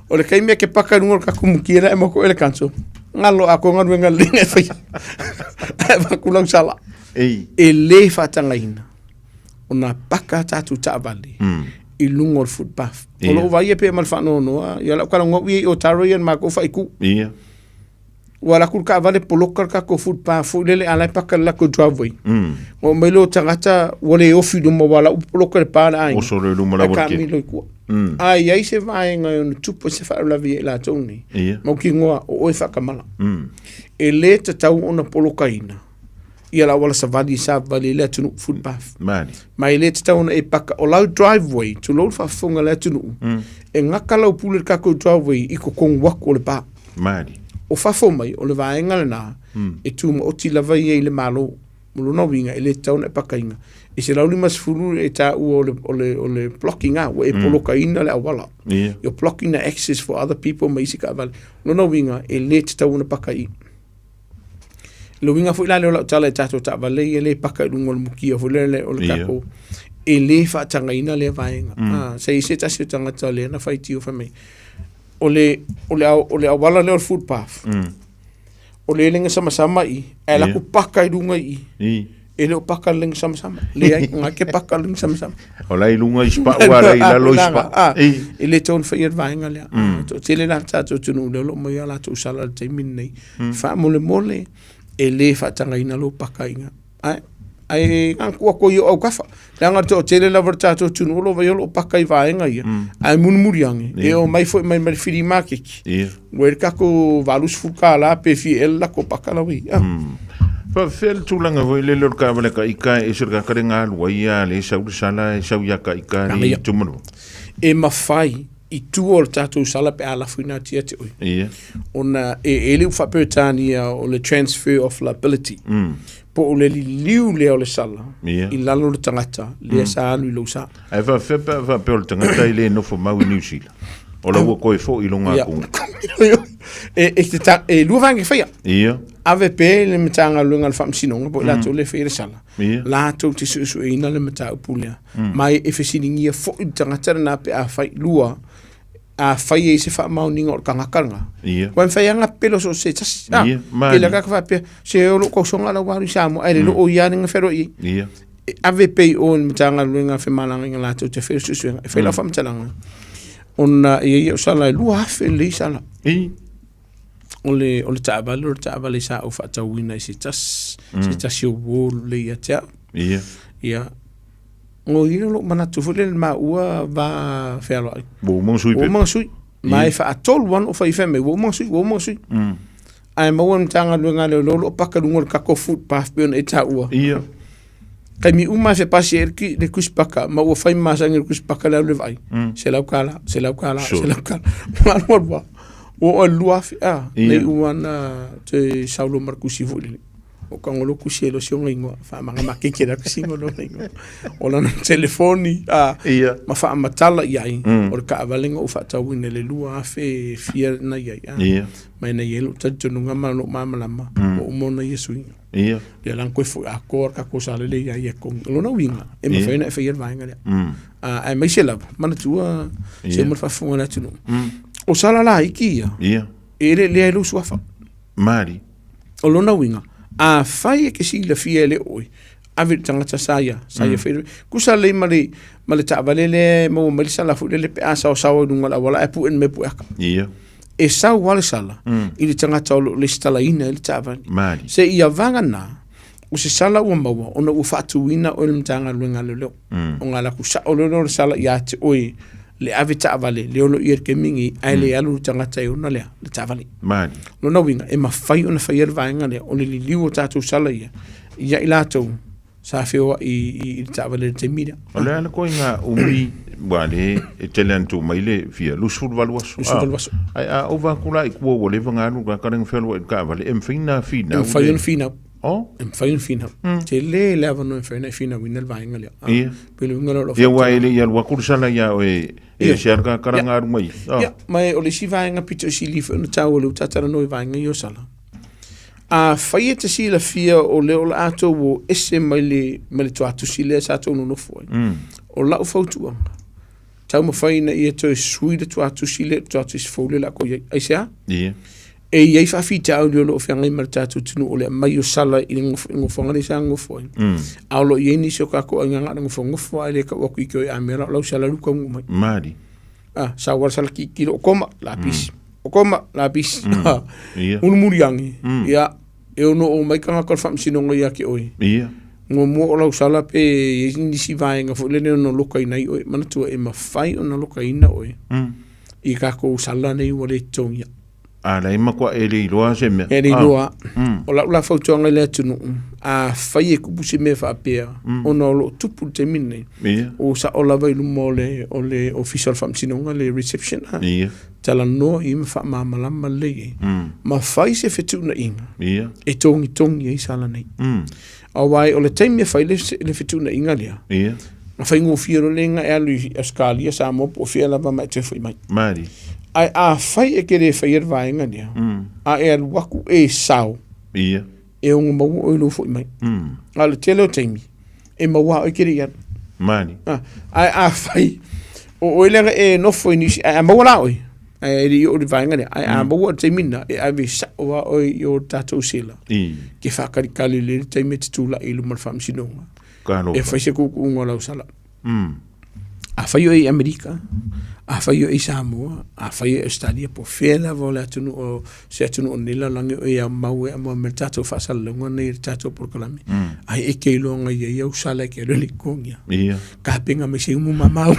Speaker 22: O le taimi e ke paka i luga o le tatou mukia lea e maua koe le council. Galo atoa galuega lelei na e faia. Ae avatu lau sala. E le faatagaina ona paka tatou taavale i luga o le footpath. O lou vaai e pei ma le faanoanoa, ia lau talanoa au ia i Otago ia na matou faaitu.
Speaker 7: Ia.
Speaker 22: Ua alu atu le taavale poloka le tatou footpath foi lele a la e paka i le latou driveway. Ona oo mai lea o tagata ua le ofi i luma aua o la ua poloka i le pa le aiga.
Speaker 7: Oso loa i luma
Speaker 22: la ua le Ae i tua. A i ai se vaega e ono tupu ai se faalavelave ia i latou nei, mautinoa o oe faatamala. E le tatau ona polokaina ia le auala savali e savavali ai le atunuu, footpath.
Speaker 7: Mali.
Speaker 22: Ma e le tatau ona e paka, o lau driveway, tulou le faafofoga a le atunuu, e gata lau pule i le tatou driveway i totonu atu o le pa.
Speaker 7: Mali.
Speaker 22: O fafo mai, o le vaega lena, e tumaoti lava ia i le Malo. O lona uiga, e le tatau ona e pakaina. E 150 e taua o le, o le, o le blocking a, ua e polokaina le auala.
Speaker 7: Yeah.
Speaker 22: You're blocking the access for other people ma isi taavale. O lona uiga, e le tatau ona paka i i. Le uiga foi la lea o lau tala i tatou taavale ia le paka i luga o le mukia foi lele o le tatou e le faatagaina lea vaega. Ah, se i se tasi o tagata lea na faitio fai mai o le o le o le auala lea o le footpath. O le lenga samasama i ae la ku paka i luga i
Speaker 7: i.
Speaker 22: E le o paka le lenga samasama. Leai, nga ke paka le lenga samasama.
Speaker 7: O la i luga i spa ua la i lalo i spa.
Speaker 22: E le tatau ona faia le vaega lea. Toatele la le tatou atunuu lea o lo o maua a latou sala i le taimi lenei. Faamolemole, e le faatagaina lou pakaina. Ae, ae na tuu atu ai i ou autafa. Leaga le toatele lava o le tatou atunuu o lo o vaai o lo o paka i vaega ia. Ae mulimuli ane, e omai foi mai ma le fili maketi. Ua i ai le tatou $80 pe fia ea le latou paka la ua i ai.
Speaker 7: Faapefea le tulaga foi lele o le taavale a ika e ese le tagata le galu ai a le sau le sala e sau ia ka ika le tumanu.
Speaker 22: E mafai i tua o le tatou sala pe a lafoina atu ia te oe.
Speaker 7: Ia.
Speaker 22: Ona e le faa-Peretania o le transfer of liability. Po o le liliu lea o le sala
Speaker 7: Ia.
Speaker 22: i lalo o le tagata lea sa alu i lou sa.
Speaker 7: Ae faapefea pe a faapea o le tagata e le nofo mau i Niu Sila? O la ua koe foi i luga
Speaker 22: Ia.
Speaker 7: atu.
Speaker 22: E, e, te ta, e lua vaega e faia.
Speaker 7: Ia.
Speaker 22: Ave pea i le Matagaluega o le Faamasinoga po o i latou lea e faia le sala.
Speaker 7: Ia.
Speaker 22: Latou te suesueina le mataupu lea. Ma e fesiligia foi le tagata lena pe a fai lua, a fai e i se faamaoniga o le tagata lena.
Speaker 7: Ia.
Speaker 22: Ua mafai lava ona pepelo so o se tasi.
Speaker 7: Ia,
Speaker 22: Ah,
Speaker 7: mali.
Speaker 22: Tele lava ka faapea, se o lou tausoga la ua alu i Samoa, ae le loo ia lena feloai ai.
Speaker 7: Ia.
Speaker 22: E ave pea i o i le Matagaluega o Femalagaaiga latou te faia le suesuega, e fai lau faamatalaga, ona e i ai au sala e 2,000 lelei sala.
Speaker 7: I.
Speaker 22: O le, o le taavale, o le taavale sa ou faatauina i se tasi, se tasi o uo lelei ia te au.
Speaker 7: Ia.
Speaker 22: Ia. Oi lou manatu foi lele maua va fealoai.
Speaker 7: Ua uma ona sui
Speaker 22: Ua uma ona sui. Ma e faatolu lava ona ou fai fai mai, ua uma ona sui, ua uma ona sui. Ae maua le Matagaluega a Leoleo o lo o paka i luga o le tatou footpath pei ona e taua.
Speaker 7: Ia.
Speaker 22: Taimi uma lava e pasi ai le tusi paka, ma ua fai ma masani e le tusi paka le alu e vaai. $100, $100, $100. Ua alu alu lava, ua oo i le 2000, a, na iu lava na toe sau loa ma le tusi foi lele. O ka ngolo kusi e lo si onga ingoa, whaamanga ma keke la kusi ngolo na ingoa. O lana telefoni, a,
Speaker 7: Ia.
Speaker 22: ma whaamatala i ai, o le kaavalenga o whaatauina le 2000 fia na i ai, a.
Speaker 7: Ia.
Speaker 22: Mai na i ai lou talitonuga ma lou malamalama, ua uma ona ia suiga.
Speaker 7: Ia.
Speaker 22: Lea la na koe foi atoa le tatou sa lelei ai e kogi. O lona uiga, e mafai ona e faia le vaega lea. A, aemaise lava, manatua se uma le faafofoga a le atunuu. O sala laiti ia,
Speaker 7: Ia.
Speaker 22: e le lea i lou suafa.
Speaker 7: Mali.
Speaker 22: O lona uiga, afai e te silafia e le oe, ave i le tagata sa ia, sa ia fai. Tusa lelei ma le, ma le taavale lea e maua mai le sala foi lele pe a saosaoa i luga o le auala ae pue mai pueaka.
Speaker 7: Ia.
Speaker 22: E sau lava le sala i le tagata o lo o lesitalaina ai le taavale.
Speaker 7: Mali.
Speaker 22: Se ia vagana, o se sala ua maua ona ua faatuina oe e le Matagaluega a Leoleo. Ona alu atu sao loa lea o le sala ia te oe. Le ave taavale le olo ia le taimi lenei ae le alu le tagata e ona lea le taavale.
Speaker 7: Mali.
Speaker 22: Lona uiga e mafai ona faia le vaega lea o le liliu o tatou sala ia ia i latou sa feoai i le taavale i le taimi lea.
Speaker 7: O le a le koiga umi ua le e tele ana tuu mai le fia 28 aso.
Speaker 22: 28 aso.
Speaker 7: Ae a ova atu la i tua ua leva ona alu tagata lea na fealuai i le taavale, e mafai ona finau.
Speaker 22: E mafai ona finau.
Speaker 7: Oh?
Speaker 22: E mafai ona finau. Tele le avanoa e mafai ona e finauina le vaega lea.
Speaker 7: Ia.
Speaker 22: Pe le uiga lea o lau
Speaker 7: Ia, ua
Speaker 22: fautuaga.
Speaker 7: e le i alu atu le sala ia oe e
Speaker 22: Ia.
Speaker 7: ese lava le tagata la na alu mai.
Speaker 22: Ia, ma e o le isi vaega pito i sili foi ona taua lea ua ta talanoa i vaega ia o sala. Afai e te silafia o lea o le a tou o ese mai le, mai le tuatusi lea sa tou nonofo ai, o lau fautuaga, taumafai ina ia toe sui le tuatusi lea i le tuatusi fou lea o le a tou i ai. Aisea?
Speaker 7: Ia.
Speaker 22: E i ai faafitauli o lo o feagai ma le tatou atunuu o le aumai o sala i le nofoaga lea sa nonofo ai. A o lo o i ai nisi o tatou aiga na o le nofonofo lava e le tau atu i ke oi amia la o lau sala luka taunuu mai.
Speaker 7: Mali.
Speaker 22: Ah, sau lava le sala tilotilo o koma, lapisi. O koma, lapisi.
Speaker 7: Ia.
Speaker 22: Mulimuli ane, ia, e ono oo mai tagata o le faamasinoga ia te oe.
Speaker 7: Ia.
Speaker 22: Muamua o lau sala pe i ai nisi vaega foi lele e ono lokaina ai oe. Manatua e mafai ona lokaina oe i tatou sala nei ua le totogia.
Speaker 7: A la e matua e le iloa se mea.
Speaker 22: E le iloa. O lau la fautuaga i le atunuu, afai e tupu se mea faapea, ona o lo o tupu i le taimi lenei,
Speaker 7: Ia.
Speaker 22: o sao lava i luma o le, o le Ofisa o le Faamasinoga, le reception, a.
Speaker 7: Ia.
Speaker 22: Talanoa i ai ma faamalamalama lelei ai, ma fai se fetuunaiga
Speaker 7: Ia.
Speaker 22: e togitogi ai sala nei. Aua o le taimi e fai le, le fetuunaiga lea,
Speaker 7: Ia.
Speaker 22: na faigofie loa lea e alu i Australia, Samoa po o fea lava ma e toe foi mai.
Speaker 7: Mali.
Speaker 22: Ae afai e te le faia le vaega lea, a e alu atu e sao,
Speaker 7: Ia.
Speaker 22: e ono maua oe i lou foi mai. A o le tele o taimi, e maua lava oe e te le i alu.
Speaker 7: Mali.
Speaker 22: Ae afai o oe lea e nofo i Niu Sila, ae a maua la oe, ae le i oo i le vaega lea, ae a maua i le taimi lena, e ave sao lava oe i o tatou sela, ke faakalikali lelei le taimi e te tulai i luma o le faamasinoga, e fai se tuutuuga o lau sala. Afai oe i Amerika, afai oe i Samoa, afai oe i Ausetalia, po o fea lava o le atunuu o se atunuu o lenei lalolagi o e mau e amoa mai le tatou faasalalauga nei i le tatou polokalame, ai e te iloa na i ai au sala e te alu e le i totogia.
Speaker 7: Ia.
Speaker 22: Kapega mai se umu mamao.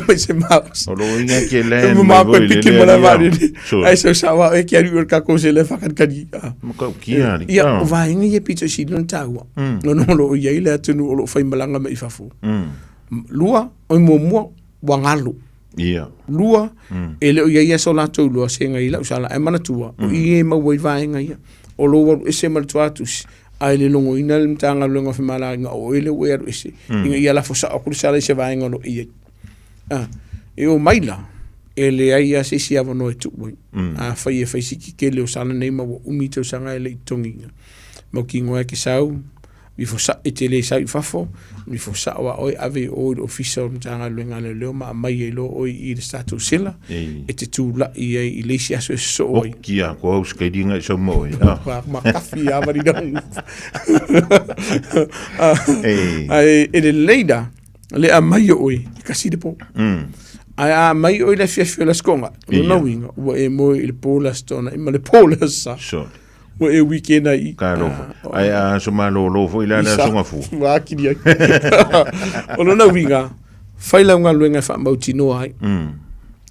Speaker 22: Mai se mouse.
Speaker 7: O lo inga ke land
Speaker 22: Umu
Speaker 7: mai
Speaker 22: mamao
Speaker 7: voi
Speaker 22: piki
Speaker 7: le
Speaker 22: mo la
Speaker 7: lea
Speaker 22: vaalele.
Speaker 7: Sure.
Speaker 22: Ai sau sao e ke alu i o le tatou sela e faakalikali. Ah.
Speaker 7: Ma kau kia ali.
Speaker 22: Ia, o vaega ia pito sili ona taua. Ona o lo o i ai le atunuu o lo o faimalaga mai i fafo. Lua, oi muamua, ua galo.
Speaker 7: Ia.
Speaker 22: Lua, e le o i ai lava so latou iloa sega i lau sala, ae manatua, o i e maua ai vaega ia. O lou alu ese ma le tuatusi, ae le logoina le Matagaluega o Femalagaaiga o oe lea ua e alu ese, ina ia lafo sao atu le sala i se vaega o lo o i ai. Ah, e omai la, e leai lava se isi avanoa e tuu ai. Afai e fai siki tele o sala nei ma ua umi tausaga e le i totogiina, mautinoa e te sau, Ifo sa, e te le sau i fafo, ifo sao a oe ave i o i le ofisa o le Matagaluega a Leoleo ma aumai ai loa oe i le tatou sela e te tulai ai i le isi aso e sosoo ai.
Speaker 7: Oki a ko au skating ai sau mo e. Ah.
Speaker 22: Ma, ma kafi a mari na. Ai e lelei la le aumai o oe i kasi le po. Ae a aumai oe i le afiafi o le Aso Toonai, o lona uiga ua e moe i le po le Aso Toonai ma le po le Aso Sa.
Speaker 7: Sure.
Speaker 22: Ua e weekend ai i.
Speaker 7: Ka alofa. Ai a aso malōlō foi la le aso gafua.
Speaker 22: Ua akili ai. O lona uiga, fai lau galuega e faamautinoa ai.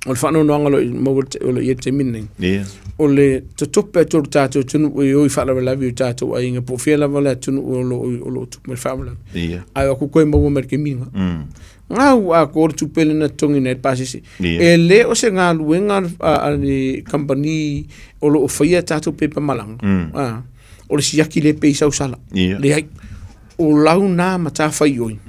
Speaker 22: O le faanoanoaga o lo o maua o lo o i ai i le taimi lenei.
Speaker 7: Ia.
Speaker 22: O le totope atu o le tatou atunuu e o i faalavelave i o tatou aiga po o fea lava le atunuu o lo o lo o tupu mai le faalavelave.
Speaker 7: Ia.
Speaker 22: Ae o atu koe maua mai le taimi lena. Gau atoa le tupe lena totogi ai le pasese.
Speaker 7: Ia.
Speaker 22: E le o se galuega a le kamupani o lo o faia tatou pepa malaga. A, o le siaki le pe i sau sala.
Speaker 7: Ia.
Speaker 22: Leai. O lau nā matafaioi.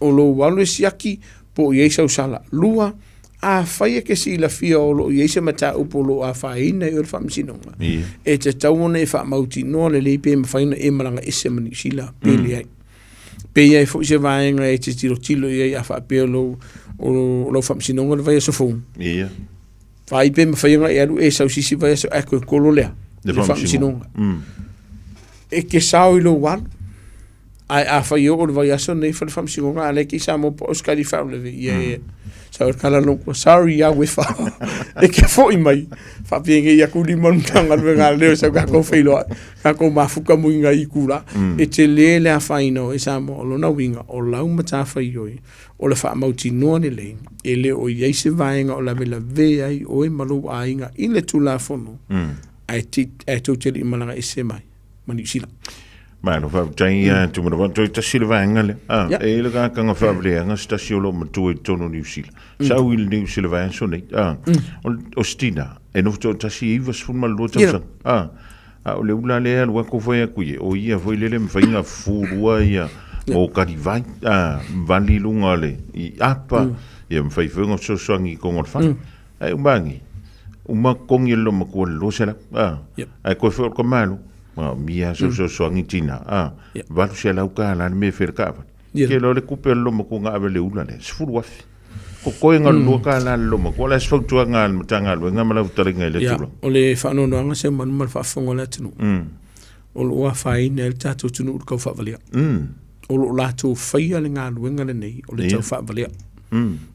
Speaker 22: O lou alu e siaki po o i ai sau sala. Lua, afai e ke silafia o lo o i ai se mataupu o lo o afaina i oe le faamasinoga,
Speaker 7: Ia.
Speaker 22: e tatau ona e faamautinoa lelei pe mafai ona e malaga ese ma Niu Sila pe leai. Pe i ai foi se vaega e te tilotilo i ai a faapea lou, o lau faamasinoga le vaiaso fou.
Speaker 7: Ia.
Speaker 22: Vaai pe mafai ona e alu e sau sisi vaiaso ae toe kolo lea.
Speaker 7: Le
Speaker 22: Le faamasinoga.
Speaker 7: Mm.
Speaker 22: E ke sao i lou alu. Ae afai e oo le vaiaso lenei fai le faamasinoga a lea ke i Samoa po o Ausetalia i faalavelave ia e sau le tala lou matua sorry ia uefa e ke foi mai faapenei atu lima o le Matagaluega a le sau tatou feiloai tatou mafuta muiga i itula e tele le afaina o e Samoa. O lona uiga o lau matafaioi o le faamautinoa lelei e le o i ai se vaega o lavelave ai oe ma lou aiga i le Tulafono ae ae tou te le i malaga ese mai ma Niu Sila.
Speaker 7: Malo faafetai ia Tumanava, toe tasi le vaega lea. Ah, e i le kakanga faavaleaga se tasi o loo matua i totonu o Niu Sila. Sau i le Niu Sila vaiaso nei. Ah, o se tina, e nofo toatasi e 92 tausaga. Ah, a o le ula lea e alu atu fai atu ia, o ia foi lele mafai ona fufulua ia mo kalivai, ah, vali i luga o le i apa, ia mafai foi ona fesoasoani i totonu o le fale. Ae uma ane, uma totogi e le loomatua i le 200, a, ae toe foi o le tamalo, manaomia lava se fesoasoani tina, a, $800 le mea e fai ai le taavale. Tele o le tupe a le loomatua na ave i le ula lea, $10,000. Totoe na o le $2 a le loomatua. O le a se fautuaga a le Matagaluega ma lau fetalaiga i lea tulaga?
Speaker 22: O le faanoanoaga Seumanu ma le faafofoga a le atunuu, o lo o afaina ai le tatou atunuu i le tau faavalea. O lo o latou faia le galuega lenei o le tau faavalea.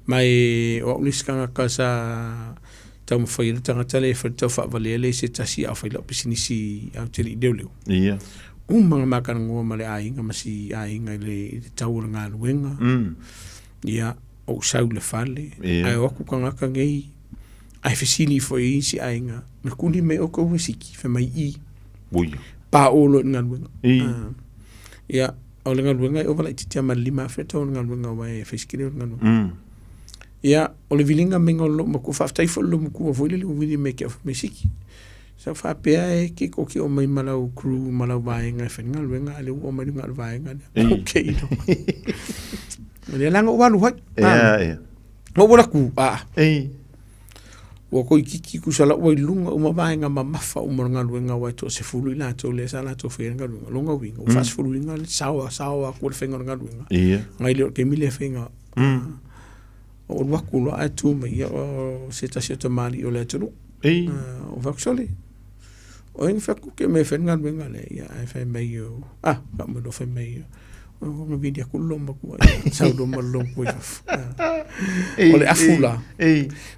Speaker 22: Ma e o au le isi tagata sa taumafai ai le tagata lea e fai le tau faavalea lea i se tasi a o fai lau pisinisi a ou te le i leoleo. Uma ona ma talanoa ma le aiga ma si aiga i le tau o le galuega. Ia, ou sau i le fale, ae o atu tagata nei, ae fesili foi i isi aiga, na kuli mai outou e siki, fai mai i.
Speaker 7: Ui.
Speaker 22: Paolo i le galuega. Ia, o le galuega e ova laitiiti lava ma le 5,000 le tau o le galuega aua e fai si tele o le galuega. Ia, o le viliga maiga o lou matua, faafetai foi i lou matua foi lele ua vili mai ia te au fai mai, Siki, sa ou faapea e te tootoo mai ma lau crew ma lau vaega e fai le galuega, a o lea ua oo mai le luga o le vaega lea. Ok. O lea la na ou alu ai.
Speaker 7: Ia, ia.
Speaker 22: Na ou alu atu, a. Ua toeitiiti tusa la ua i luga uma vaega mamafa uma o le galuega aua e toasefulu i latou lea sa latou faia le galuega. O lona uiga, ua faasefuluina le sao, sao atu o le faiga o le galuega. Nai lo le taimi lea e faiga. Ou alu atu loa ae tu mai ia o se tasi o tamalii o le atunuu. Ou fai atu, sole, o ai na fai atu ke mea e fai le galuega lea? Ia ae fai mai o, ah, ka mai loa fai mai, o na vili atu le loomatua, sau loa ma le loomatua i fafo. O le afu la,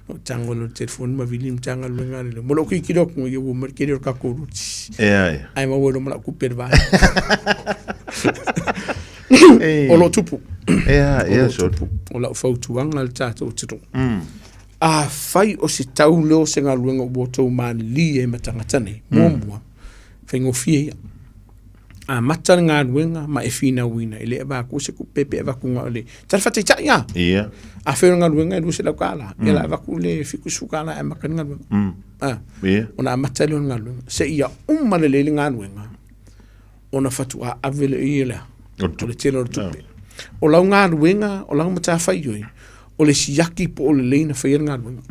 Speaker 22: ou tago loa i le telefoni ma vili le Matagaluega a le Ma lou tilotilo atu, ia ua uma le tele o le tatou luti. Ae maua ai loa ma lau tupe i le vaega. O lo o tupu.
Speaker 7: Ia, ia, sole.
Speaker 22: O lau fautuaga i le tatou atunuu. Afai o se tau lea o se galuega ua outou malilie ai ma tagata nei, muamua, faigofie ia. Amata le galuega ma e finauina, e le avatua se tupe pe avatu na o le tala faataitai lava. Afai o le galuega e $200, ia o le a avatu le $70 e amata ai le galuega. Ona amata lea o le galuega, seia uma lelei le galuega, ona faatoa ave lea ia o le tele o le tupe. O lau galuega, o lau matafaioi, o le siaki po o lelei ona faia le galuega.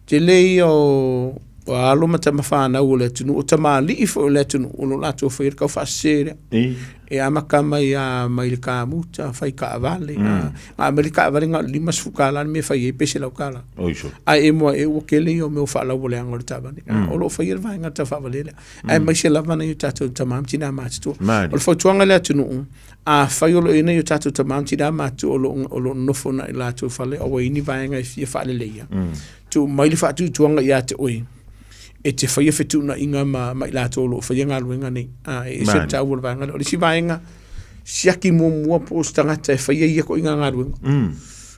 Speaker 22: Tele ia o alo ma tama fanau o le atunuu, o tamalii foi o le atunuu, o lo o latou faia le taufaasese lea. E amata mai lava mai le kamuta, fai taavale, na aumai le taavale na o le $50 le mea e fai ai pe $100. Ae e mua e ua tele ia o mea o faalaualeaga o le taavale. O lo o faia le vaega taufaavalia lea. Aemaise lava nai o tatou tama ma tina matutua. O le fautuaga i le atunuu, afai o lo o i ai nai o tatou tama ma tina matutua o lo o nonofo i latou fale a ua i ai ni vaega e fia faaleleia, tuu mai le faatuatuaga ia te oe e te faia fetuunaiga ma i latou o lo o faia galuega nei. E ese le taua o le vaega lea. O le isi vaega, siaki muamua po o se tagata e faia ia ituaiga galuega.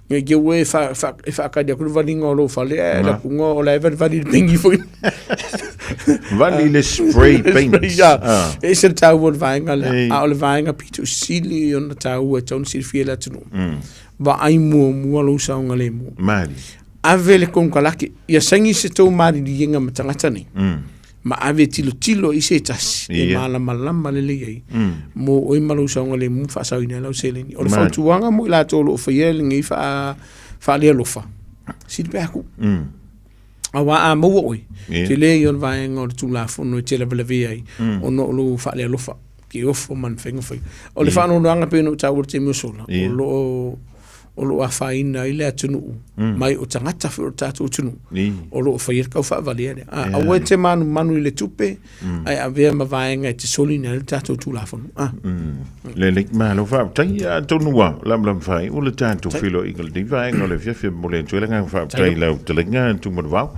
Speaker 22: Ne i te i ua e faatali atu le valiga o lou fale, ae alu atu o la e valivali i le pegi foi.
Speaker 7: Vali le spray paint.
Speaker 22: E ese le taua o le vaega lea. A o le vaega pito sili ona taua e tatau ona silafia e le atunuu. Vaai muamua lou saogalemu.
Speaker 7: Mali.
Speaker 22: Ave le konekarate, ia saini se tou maliliega ma tagata nei. Ma ave e tilotilo i se tasi e malamalama lelei ai mo oe ma lou saogalemu ma faasaoina ai lau seleni. O le fautuaga mo i latou o lo o faia lenei faalealofa, sili pe aku. Aua a maua oe, tele ia o le vaega o le Tulafono e te lavelavea ai ona o lou faalealofa, ke ofo ma le faiga fai. O le faanoanoaga pei ona ou taua i le taimi ua sola, o lo o. o lo o afaina ai le atunuu mai o tagata foi o le tatou atunuu o lo o faia le taufaavalia lea. A, aua e te manumanu i le tupe, ae avea ma vaega e te soliina ai le tatou Tulafono. A.
Speaker 7: Lelei, malo faafetai. Ia, atonu ua lamalama fai o le tatou feiloaiga i lenei vaega o le afiafi e momoli atu ai le agaga faafetai i lau fetalaiga Tumanuvao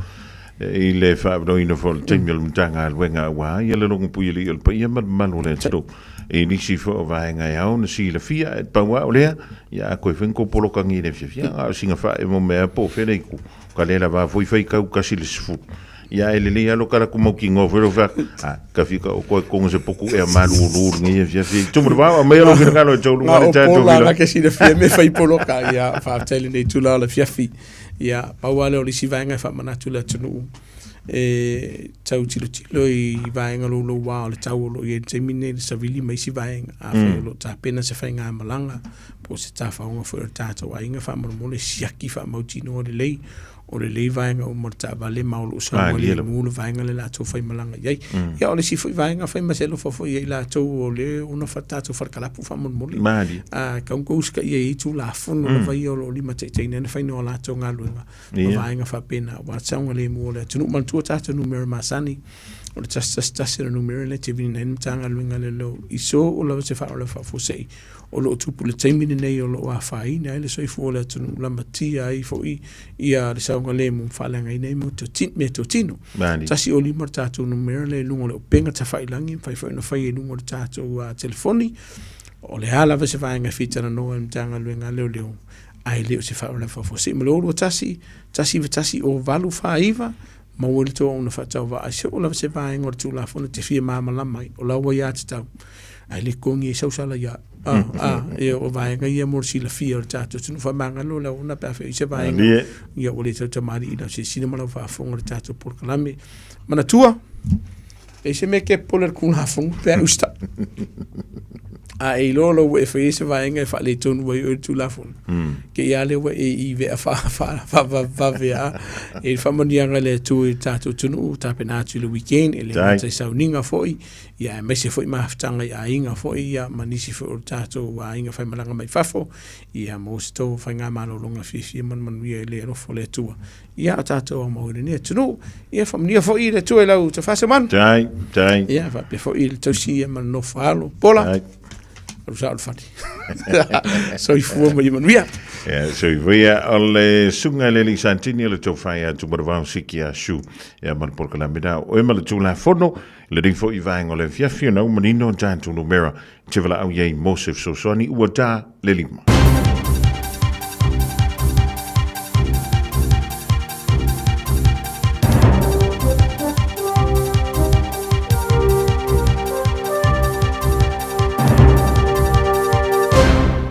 Speaker 7: i le faaavanoaina foi o le taimi o le Matagaluega aua ia le logopuialii o le paia ma le mamalu o le atunuu i nisi foi o vaega e ao ona silafia. Ae pau lava o lea, ia a toe fai ni tou polokalame i le afiafi, ia na o sina faaemo mea po o fea le itu, ka le lava foi faitau tasi i le 10. Ia e lelei lava lo talaatu mautinoa foi lou fai atu, a, ta fika o toe togo se potu ea malulu lenei afiafi. Tumu le vao, aumaia lou finagalo e tau luga le
Speaker 22: Na o
Speaker 7: tatou
Speaker 22: pola
Speaker 7: vila.
Speaker 22: na ke silafia me fai poloka, ia, faafetai i lenei itula o le afiafi. Ia, pau lava lea o le isi vaega e faamanatu i le atunuu, e tau tilotilo i vaega louloua o le tau o lo o i ai i le taimi lenei i le savili ma isi vaega. Afai o lo o tapena se faigamalaga po o se tafaoga foi o le tatou aiga, faamolemole siaki faamautinoa lelei o lelei vaega uma o le taavale ma o lo o saogalemu le vaega lea latou faimalaga i ai. Ia o le isi foi vaega fai ma se alofa foi ia i latou o le ona fa tatou falekalapu faamolemole.
Speaker 7: Malie.
Speaker 22: A tatau ona outou usitaia i ai Tulafono lava ia o lo o limataitaiina ai le faiga o latou galuega ma vaega faapena aua le saogalemu o le atunuu. Manatua tatou numera masani o le 111 o le numera lea e tevina ai le Matagaluega a Leoleo i so o lava se faalavelave faafuasei o lo o tupu i le taimi lenei o lo o afaina ai le soifua o le atunuu, lamatia ai foi ia le saogalemu ma faaleagaina ai meatotino. 105 le tatou numera lea i luga o le upega tafailagi, mafai foi ona fai i luga o le tatou telefoni. O le a lava se vaega e fia talanoa i le Matagaluega a Leoleo, ae le o se faalavelave faafuasei. Ma le 021 191 0849, maua le tou auauna faatauvaa i so o lava se vaega o le Tulafono e te fia malamalama ai, o lau aiatatau, ae le totogi ai sau sala ia a, ia o vaega ia mo le silafia o le tatou atunuu. Faamagalo le auauna pe a fai o i se vaega ia ua le tautamalii i lau silasila ma lau faafofoga i le tatou polokalame. Manatua, e leai se mea e te popole i le Tulafono pe a e usitai. A e iloa loa ua e faia se vaega e faaletonu ai oe i le Tulafono, te i lava lea ua e i vea faavavevave lava. E i ai le faamanuiaga a le Atua i le tatou atunuu, tapena atu i le weekend, e le gata i sauniga foi, ia aemaise foi mafutaga i aiga foi ia ma nisi foi o tatou aiga faimalaga mai fafo, ia maua se tou faigamalologa fiafia ma le manuia i le alofa o le Atua. Ia o tatou aumau i lenei atunuu. Ia faamanuia foi le Atua i lau tofa Seumanu.
Speaker 7: Tai, tai.
Speaker 22: Ia faapea foi le tausi ia ma le nofo alo. Pola.
Speaker 7: Tai.
Speaker 22: Alu sao le fale. Soifua ma ia manuia.
Speaker 7: Ia, soifua ia o le suga le alii Santini o le tofa ia Tumaravao Siki a Shu. Ia ma le polokalame na o oe ma le Tulafono. Lenei foi vaega o le afiafi ona ua manino tatou numera te valaau i ai mo se fesoasoani ua ta le lima.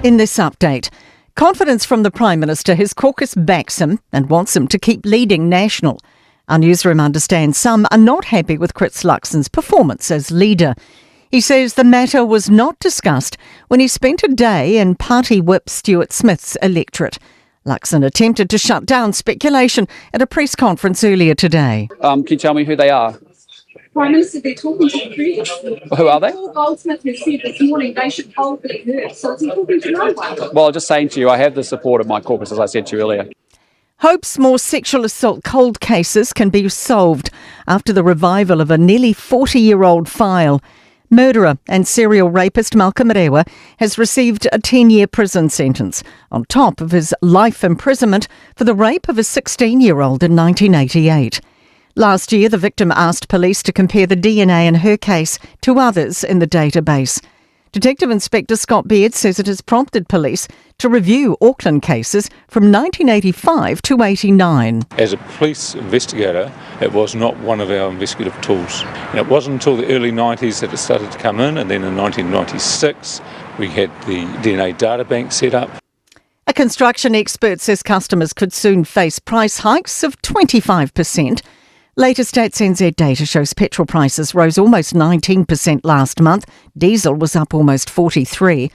Speaker 1: In this update, confidence from the Prime Minister, his caucus backs him and wants him to keep leading National. Our newsroom understands some are not happy with Chris Luxon's performance as leader. He says the matter was not discussed when he spent a day in party whip Stuart Smith's electorate. Luxon attempted to shut down speculation at a press conference earlier today.
Speaker 3: Can you tell me who they are?
Speaker 2: Prime Minister, they're talking to the press.
Speaker 3: Who are they?
Speaker 2: Paul Goldsmith has said this morning they should hold their nerve, so is he talking to no one?
Speaker 3: Well, I'm just saying to you, I have the support of my caucus, as I said to you earlier.
Speaker 1: Hopes more sexual assault cold cases can be solved after the revival of a nearly 40-year-old file. Murderer and serial rapist Malcolm Rewa has received a 10-year prison sentence on top of his life imprisonment for the rape of a 16-year-old in 1988. Last year, the victim asked police to compare the DNA in her case to others in the database. Detective Inspector Scott Beard says it has prompted police to review Auckland cases from 1985 to 89.
Speaker 4: As a police investigator, it was not one of our investigative tools. And it wasn't until the early 90s that it started to come in, and then in 1996 we had the DNA data bank set up.
Speaker 1: A construction expert says customers could soon face price hikes of 25%. Latest Stats NZ data shows petrol prices rose almost 19% last month. Diesel was up almost 43%.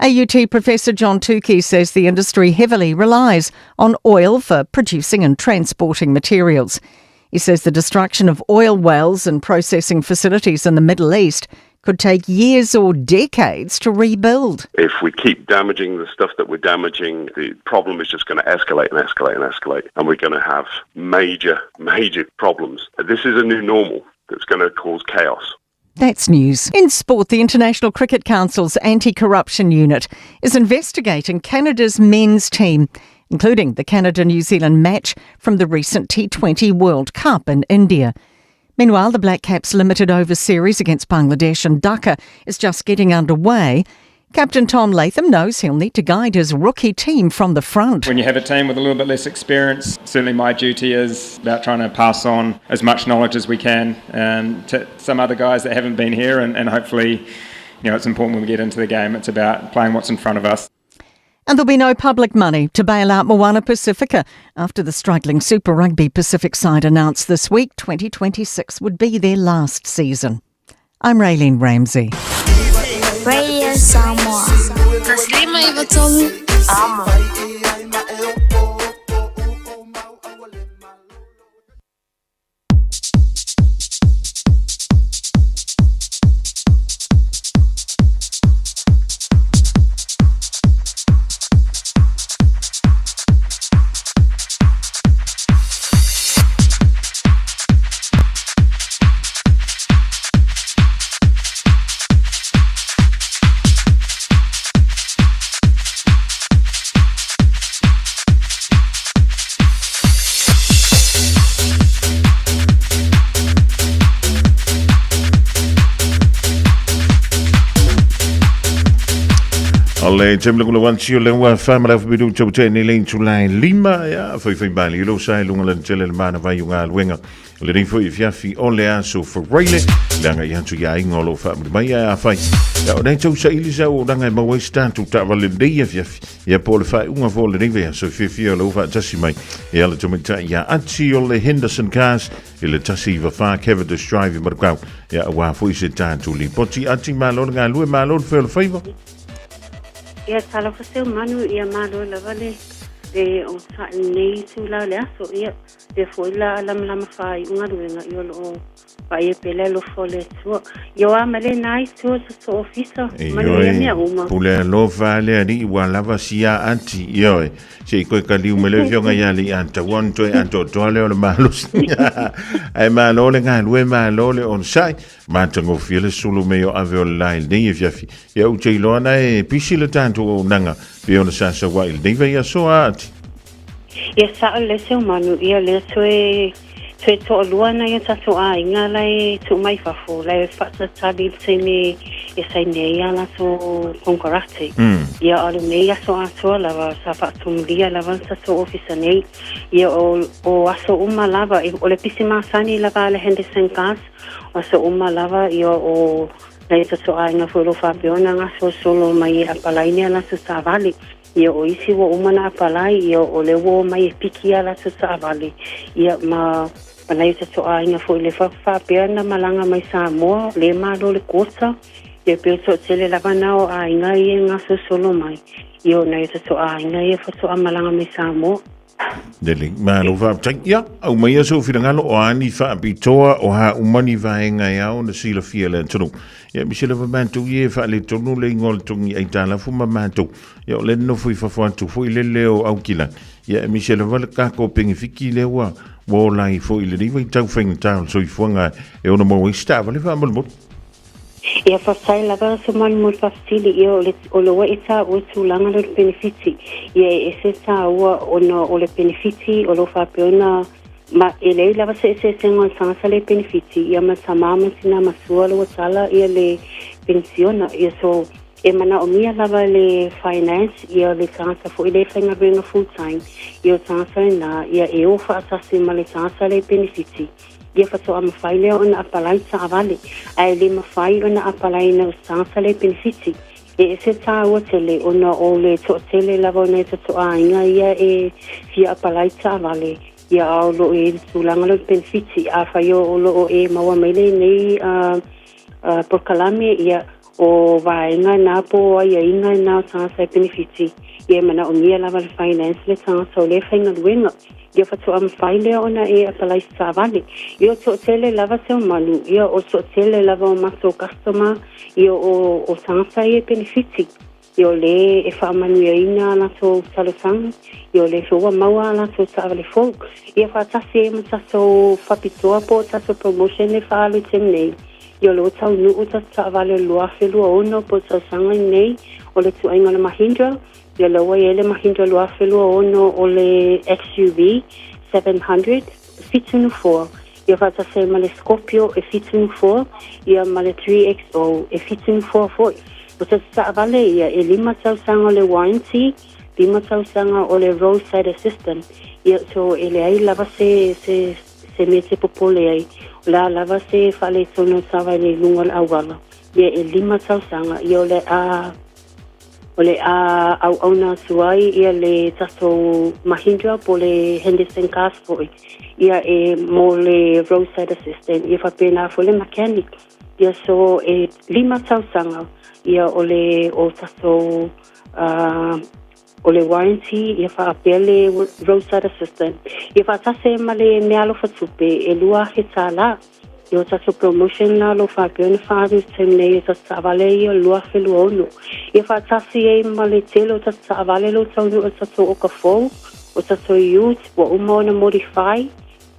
Speaker 1: AUT Professor John Tukey says the industry heavily relies on oil for producing and transporting materials. He says the destruction of oil wells and processing facilities in the Middle East could take years or decades to rebuild.
Speaker 5: If we keep damaging the stuff that we're damaging, the problem is just going to escalate and escalate and escalate, and we're going to have major, major problems. This is a new normal that's going to cause chaos.
Speaker 1: That's news. In sport, the International Cricket Council's anti corruption unit is investigating Canada's men's team, including the Canada New Zealand match from the recent T20 World Cup in India. Meanwhile, the Black Caps limited over series against Bangladesh and Dhaka is just getting underway. Captain Tom Latham knows he'll need to guide his rookie team from the front.
Speaker 9: When you have a team with a little bit less experience, certainly my duty is about trying to pass on as much knowledge as we can to some other guys that haven't been here, and, and hopefully, you know, it's important when we get into the game, it's about playing what's in front of us.
Speaker 1: And there'll be no public money to bail out Moana Pacifica after the struggling Super Rugby Pacific side announced this week 2026 would be their last season. I'm Raylene Ramsey.
Speaker 23: Radio Samoa. Taslima Ivatolu. Amo.
Speaker 7: O le taimi le kula wansi o le ua whamara whiru tau te nei lein tūlai lima ia whai whai bali ilo sa lunga le tele le mana vai unga luenga le nei foi fiafi o le aso whareile le anga i atu ia inga o lo whaamuri mai a whai ia o nei tau sa ili sa o ranga e maua i statu ta wale nei fiafi ia po le whai unga fo le nei vea so fiafia o le uwha tasi mai e ala tumita ia ati o le Henderson Cars i le tasi i wawha Cavendish Drive i Marukau ia wā fo i se tātu li poti ati malo ngā lue malo le whai o le whaiva.
Speaker 24: Ia talofa seu manu ia malo lava le le o sa nei tula le aso ia le foi la lamalama faaiuga luega i o loo paia pele alofa o le Atua. Ia o a ma le na i tua so so ofisa manuia mea uma.
Speaker 7: Pule alofa le alii ua lava sia ati ioe se i koe kaliu me le afioga ia alii ataua ona toe atoatoa lea o le malosi ae malo le galue malo le onosai matagofie le sulu me o ave o le la i lenei afiafi ia ou te iloa na e pisi le tatou auaunaga pei ona sa saua'i i lenei vaiaso a ati.
Speaker 24: Ia sa'o le seu manu ia lea toe toe to'alua nai o tatou aiga la e tuu mai fafo la e faatatali i le taimi e saini ai a latou konekarate. Ia o lenei aso atoa lava sa faatumulia lava le tatou ofisa nei. Ia o o aso uma lava o le pisi masani lava a le Henderson Gas o aso uma lava ia o nai o tatou aiga foi o lo o faapea ona gasolosolo mai e apalaini a latou taavale. Ia o isi ua uma ona apalai, ia o lea ua omai e piki a latou taavale, ia ma ma nai o tatou aiga foi le faapea ona malaga mai Samoa, le malo le quota, ia pei o le toatele lava na o aiga ia e gasolosolo mai, ia o nai o tatou aiga ia faatoa malaga mai Samoa.
Speaker 7: Lelei, malo faafetai. Ia, aumaia sou finagalo o a ni faapitoa o ha uma ni vaega e ao ona silafia e le atunuu. Ia, aemaise lava matou ia e faaletonu le igoa o le togi aitalafu ma matou. Ia, o lea e nonofo i fafo atu foi le leo o Aukilani. Ia, aemaise lava le kako penefiki lea ua ua ola ai foi i lenei vaitau faigata o le soifuaga e ono maua ai se taavale faamolemole.
Speaker 24: Ia faafetai lava se manu mo le faafesili ia o le o le ua e taua tulaga lea o le penefiti ia e ese taua ona o le penefiti o lo o faapea ona ma e leai lava se eseesega o le tagata le penefiti ia ma tama ma tina matua le ua tala ia le penisiona ia so e manaomia lava le finance ia le tagata foi le faigaluega full time ia o tagata lena ia e o faatasi ma le tagata le penefiti Ia faatoa mafai lea ona apalai taavale, ae le mafai ona apalaiina o se tagata le penefiti. E ese tāua tele ona o le toatele lava o nai tatou aiga ia e fia apalai taavale, ia a o lo o i ai le tulaga lea o le penefiti. Afai o lo o e maua mai lenei polokalame, ia o vaega na po o aiaiga na o tagata e penefiti, ia e manaomia lava le finance le tagata o lea faigaluega. Ia faatoa mafai lea ona e apalai se taavale. Ia o toatele lava Seumanu, ia o toatele lava o matou customer, ia o o tagata ia e penefiti. Ia o le e faamanuiaina a latou talosaga, ia o le foi ua maua a latou taavale fou. Ia faatasi ai ma tatou faapitoa po o tatou promotion e faaalu i le taimi nei. Ia o lea ua taunuu tatou taavale o le 2026 po o le tausaga lenei o le ituaiga o le Mahindra. Ia lea ua i ai le Mahindra 2026 o le XUV 700, 7 nofoa. Ia faatasi ai ma le Scorpio e 7 nofoa, ia ma le 3XO e 7 nofoa foi. O tatou taavale ia, e 5 tausaga o le warranty, 5 tausaga o le roadside assistant. Ia so e leai lava se se se mea e te popole ai, o le a lava se faaletonu o taavale i luga o le auala, ia e 5 tausaga, ia o le a O le a auauna atu ai ia le tatou Mahindra po o le Henderson Cars foi ia e mo le roadside assistant ia faapena foi le mechanic. Ia so e 5 tausaga ia o le o tatou o le warranty ia faapea le roadside assistant ia faatasi ai ma le meaalofa tupe e $2,000. I o tatou promotion la o lo o faapea ona faaalu i le taimi nei i tatou taavale ia o le 2026. Ia faatasi ai ma le tele o tatou taavale o lo o taunuu i le tatou oka fou, o tatou ute ua uma ona modify,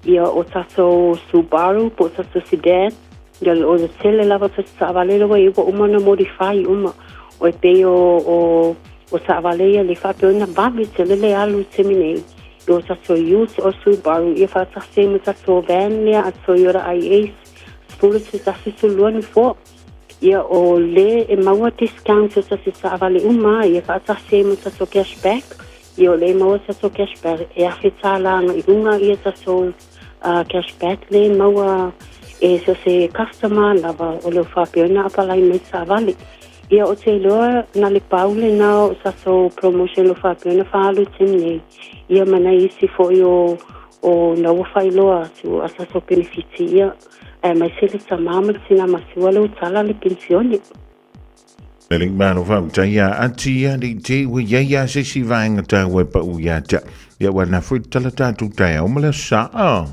Speaker 24: ia o tatou Subaru po o tatou sedan, ia o le tele lava o tatou taavale lea ua i ai ua uma ona modify uma. O e pei o, o, o taavale ia le faapea ona vave tele le alu i le taimi nei. I o tatou ute o Subaru ia faatasi ai ma tatou van lea a Toyota iAce 10 11 12 nofoa. Ia o le e maua discount o tatou taavale uma ia faatasi ai ma tatou cashback. Ia o le e maua tatou cashback e $1,000 agai i luga ia tatou cashback le e maua e so se customer lava o lo o faapea ona apalai mai taavale. Ia ou te iloa na le pau lena o tatou promotion o lo o faapea ona faaalu i le taimi nei. Ia ma nai isi foi o o na ua faailoa atu a tatou penefiti ia aemaise le tama ma le tina matua lea ua tala le penisione.
Speaker 7: Le malo faafetai ia ati ia le te ua iai a se isi vaega taua e pau ia te ia ua na foi tala tatou taeao ma le aso sa.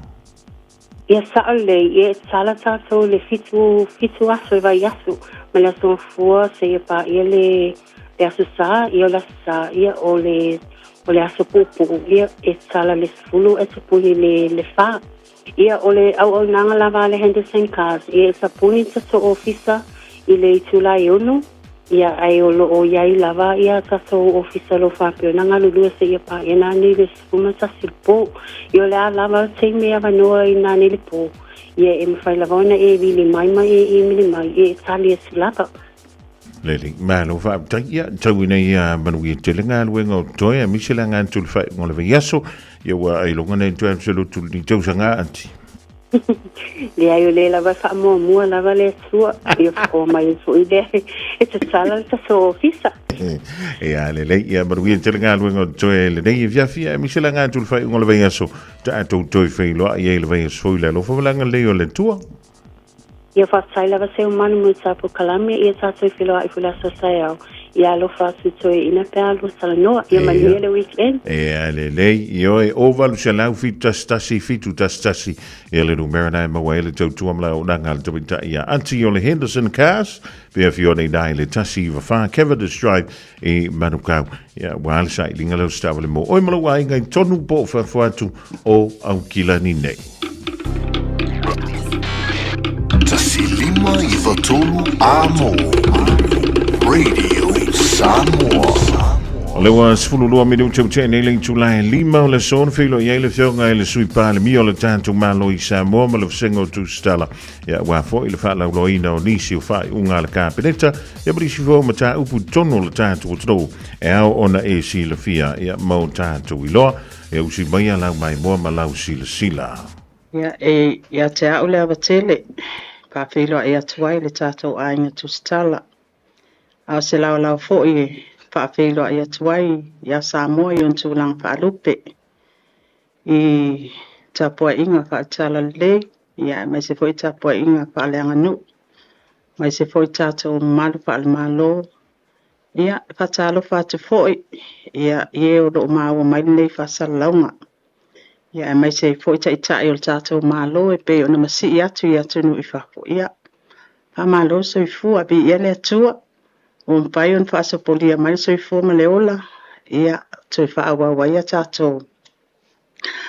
Speaker 24: Ia sao lelei, ia e tala tatou le fitu, fitu aso e vaiaso mai le aso Gafua seia paia le, le aso Sa, ia o le aso Sa, ia o le, o le aso puupuu, ia e tala le 10 ae tapuni le, le 4. Ia o le auaunaga lava a le Henderson Cars, ia e tapuni le tatou ofisa i le itula e 6, Ia, ae o lo o i ai lava ia tatou ofisa o lo o faapea ona galulue seia paia nanei le 11 i le po. Ia o le a lava le taimi e avanoa i nanei le po, ia e mafai lava ona e vili mai ma e imeli mai, ia e tali atu lava.
Speaker 7: Lelei, malo faafetai. Ia, tau ina ia manuia tele galuega o totoe, aemaise le aga atu i le faaiuga o le vaiaso. Ia ua ailoga nei toe alu se lotu i lenei tausaga, Aunty.
Speaker 24: Leai o lea lava e faamuamua lava le Atua ia o mai foi lea e tatala le tatou ofisa.
Speaker 7: Ia lelei, ia manuia tele galuega o totoe lenei afiafi, aemaise le aga atu i le faaiuga o le vaiaso, tatou toe feiloai ai i le vaiaso fou i le alofa ma le agalelei o le Atua.
Speaker 24: Ia faafetai lava seu manu mo tapo kalame ia tatou feiloai foi le aso taeao. Ia alofa atu toeaina pe a lua talanoa. Ia manuia le weekend.
Speaker 7: Ea lelei, ioe, o 800 71 71 ia le numera na e maua ai le tautua ma le auaunaga a le tamaitai ia Aunty o le Henderson Cars, pe afio nei la i le 194 Cavendish Drive i Manukau. Ia, ua le sailiga leo se taavale mo oe ma lou aiga i tonu po o fafo atu o Aukilani nei.
Speaker 6: 1 5 9 3 Amo Radio Samoa.
Speaker 7: O le ua 12 minuti o tea nei le itula e 5 o le aso na feiloai ai le afioga i le Sui Palemia o le tatou Malo i Samoa ma le Vasega o Tusitala. Ia, aua foi le faalauiloaina o nisi o faaiuga a le Kapeneta, ia ma nisi foi o mataupu i totonu o le tatou atunuu e ao ona e silafia, ia, ma o tatou iloa. Ia usi maia lau maimoa ma lau silasila.
Speaker 10: Ia, e ia te au le ava tele, faafeiloai atu ai le tatou aiga tusitala. A o se laolao foi e faafeiloai atu ai ia Samoa i ona tulaga faalupe i tapuaiga faale-talalelei, ia aemaise foi tapuaiga faaleaganuu, aemaise foi tatou mamalu faale-Malo. Ia, e faatalofa atu foi ia i e o lo o maua mai lenei faasalalauga. Ia, aemaise ai foi Taitai o le tatou Malo e pei ona masii atu i atunuu i fafo. Ia, faamalo le soifua, viia le Atua ua mafai ona faasopolia mai le soifua ma le ola, ia, toe faaauau ai a tatou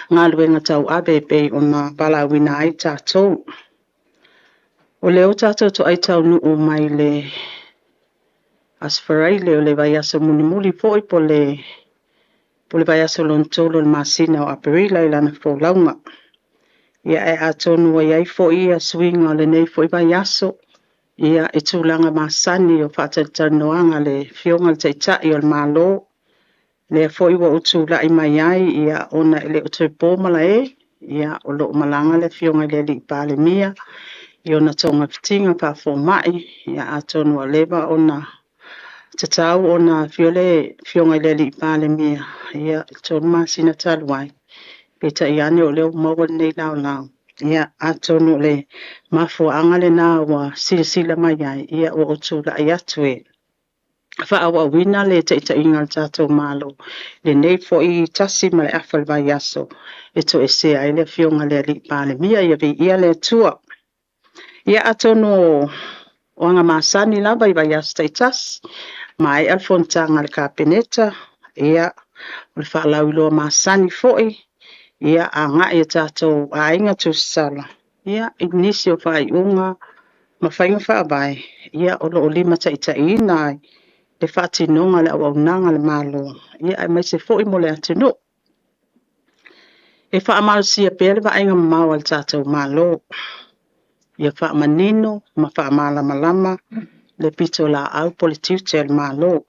Speaker 10: galuega tauave e pei ona valaauina ai tatou. O lea ua tatou toai taunuu mai le Aso Faraile o le vaiaso mulimuli foi po le po le vaiaso lona tolu o le masina o Aperila i lana folauga. Ia ae atonu ua i ai foi ia suiga o lenei foi vaiaso, ia i tulaga masani o faatalatalanoaga a le Afioga i le Taitai o le Malo, lea foi ua ou tulai mai ai, ia ona e le o toe po malae, ia o lo o malaga le Afioga i le Alii Palemia i ona togafitiga faafomai, ia atonu ua leva ona tatau ona afio le Afioga i le Alii Palemia, ia i le 3 masina talu ai, peitai ane o lea ua maua lenei laolao. Ia, atonu o le mafuaaga lena ua silasila mai ai, ia ua ou tulai atu e faaauauina le taitaiga o le tatou Malo i lenei foi tasi ma le afa o le vaiaso e toesea ai le Afioga i le Alii Palemia. Ia viia le Atua. Ia atonu o o aga masani lava i vaiaso taitasi, maea le fonotaga a le Kapeneta, ia, o le faalauiloa masani foi, ia, agai i tatou aiga tusitala, ia, i nisi o faaiuga ma faiga faavae, ia, o lo o limataitaiina ai le faatinoga o le auaunaga a le Malo, ia, aemaise foi mo le atunuu. E faamalosia pea le vaaiga mamao a le tatou Malo, ia faamanino ma faamalamalama le pitolaau po o le tiute o le Malo.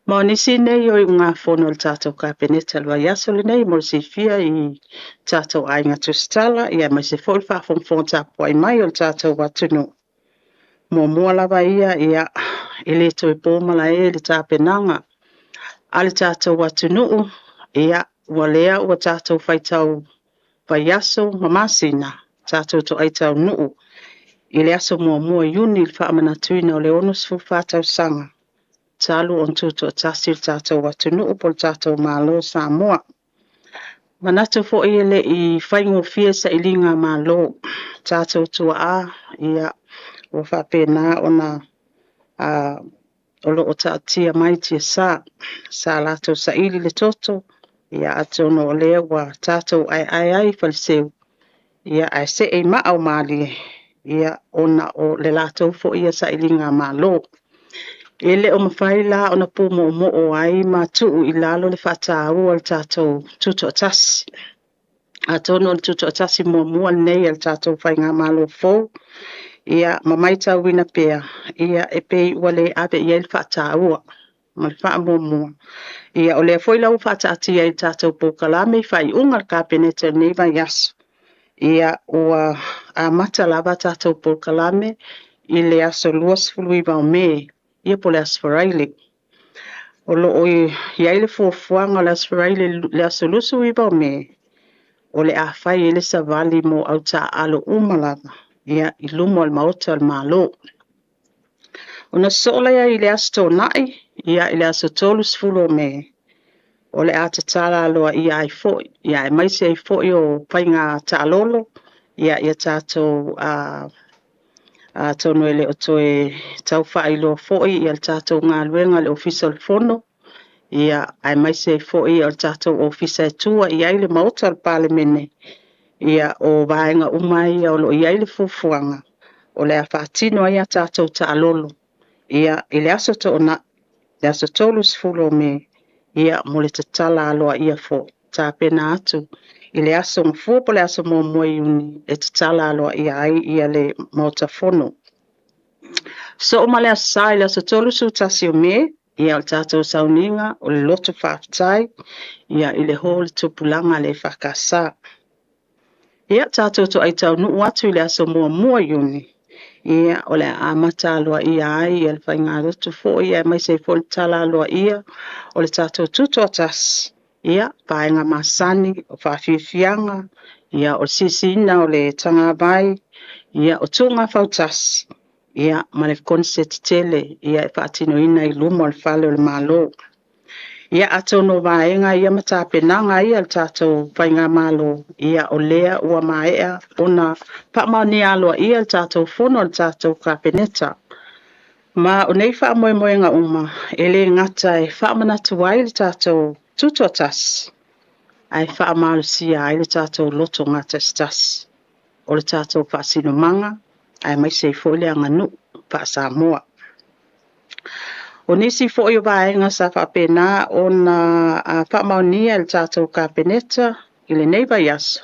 Speaker 10: Ma o nisi nei o iugafono a le tatou Kapeneta i le vaiaso lenei mo le silafia i tatou aiga tusitala, ia aemaise foi le faafogafoga tapuai mai o le tatou atunuu. Muamua lava ia, ia, e le toe po malae le tapenaga a le tatou atunuu, ia, ua lea ua tatou faitau vaiaso ma masina, tatou toai taunuu i le aso 1 o Iuni i le faamanatuina o le 64 tausaga talu ona tutoatasi le tatou atunuu po o le tatou Malo o Samoa. Manatu foi e le i faigofie sailiga malo tatou tuaa, ia, ua faapena ona o lo o taatia mai tiasa sa latou saili le toto, ia atonu o lea ua tatou aeae ai i faleseu, ia ae see i maa o malie, ia ona o le latou foi ia sailiga malo. E le o mafai la ona pumoomoo ai ma tuu i lalo le faataua o le tatou tutoatasi. Atonu o le tutoatasi muamua lenei a le tatou faigamalo fou, ia ma matauina pea, ia e pei ua le ave i ai le faataua ma le faamuamua. Ia o lea foi la ua faataatia i le tatou polokalame i faaiuga a le Kapeneta i lenei vaiaso, ia ua amata lava tatou polokalame i le aso 29 o Me, ia po o le Aso Faraile. O lo o i ai le fuafuaga o le Aso Faraile le aso 29 o Me, o le a fai ai le savali mo au taaalo uma lava, ia, i luma o le Maota o le Malo. Ona sosoo lea i le Aso Toonai, ia, i le aso 30 o Me, o le a tatala aloaia ai foi, ia, aemaise ai foi o faiga taalolo, ia, ia tatou atonu e le o toe tau faailoa foi ia le tatou galuega a le Ofisa o le Fono, ia, aemaise ai foi o le tatou Ofisa e tua i ai le Maota o le Palemene, ia, o vaega uma ia o lo o i ai le fuafuaga o le a faatino ai a tatou taalolo, ia, i le Aso Toonai, le aso 30 o Me, ia, mo le tatala aloaia foi, tapena atu i le aso Gafua po o le aso 1 o Iuni e tatala aloaia ai ia le Maota Fono. Soo ma le Aso Sa i le aso 31 o Me, ia, o le tatou sauniga o le loto faafetai, ia, i le hō o le tupulaga a le EFKS. Ia, tatou toai taunuu atu i le aso 1 o Iuni, ia, o le a amata aloaia ai ia le faigalotu foi, aemaise ai foi le tala aloaia o le tatou tutoatasi, ia, vaega masani, o faafiafiaga, ia, o le sisiina o le tagavai, ia, o tuuga fautasi, ia, ma le koneseti tele, ia, e faatinoina i luma o le fale o le Malo. Ia, atonu o vaega ia ma tapenaga ia a le tatou Faigamalo, ia o lea ua maea ona faamaonia aloaia le tatou fono a le tatou Kapeneta. Ma o nei faamoemoega uma, e le gata e faamanatu ai le tatou tutoatasi, ae faamalosia ai le tatou loto gatasitasi, o le tatou faasinomaga, aemaise ai foi le aganuu faa-Samoa. O nisi foi o vaega sa faapena ona faamaonia e le tatou Kapeneta i lenei vaiaso,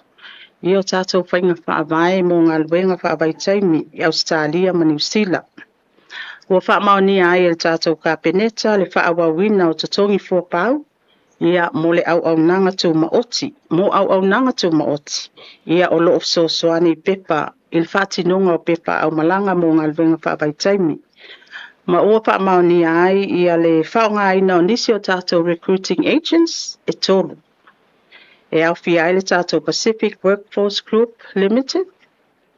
Speaker 10: ia o tatou faiga faavae mo galuega faavaitaimi i Ausetalia ma Niu Sila. Ua faamaonia ai e le tatou Kapeneta le faaauauina o totogi fuapau ia mo le auaunaga tumaoti, mo auaunaga tumaoti, ia o lo o fesoasoani i pepa i le faatinoga o pepa aumalaga mo galuega faavaitaimi. Ma ua faamaonia ai ia le faaaogaina o nisi o tatou recruiting agents e 3. E aofia ai le tatou Pacific Workforce Group Limited,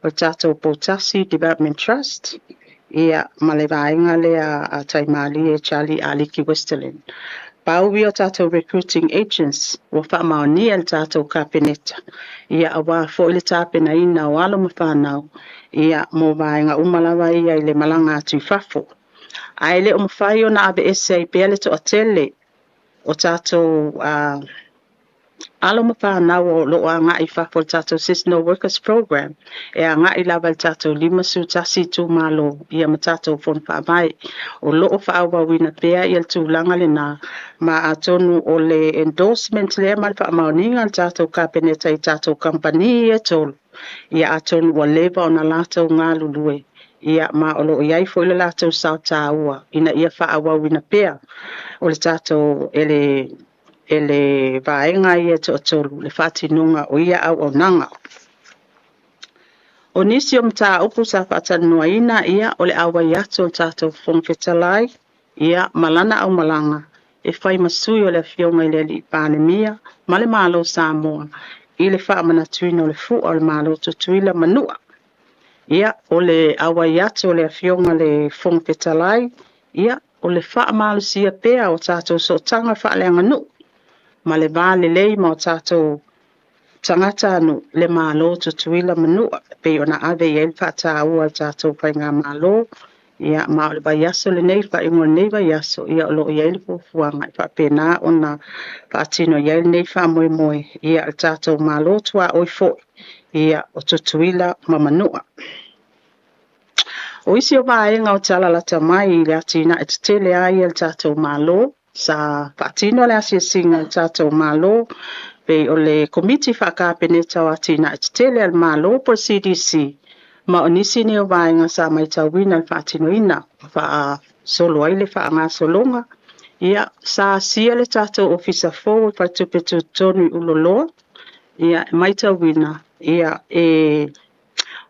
Speaker 10: o le tatou Poutasi Development Trust, ia ma le vaega lea a Taimalie Charlie Aliki Westerlin. Pau ia o tatou recruiting agents ua faamaonia e le tatou Kapeneta, ia aua foi le tapenaina o alo ma fanau, ia mo vaega uma lava ia i le malaga atu i fafo. Ae le o mafai ona aveese ai pea le toatele o tatou alo ma fanau o lo o agai i fafo i le tatou Seasonal Workers Program, e agai lava i le tatou 51 itumalo ia ma tatou fono faavae. O lo o faaauauina pea ia le tulaga lena, ma atonu o le endorsement lea ma le faamaoniga a le tatou Kapeneta i tatou kamupani ia e 3, ia atonu ua leva ona latou galulue, ia ma o lo o i ai foi le latou sao taua ina ia faaauauina pea o le tatou e le e le vaega ia e toatolu le faatinoga o ia auaunaga. O nisi o mataupu sa faatalanoaina, ia o le auai atu o le tatou Fofoga Fetalai, ia ma lana aumalaga e fai ma sui o le Afioga i le Alii Palemia ma le Malo Samoa i le faamanatuina o le fua o le Malo Tutuila Manua. Ia, o le auai atu o le Afioga i le Fofoga Fetalai, ia, o le faamalosia pea o tatou sootaga faaleaganuu ma le va lelei ma o tatou tagatanuu le Malo Tutuila Manua e pei ona ave i ai le faataua a le tatou Faigamalo. Ia, ma o le vaiaso lenei, le faaiuga o lenei vaiaso, ia o lo o i ai le fuafuaga e faapena ona faatino i ai lenei faamoemoe, ia le tatou Malo tuaoi foi, ia o Tutuila ma Manua. O isi o vaega o tala lata mai i le atinae tetele a ia le tatou Malo, sa faatino le asiasiga a le tatou Malo, pei o le Komiti Faakapeneta o Atinae Tetele a le Malo po o le CDC, ma o nisi nei o vaega sa matauina le faatinoina faasolo ai le faagasologa. Ia, sa asia le tatou Ofisa fou o le Faletupe Tutotonu i Uloloa, ia, e matauina, ia, e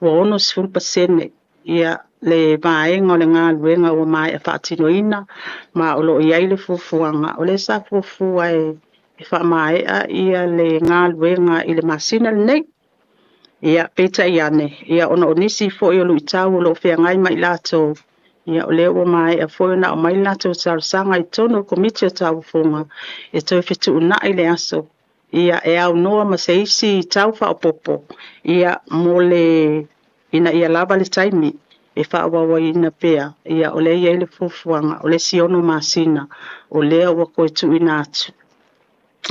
Speaker 10: ua 60% ia le vaega o le galuega ua maea faatinoina, ma o lo o i ai le fuafuaga o lea sa fuafua e faamaea ia le galuega i le masina lenei. Ia, peitai ane, ia ona o nisi foi o luitau o lo o feagai ma i latou, ia o lea ua maea foi ona aumai le latou talosaga i totonu o le Komiti o Tauofoga e toe fetuunai le aso ia e aunoa ma se isi tau faaopoopo ia mo le ina ia lava le taimi e faaauauina pea ia o lea e i ai le fuafuaga o le isi 6 masina o lea ua toe tuuina atu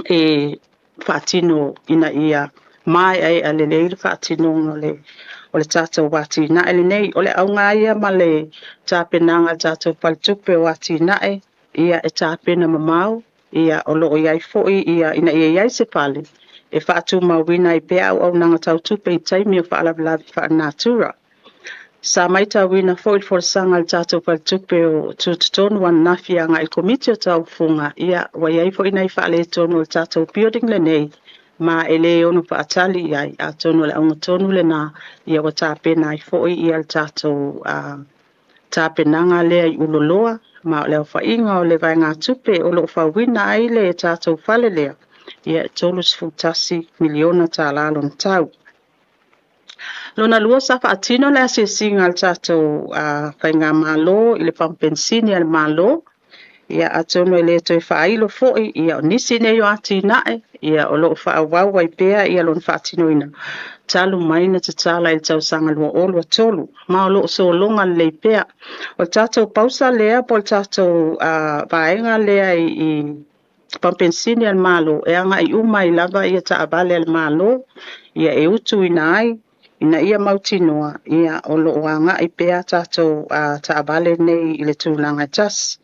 Speaker 10: e faatino ina ia maeaea lelei le faatinoga o le tatou atinae lenei. O le auga ia ma le tapenaga a le tatou Faletupe o Atinae, ia e tapena mamao Ia, o lo o i ai foi ia ina ia i ai se fale e faatumauina ai pea auaunaga tau tupe i taimi o faalavelave faalenatura. Sa matauina foi le folasaga a le tatou Faletupe o Tutotonu ananafi agai i le Komiti o Tauofoga, ia, ua i ai foi nai faaletonu o le tatou building lenei, ma e le ono faatali i ai, atonu o le auga tonu lena, ia ua tapena ai foi ia le tatou tapenaga lea i Uloloa, ma o le aofaiga o le vaegatupe o lo o fauina ai le tatou fale lea, ia e $31 miliona tala lona tau. Lona lua, sa faatino le asiasiga a le tatou Faigamalo i le pamu penisini a le Malo. Ia atonu e le toe faailo foi, ia o nisi nei o atinae, ia o loo faaauau ai pea ia lona faatinoina talu mai na tatala i le tausaga 2023, ma o loo sologa lelei pea. O le tatou pausa lea po o le tatou vaega lea i pampensini a le Malo e agai uma ai lava ia taavale a le Malo, ia e utuina ai ina ia mautinoa ia o lo o agai pea tatou taavale nei i le tulaga e tasi.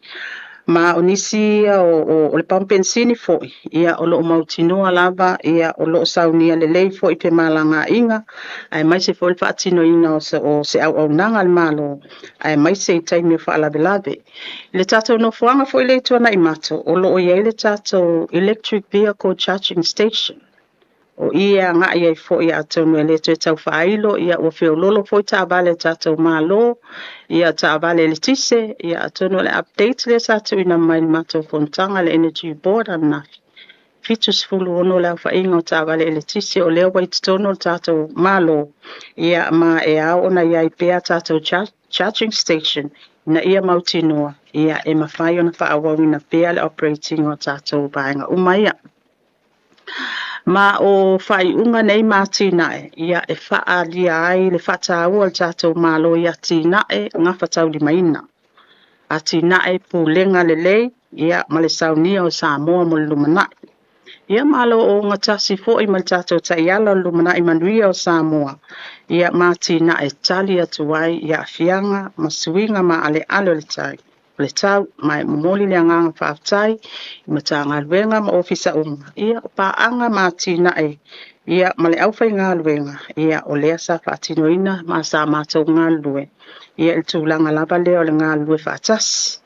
Speaker 10: Ma o nisi ia o le pampensini foi, ia o lo o mautinoa lava ia o lo o saunia lelei foi femalagaaiga, aemaise foi le faatinoina o se auaunaga a le Malo, aemaise i taimi o faalavelave. I le tatou nofoaga foi lea i Tuanaimato, o lo o i ai le tatou electric vehicle charging station. O i e agai ai foi atonu e le toe tau faailo, ia ua feololo foi taavale a tatou Malo, ia taavale eletise, ia atonu o le update lea sa tuuina mai i le matou fonotaga le Energy Board ananafi. 76 le aofaiga o taavale eletise o lea ua i totonu o le tatou Malo, ia ma e ao ona i ai pea tatou charging station ina ia mautinoa, ia e mafai ona faaauauina pea le operating o tatou vaega uma ia. Ma o faaiuga nei ma atinae, ia e faaalia ai le faataua o le tatou Malo i atinae gafataulimaina, atinae pulega lelei, ia ma le saunia o Samoa mo le lumanai. Ia ma o lo o ogatasi foi ma le tatou taiala o le lumanai manuia o Samoa, ia ma atinae tali atu ai i aafiaga ma suiga maaleale o le tai. O le tau, ma e momoli le agaga faafetai i Matagaluega ma Ofisa uma, ia o paaga ma atinae, ia ma le aufaigaluega, ia o lea sa faatinoina ma sa matou galulue, ia i le tulaga lava lea o le galulue faatasi.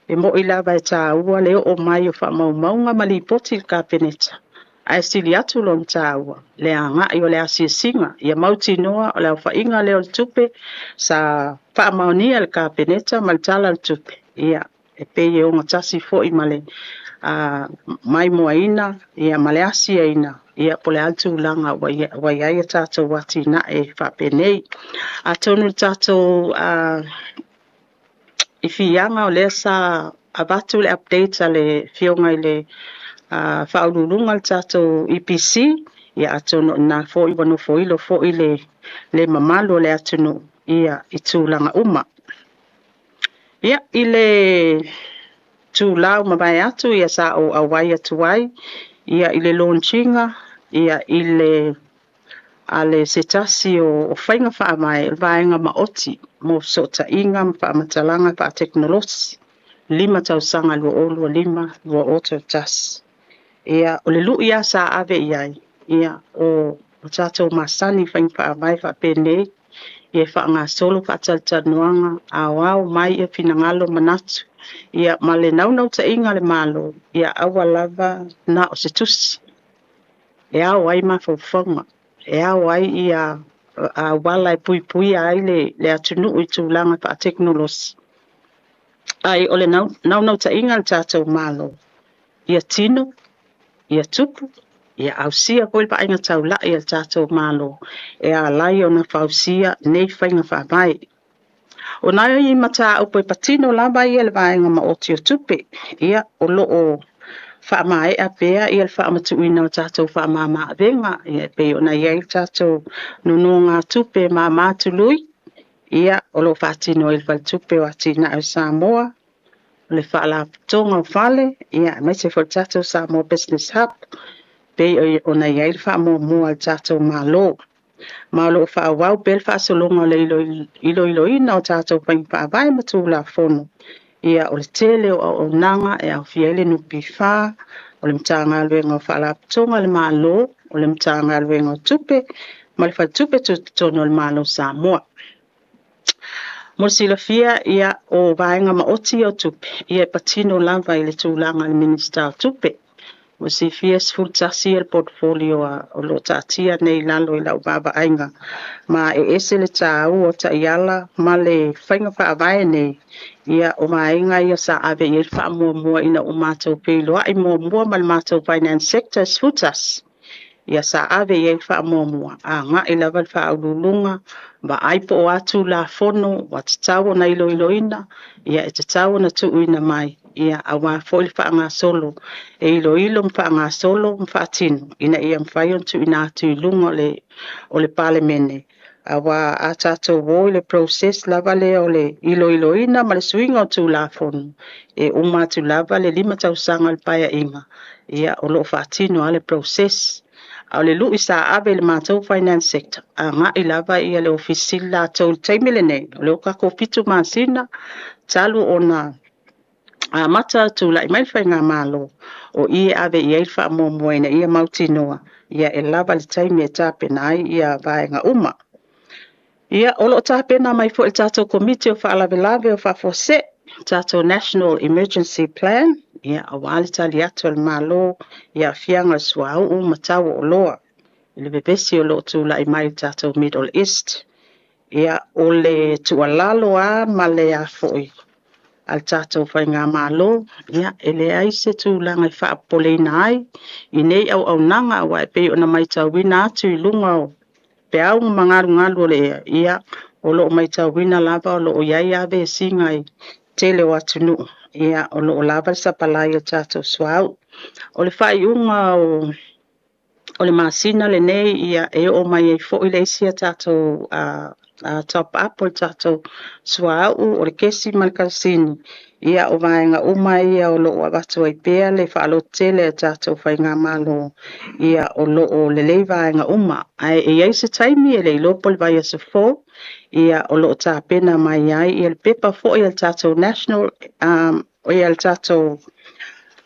Speaker 10: E moi lava e taua le oo mai o faamaumauga ma lipoti i le Kapeneta, ae sili atu lona taua le agai o le asiasiga ia mautinoa o le aofaiga lea o le tupe sa faamaonia e le Kapeneta ma le Tala o le Tupe, ia e pei e ogatasi foi ma le maimoaina ia ma le asiaina, ia po o le a le tulaga ua i ai a tatou atinae faapenei. Atonu le tatou i fiaga o lea sa avatu le update a le afioga i le faauluuluga le tatou EPC, ia atonu o lena foi ua nofoilo foi le mamalu o le atunuu ia i tulaga uma. Ia i le tula ua mavae atu ia sa ou auai atu ai ia i le launching ia i le a le se tasi o faiga faavae o le vaega maoti mo fesootaiga ma faamatalaga faatekonolosi 5 tausaga 2025 2031. Ia o le lui lava sa ave i ai, ia o tatou masani i faiga faavae faapenei, ia e faagasolo faatalatalanoaga, aoao mai ia finagalo manatu, ia ma le naunautaiga a le Malo, ia aua lava na o se tusi e ao ai mafaufauga, e ao ai ia auala e puipuia ai le atunuu i tulaga faatekonolosi. Ai o le naunautaiga a le tatou Malo, ia tino, ia tupu, ia ausia foi le vaaiga taulai a le tatou Malo e ala ai ona fausia nei faiga faavae. O nai mataupu e patino lava ia le vaega maoti o tupe, ia o lo o faamaea pea ia le faamatuuina o tatou faamama-avega, ia e pei ona i ai le tatou nonogatupe mama tului, ia o lo o faatino ai le Faletupe o Atinae o Samoa, o le Faalapotopotoga o Fale, ia aemaise foi le tatou Samoa Business Hub, pei ona i ai le faamuamua a le tatou Malo. Ma o lo o faaauau pea le faasologa o le iloiloina o tatou faiga faavae ma Tulafono. Ia o le tele o auaunaga e aofia ai le NPF, o le Matagaluega o Faalapotopotoga a le Malo, o le Matagaluega o Tupe, ma le Faletupe Tutotonu o le Malo o Samoa. Mo le silafia, ia o vaega maoti ia o tupe, ia e patino lava i le tulaga a le Minisita o Tupe. Mo le silafia, 11 ia le portfolio o lo o taatia nei i lalo i lau vaavaaiga, ma e ese le taua o taiala ma le faiga faavae nei, ia o vaega ia sa ave i ai le faamuamua ina ua matou feiloai muamua ma le matou finance sector 11. Ia sa ave i ai le faamuamua, agai lava le faauluuluga, vaai po o a Tulafono ua tatau ona iloiloina, ia e tatau ona tuuina mai, Ia, auā foi le faagasolo e iloilo ma faagasolo ma faatino ina ia mafai ona tuuina atu i luga o le o le Palemene, auā a tatou o i le process lava lea o le iloiloina ma le suiga o Tulafono, e uma atu lava le 5 tausaga o le Paeaiga, ia, o lo o faatino lava le process. A o le lui sa ave i le matou Finance Sector, agai lava ia le Ofisa Sili latou i le taimi lenei, o lea ua tatou 7 masina talu ona amata tulai mai le faigamalo, o i e ave i ai le faamuamua ina ia mautinoa ia e lava le taimi e tapena ai ia vaega uma. Ia, o lo o tapena mai foi le tatou Komiti o Faalavelave o Faafuasei, tatou National Emergency Plan, ia, aua le tali atu a le Malo i aafiaga o le suauu ma tau o oloa i le vevesi o lo o tulai mai i le tatou Middle East. Ia, o le tuualalo lava ma le a foi a le tatou faigamalo, ia, e leai se tulaga e faapopoleina ai i nei auaunaga, aua e pei ona matauina atu i luga o peau ma galugalu o le ea, ia, o lo o matauina lava o lo o i ai lava vesiga i tele o atunuu, ia, o lo o lava le sapalai o le tatou suauu. O le faaiuga o le masina lenei, ia, e oo mai ai foi le isi a tatou top up o le tatou suauu, o le kesi ma le kalasini. Ia, o vaega uma ia o lo o avatu ai pea le faalototele a le tatou faigamalo, ia, o lo o lelei vaega uma. Ae e i ai se taimi e le iloa po o le vaiaso fou, ia, o lo o tapena mai ai ia le pepa foi a le tatou National, ia le tatou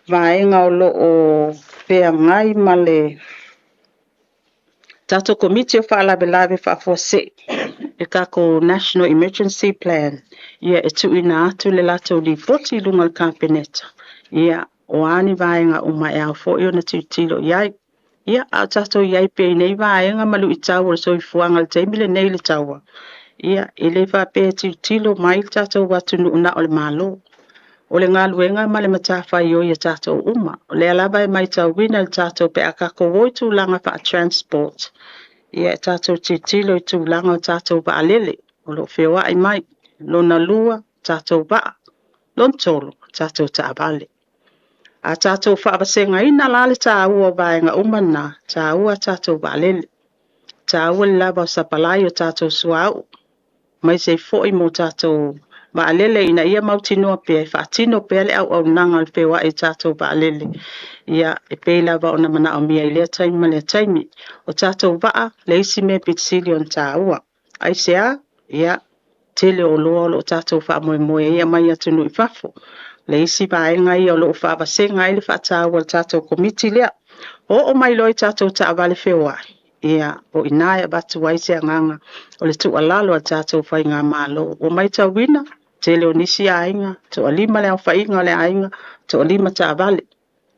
Speaker 10: vaega o lo o feagai ma le tatou Komiti o Faalavelave Faafuasei, le tatou National Emergency Plan, ia, e tuuina atu le latou lipoti i luga o le Kapeneta, ia, o a ni vaega uma e ao foi ona tilotilo i ai. Ia, a o tatou i ai pea i nei vaega ma luitau o le soifuaga i le taimi lenei i le taua, ia, e le faapea e tilotilo mai le tatou atunuu na o le Malo. O le galuega ma le matafaioi a tatou uma. O lea lava e matauina le tatou pe a tatou o i tulaga faa-transport, ia, e tatou tilotilo i tulaga o tatou vaalele o lo o feoai mai. Lona lua, tatou vaa. Lona tolu, tatou taavale. A tatou faavasegaina la le taua o vaega uma na, taua tatou vaalele, taua le lava o sapalai o tatou suauu, aemaise foi mo tatou vaalele ina ia mautinoa pea e faatino pea le auaunaga o le feoai i tatou vaalele, ia, e pei lava ona manaomia i lea taimi ma lea taimi. O tatou vaa, le isi mea pito sili ona taua. Aisea? Ia, tele o oloa o lo o tatou faamoemoe ai e aumai atunuu i fafo. Le isi vaega ia o lo o faavasega ai le faataua o le tatou komiti lea. Oo mai loa i tatou taavale feoai, ia, o i ina e avatu ai se agaga o le tuualalo a le tatou faigamalo. Ua matauina, tele o nisi aiga, toalima le aofaiga o le aiga, toalima taavale.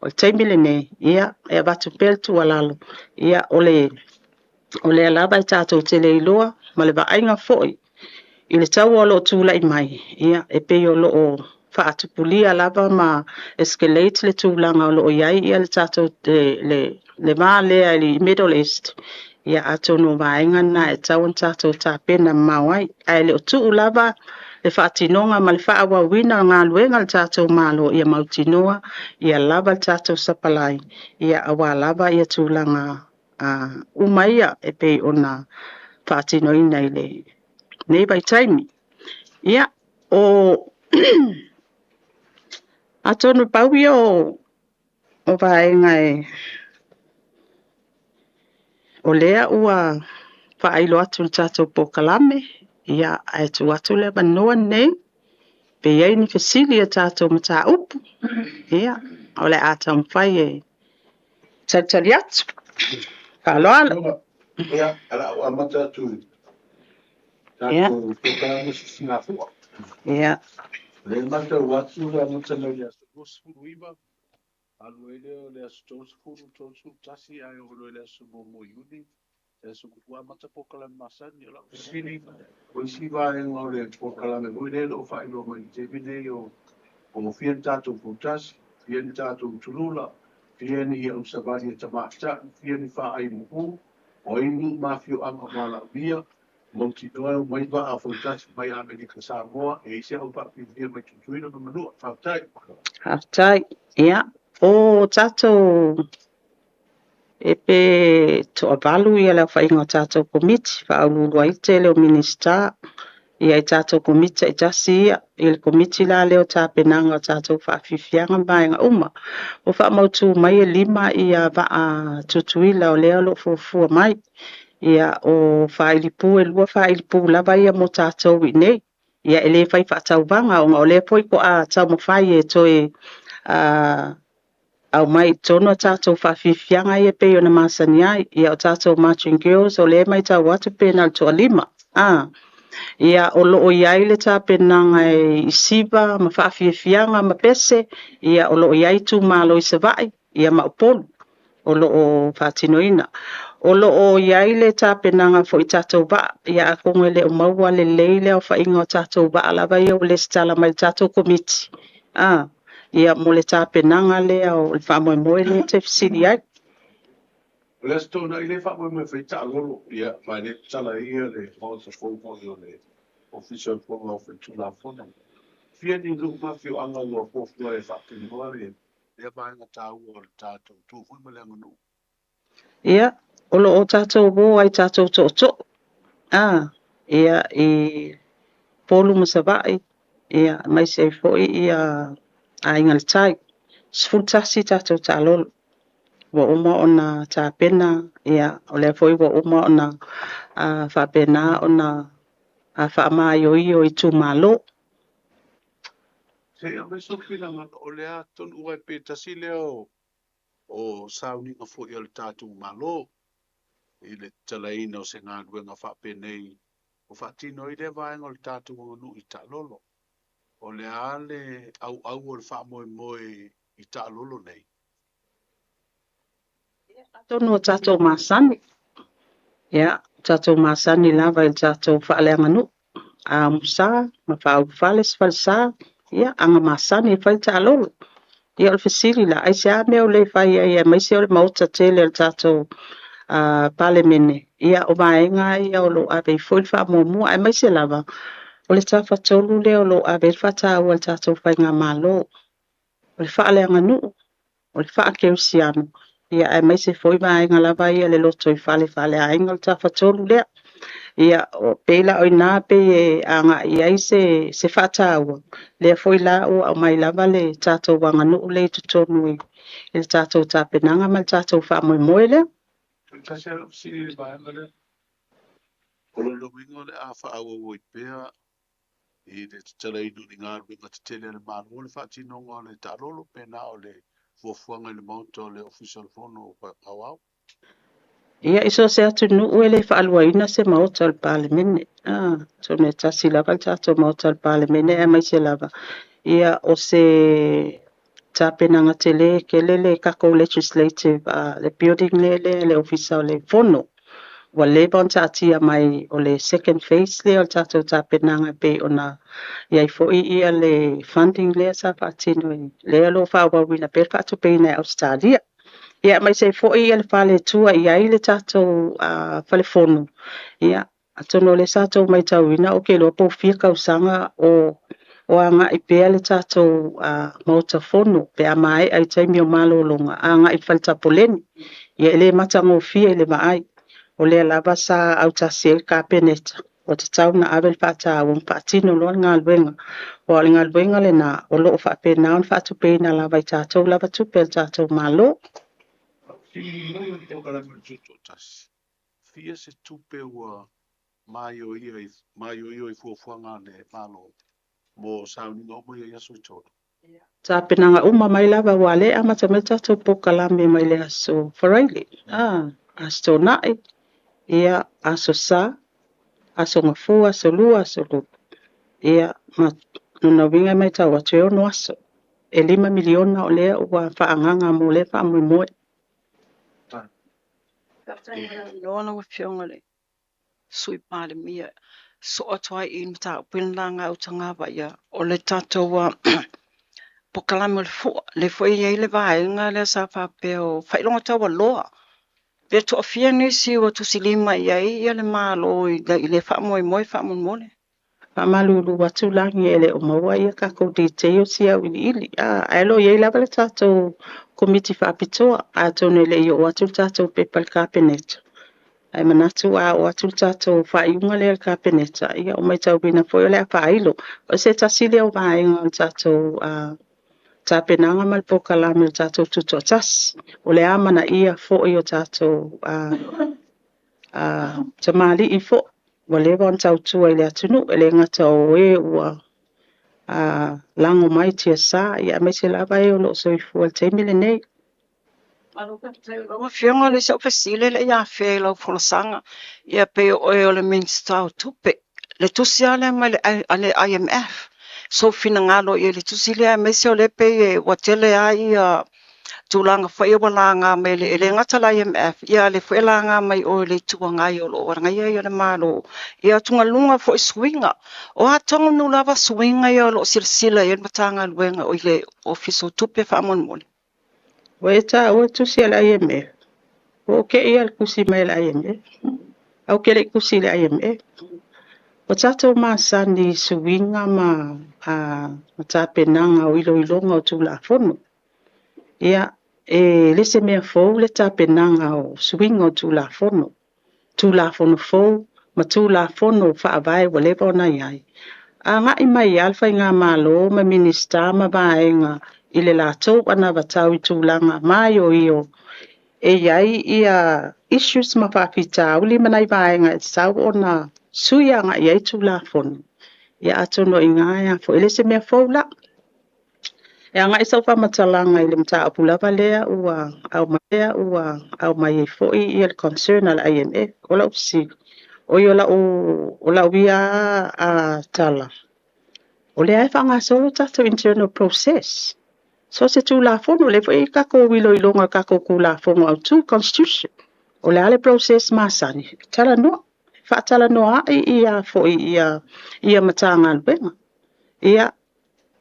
Speaker 10: O le taimi lenei, ia, e avatu pea le tuualalo, ia, o lea lava e tatou te le iloa ma le vaaiga foi i le taua o lo o tulai mai, ia, e pei o lo o faatupulia lava ma escalate le tulaga o lo o i ai ia le tatou le va lea i le Middle East. Ia, atonu o vaega na e tatau ona tatou tapena mamao ai. Ae le o tuu lava le faatinoga ma le faaauauina o galuega a le tatou Malo ia mautinoa ia lava le tatou sapalai, ia, auā lava ia tulaga uma ia e pei ona faatinoina i lenei vaitaimi. Ia, o atonu pau ia o vaega e o lea ua faailo atu i le tatou polokalame, ia, ae tuu atu le avanoa lenei pe i ai ni fesili i tatou mataupu, ia, o le a taumafai e talitali atu. Faaaloalo.
Speaker 11: Ia, o le a ou amata atu i tatou polokalame sisigafua.
Speaker 10: Ia.
Speaker 11: O lea e matau atu le amata mai le aso 29, alu ai lea o le aso 30, 31, ae oo loa i le aso 1 o Iuni, le aso ua amata polokalame masani. O lau fesili, o isi vaega o le polokalame foi lea o lo o faailoa mai i le taimi nei o fia ni tatou fautasi, fia ni tatou tulula, fia ni ausavali e tamaitai, fia ni faaimumu, o ai nuu ma afioaga malaomia, Mautinoa e omai vaa fautasi mai Amerika Samoa, e i ai se au faafilifia mai Tutuila ma Manua. Faafetai.
Speaker 10: Faafetai. Ia, o tatou e pe toavalu ia le aofaiga o tatou Komiti, faauluulu ai le tele o Minisita, ia i tatou Komiti taitasi ia, i le Komiti la lea o tapenaga o tatou faafiafiaga ma vaega uma. Ua faamautu mai e 5 ia vaa Tutuila o lea o lo o fuafua mai. Ia, o faailipu e 2 faailipu lava ia mo tatou i inei. Ia, e le fai faatauvaga ona o lea foi toa taumafai e toe aumai i totonu a tatou faafiafiaga ia pei ona masani ai. Ia, o tatou Marching Girls, o lea e matau atu pe na o le toalima. Ia, o lo o i ai le tapenaga i siva ma faafiafiaga ma pese. Ia, o lo o i ai itumalo i Savaii, ia ma Upolu o lo o faatinoina. O lo o i ai le tapenaga foi i tatou vaa. Ia, atonu e le o maua lelei le aofaiga o tatou vaa lava ia ua lesitala mai i le tatou Komiti. Ia, mo le tapenaga lea o le faamoemoe lea e te fesili ai.
Speaker 11: O le Aso Toonai lea e faamoemoe e fai taalolo, ia, ma e le tatala ai ia le Maota fou foi o le Ofisa o le Fono Aoao Faitulafono. Fia ni nuu ma afioaga ua fuafua e faatinoa lea vaega taua o le tatou tu foi ma le aganuu?
Speaker 10: Ia, o lo o tatou o ai tatou tootoo, ia, i Upolu ma Savaii, ia, aemaise ai foi ia Aiga i le Tai. 11 tatou taalolo ua uma ona tapena, ia, o lea foi ua uma ona faapena ona faamaioio i itumalo.
Speaker 11: Se i aumai sou finagalo, o le a tonu aua pe tasi lea o sauniga foi a le tatou Malo i le tatalaina o se galuega faapenei ua faatino ai lea vaega o le tatou aganuu i taalolo. O le a le auau o le faamoemoe i taalolo nei?
Speaker 10: Atonu o tatou masani, ia, tatou masani lava i le tatou faaleaganuu, a umusa ma faaulufale se falesa, ia, aga masani e fai le taalolo. Ia, o le fesili la, aisea mea o le fai ai aemaise o le maota tele o le tatou Palemene, ia, o vaega ia o lo o ave ai foi le faamuamua, aemaise lava o le tafatolu lea o lo o ave ai le faataua i le tatou faigamalo, o le faaleaganuu, o le faakerisiano, ia, aemaise foi vaega lava ia le lotoifale faaleaiga, o le tafatolu lea. Ia, o pei la o ina pei e agai ai se faataua, lea foi la ua aumai lava le tatou aganuu lea i totonu i le tatou tapenaga ma le tatou faamoemoe lea.
Speaker 11: Tasi lava lau fesili i le vaega lea. O lona uiga o le a faaauau ai pea i le tatalaina o ni galuega tetele a le Malo le faatinoga o le taalolo pe na o le fuafuaga i le Maota o le Ofisa o le Fono Aoao?
Speaker 10: Ia, i so o se atunuu e le faaluaina se maota o le Palemene. Atonu e tasi lava le tatou maota o le Palemene, aemaise lava ia o se tapenaga tele tele le tatou legislative le building lea le Ofisa o le Fono. Ua leva ona taatia mai o le second phase lea o le tatou tapenaga pei ona i ai foi ia le funding lea sa faatino i lea o lo o faaauauina pea le faatupeina e Ausetalia. Ia, aemaise ai foi ia le fale e tua i ai le tatou falefono. Ia, atonu o lea sa tou matauina, ou te iloa po o fia tausaga o agai pea le tatou maota fono pe a maea i taimi o malologa, agai i le fale tapoleni. Ia, e le matagofie i le vaai. O lea lava sa autasi ai le Kapeneta, ua tatau ona ave le faataua ma faatino loa le galuega. Aua o le galuega lena o lo o faapena ona faatupeina lava i tatou lava tupe a le tatou Malo.
Speaker 11: Fia se tupe ua maioio i fuafuaga a le Malo mo sauniga uma ia i aso e 3?
Speaker 10: Tapenaga uma mai lava ua lea e amata mai le tatou polokalame mai le aso Faraile, Aso Toonai, ia, Aso Sa, Aso Gafua, Aso Lua, Aso Lulu. Ia, ma lona uiga e matau atu e 6 aso. E 5 miliona o lea ua faaagaga mo lea faamoemoe.
Speaker 12: Faafetai mo le avanoa lau Afioga i le Sui Palemia. Soo atu ai i le mataupu i le laga utagava ia o le tatou polokalame o le fua. Lea foi e i ai le vaega lea sa faapea o faailoga taualoa. Pe toafia nisi ua tusilima i ai ia le Malo i lea faamoemoe faamolemole?
Speaker 10: Faamalulu atu lagi e le o maua ia tatou details ia auiliili. Ae o lo o i ai lava le tatou Komiti Faapitoa, atonu e le i oo atu le tatou pepa i le Kapeneta. Ae manatu a oo atu le tatou faaiuga lea i le Kapeneta, ia ua matauina foi o le a faailo. O se tasi lea o vaega o le tatou tapenaga ma le polokalame o le tatou tutoatasi. O le amanaia foi o tatou tamalii foi ua leva ona tautua i le atunuu, e le gata o e ua lago mai tiasa, ia aemaise lava e o lo o soifua i le taimi lenei.
Speaker 12: Malo faafetai. Lau Afioga o le isi au fesili e le i afea i lau folasaga, ia pei o oe o le Minisita o Tupe. Le tusi lava lea mai le IMF, sou finagalo i ai i le tusi lea, aemaise o lea pei ua tele lava ia tulaga foi ia ua laga mai e le gata le IMF, ia a o lea foi e laga mai o i le Itu Agai o lo o agaia ia le Malo, ia atugaluga foi i suiga. O a tonu lava suiga ia o lo o silasila i ai le Matagaluega i le Ofisa o Tupe faamolemole?
Speaker 10: Ua e taua le tusi a le IMF. Ua ou te i le tusi mai a le IMF. Ae ou te le i tusi i le IMF. Ua tatou masani i suiga ma tapenaga o iloiloga o Tulafono. Ia, e le se mea fou le tapenaga o suiga o Tulafono. Tulafono fou ma Tulafono Faavae ua leva ona i ai. Agai mai lava le Faigamalo ma Minisita ma vaega i le latou anavatau i tulaga maioio e i ai ia issues ma faafitauli ma nai vaega e tatau ona sui agai i ai Tulafono. Ia atonu o i ina e a foi, e le se mea fou la. E agai sau faamatalaga i le mataupu lava lea ua aumai, ua aumai ai foi ia le concern a le IMF. O lau fesili, oi o lau, o lau ia a tala, o lea e faagasolo tatou internal process. So se Tulafono, lea foi e i tatou iloiloga o tatou Tulafono autu, Constitution. O le a le process masani? Talanoa, faatalanoa ai ia foi ia, ia Matagaluega. Ia,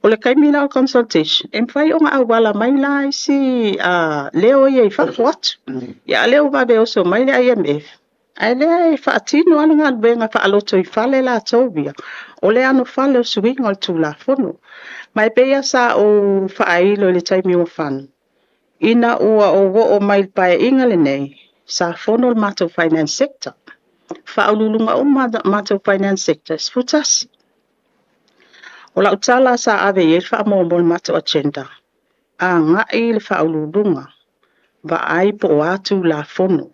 Speaker 10: o le taimi la o consultation, e mafai ona auala mai la isi leo ia i fafo atu. Ia a lea ua vave oso mai le IMF, ae lea e faatino lava le galuega faaloto i fale latou ia, o le anofale o suiga o le Tulafono. Ma e pei lava sa ou faailo i le taimi ua fano, ina ua ou oo mai i le Paeaiga lenei, sa fono le matou finance sector. Faauluuluga uma matou finance sector e 11. O lau tala sa ave i ai le faamuamua o le matou agenda, agai le faauluuluga, vaai po o a Tulafono.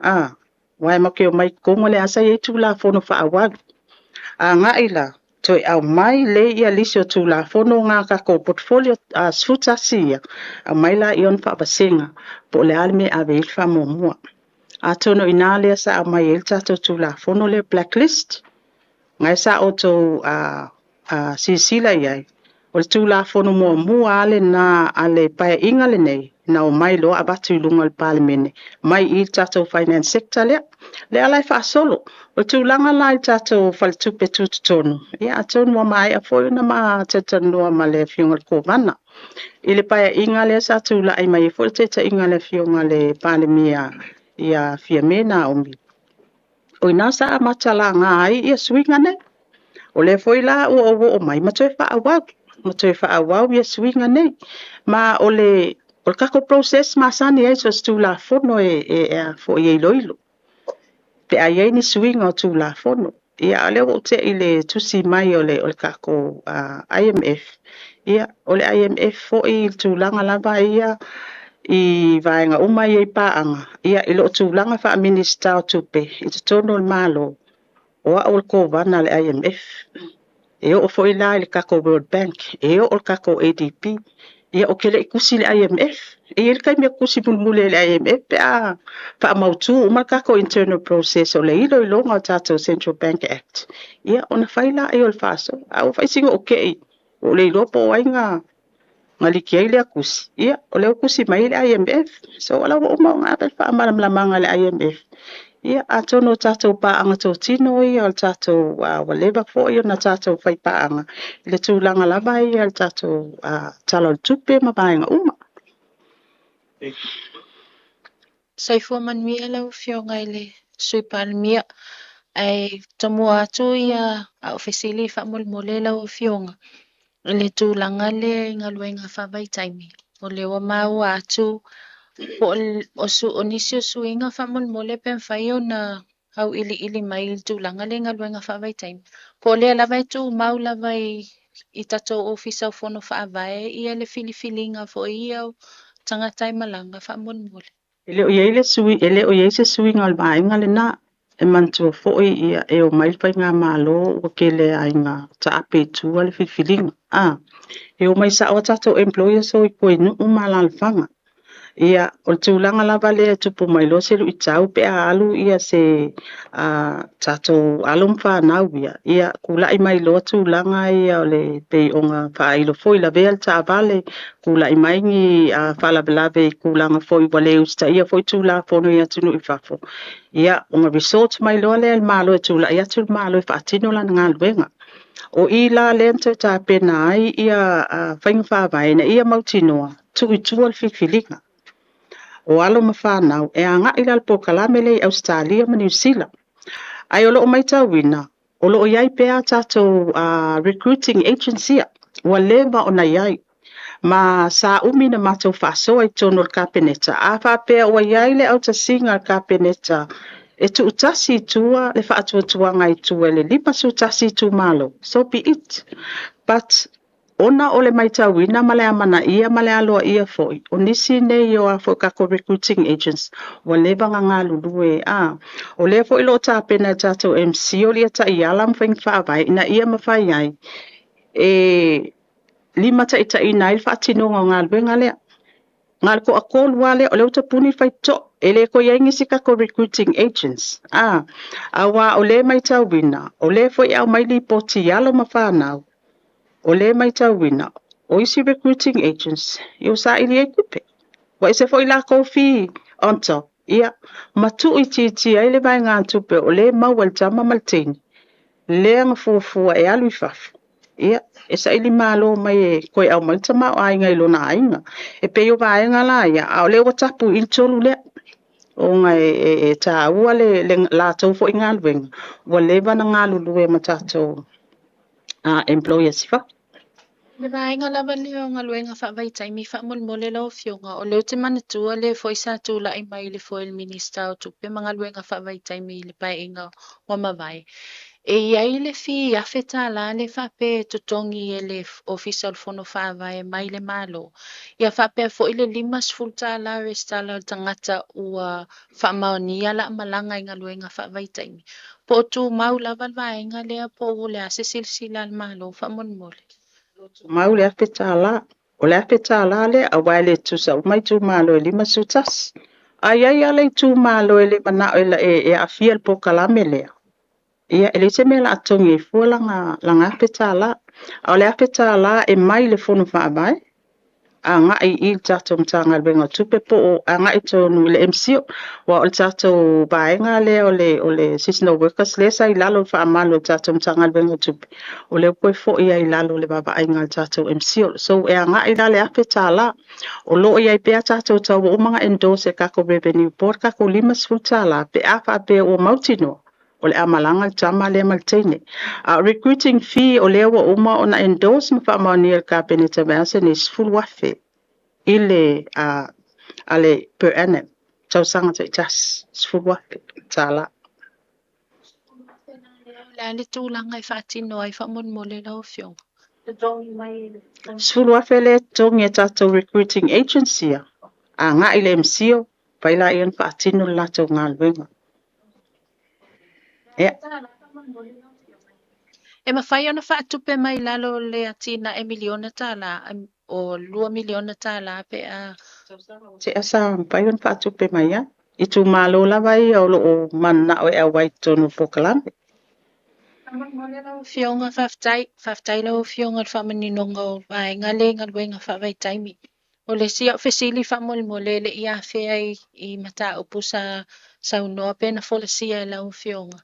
Speaker 10: Aua e matou te omai i totonu o lea lava sa i ai Tulafono faaauau. Agai la, toe aumai lelei ia lisi o Tulafono na tatou portfolio 11 ia, aumai laia ona faavasega po o le a le mea e ave i ai le faamuamua. Atonu o i ina lea sa aumai ai le tatou Tulafono lea blacklist, na sa outou silasila i ai, o le Tulafono muamua lava lena a le Paeaiga lenei na omai loa avatu i luga o le Palemene mai i le tatou finance sector lea. Lea la e faasolo. O le tulaga la i le tatou faletupe tutotonu, ia atonu ua maea foi ona ma talatalanoa ma le Afioga i le Kovana. I le Paeaiga lea sa tulai mai ai foi le taitaiga a le Afioga i le Palemia ia Fiame Naomi, o ina sa amata laga ai ia suiga nei. O lea foi la ua ou oo mai ma toe faaauau, ma toe faaauau ia suiga nei. Ma o le tatou process masani ai so o se Tulafono e a foi e iloilo. Pe a i ai ni suiga o Tulafono. Ia a o lea ua ou te i le tusi mai o le tatou IMF. Ia, o le IMF foi i le tulaga lava ia i vaega uma ia i paaga, ia i lou tulaga faa-Minisita o Tupe i totonu o le Malo, o au o le Kovana a le IMF. E oo foi la i le tatou World Bank, e oo i le tatou ADB. Ia ou te le i tusi i le IMF. E i ai le taimi e tusi mulimuli ai i le IMF pe a faamautu uma le tatou internal process o le iloiloga o le tatou Central Bank Act. Ia ona fai lea o le faasoa. A ua fai sina ou te i, ua ou le iloa po o ai na liki ai lea tusi. Ia, o lea ua tusi mai ai le IMF. So, o la ua uma ona ave le faamalamalamaga a le IMF. Ia, atonu o tatou paaga totino ia o le tatou, ua leva foi ona tatou fai paaga i le tulaga lava ia o le tatou Tala o le Tupe ma vaega uma.
Speaker 13: Soifua manuia lau Afioga i le Sui Palemia. Ae tomua atu ia au fesili faamolemole lau Afioga i le tulaga lea i galuega faavaitaimi. O lea ua maua atu po o nisi o suiga faamolemole pe mafai ona auiliili mai i le tulaga lea i galuega faavaitaimi. Po o lea lava e tumau lava i tatou Ofisa o Fono Faavae ia le filifiliga foi ia o tagata e malaga faamolemole.
Speaker 10: E le o i ai le sui, e le o i ai se suiga o le vaega lena. E manatua foi ia e omai le faigamalo ua tele lava ina taape i tua le filifiliga. E omai sao lava tatou employers o i tua i nuu ma alaalafaga. Ia, o le tulaga lava lea e tupu mai loa se luitau pe a alu ia se tatou alo ma fanau ia, ia tulai mai loa tulaga ia o le pei ona faailo foi lavea le taavale, tulai mai ni faalavelave i tulaga foi ua le usitaia foi Tulafono i atunuu i fafo, ia ona resort mai loa lea i le Malo e tulai atu le Malo e faatino lana galuega. O i la lea na toe tapena ai ia faiga faavae ina ia mautinoa tuu i tua le filifiliga o alo ma fanau e agai la i le polokalame lea i Ausetalia ma Niu Sila. Ae o lo o matauina, o lo o i ai pea a tatou recruiting agents ia, ua leva ona i ai, ma sa umi na matou faasoa i totonu o le Kapeneta, a faapea ua i ai le autasiga a le Kapeneta e tuutasi i tua le faatuatuaga i tua i le 51 itumalo, so be it. But ona o le matauina ma le amanaia ma le aloaia foi o nisi nei o a foi tatou recruiting agents ua leva ona galulue, a o lea foi o lo o tapena e le tatou MC o lia taiala ma faiga faavae ina ia mafai ai e limataitaiina ai le faatinoga o galuega lea. Na o le toatolu lava lea, o lea ua tapuni le faitotoa, e le toe i ai nisi tatou recruiting agents, a, aua o lea e matauina, o lea foi e aumai lipoti i alo ma fanau, o lea e matauina, o isi recruiting agents, ia ua saili ai tupe. Ua ese foi latou fee on top, ia, ma tuuitiitia ai le vaegatupe o lea e maua e le tama ma le teine, lea na fuafua e alu i fafo. Ia, e saili malo mai e toe aumai le tamaoaiga i lona aiga. E pei o vaega la ia, a o lea ua tapu i le tolu lea, ona e taua le latou foi galuega, ua leva ona galulue ma tatou employers i fafo.
Speaker 13: Le vaega lava lea o galuega faavaitaimi faamolemole lau Afioga, o lea ou te manatua lea foi sa tulai mai i le foe o le Minisita o Tupe ma Galuega Faavaitaimi i le Paeaiga ua mavae. E i ai le fee $1,000 lea faapea e totogi e le Ofisa o le Fono Faavae mai le Malo. Ia faapea foi le $50 resitala o le tagata ua faamaonia laamalaga i galuega faavaitaimi. Po o tumau lava le vaega lea po o le a se silasila a le Malo faamolemole.
Speaker 10: Tumau le $1,000. O le $1,000 lea, aua e le tutusa uma itumalo e 51. A i ai lava le itumalo e le manao e aafia i le polokalame lea, ia e leai se mea o le a totogi ai fua lana $1,000. A o le $1,000 e mai i le Fono Faavae, agai i le tatou Matagaluega o Tupe po o agai tonu i le MCIL, aua o le tatou vaega lea o le seasonal workers lea sa i lalo o le faamalu o le tatou Matagaluega o Tupe, o lea ua toe foi ai i lalo o le vaavaaiga a le tatou MCIL. So e agai la le $1,000. O lo o i ai pea tatou tau ua uma ona endorse e le tatou Revenue Board tatou $50 pe a faapea ua mautinoa o le a malaga le tama lea ma le teine. A o recruiting fee o lea ua uma ona endorse ma faamaonia e le Kapeneta vaiaso nei, $10,000 i le a le per annum, tausaga taitasi, $10,000.
Speaker 13: O le a le tulaga e faatino ai faamolemole lau Afioga?
Speaker 10: $10,000 lea e totogi e tatou recruiting agency ia, agai i le MCIL, fai laia ona faatino le latou galuega. Ia.
Speaker 13: E mafai ona faatupe mai lalo o le atinae miliona tala, o $2 miliona pe a...
Speaker 10: Tea sa mafai ona faatupe mai ai. Itumalo lava ia o lo o mananao e auai i totonu o polokalame.
Speaker 13: Faamolemole lau Afioga, faafetai. Faafetai lau Afioga i le faamaninoga o vaega lea i galuega faavaitaimi. O le isi au fesili faamolemole e le i afea i mataupu sa saunoa pe na folasia e lau Afioga.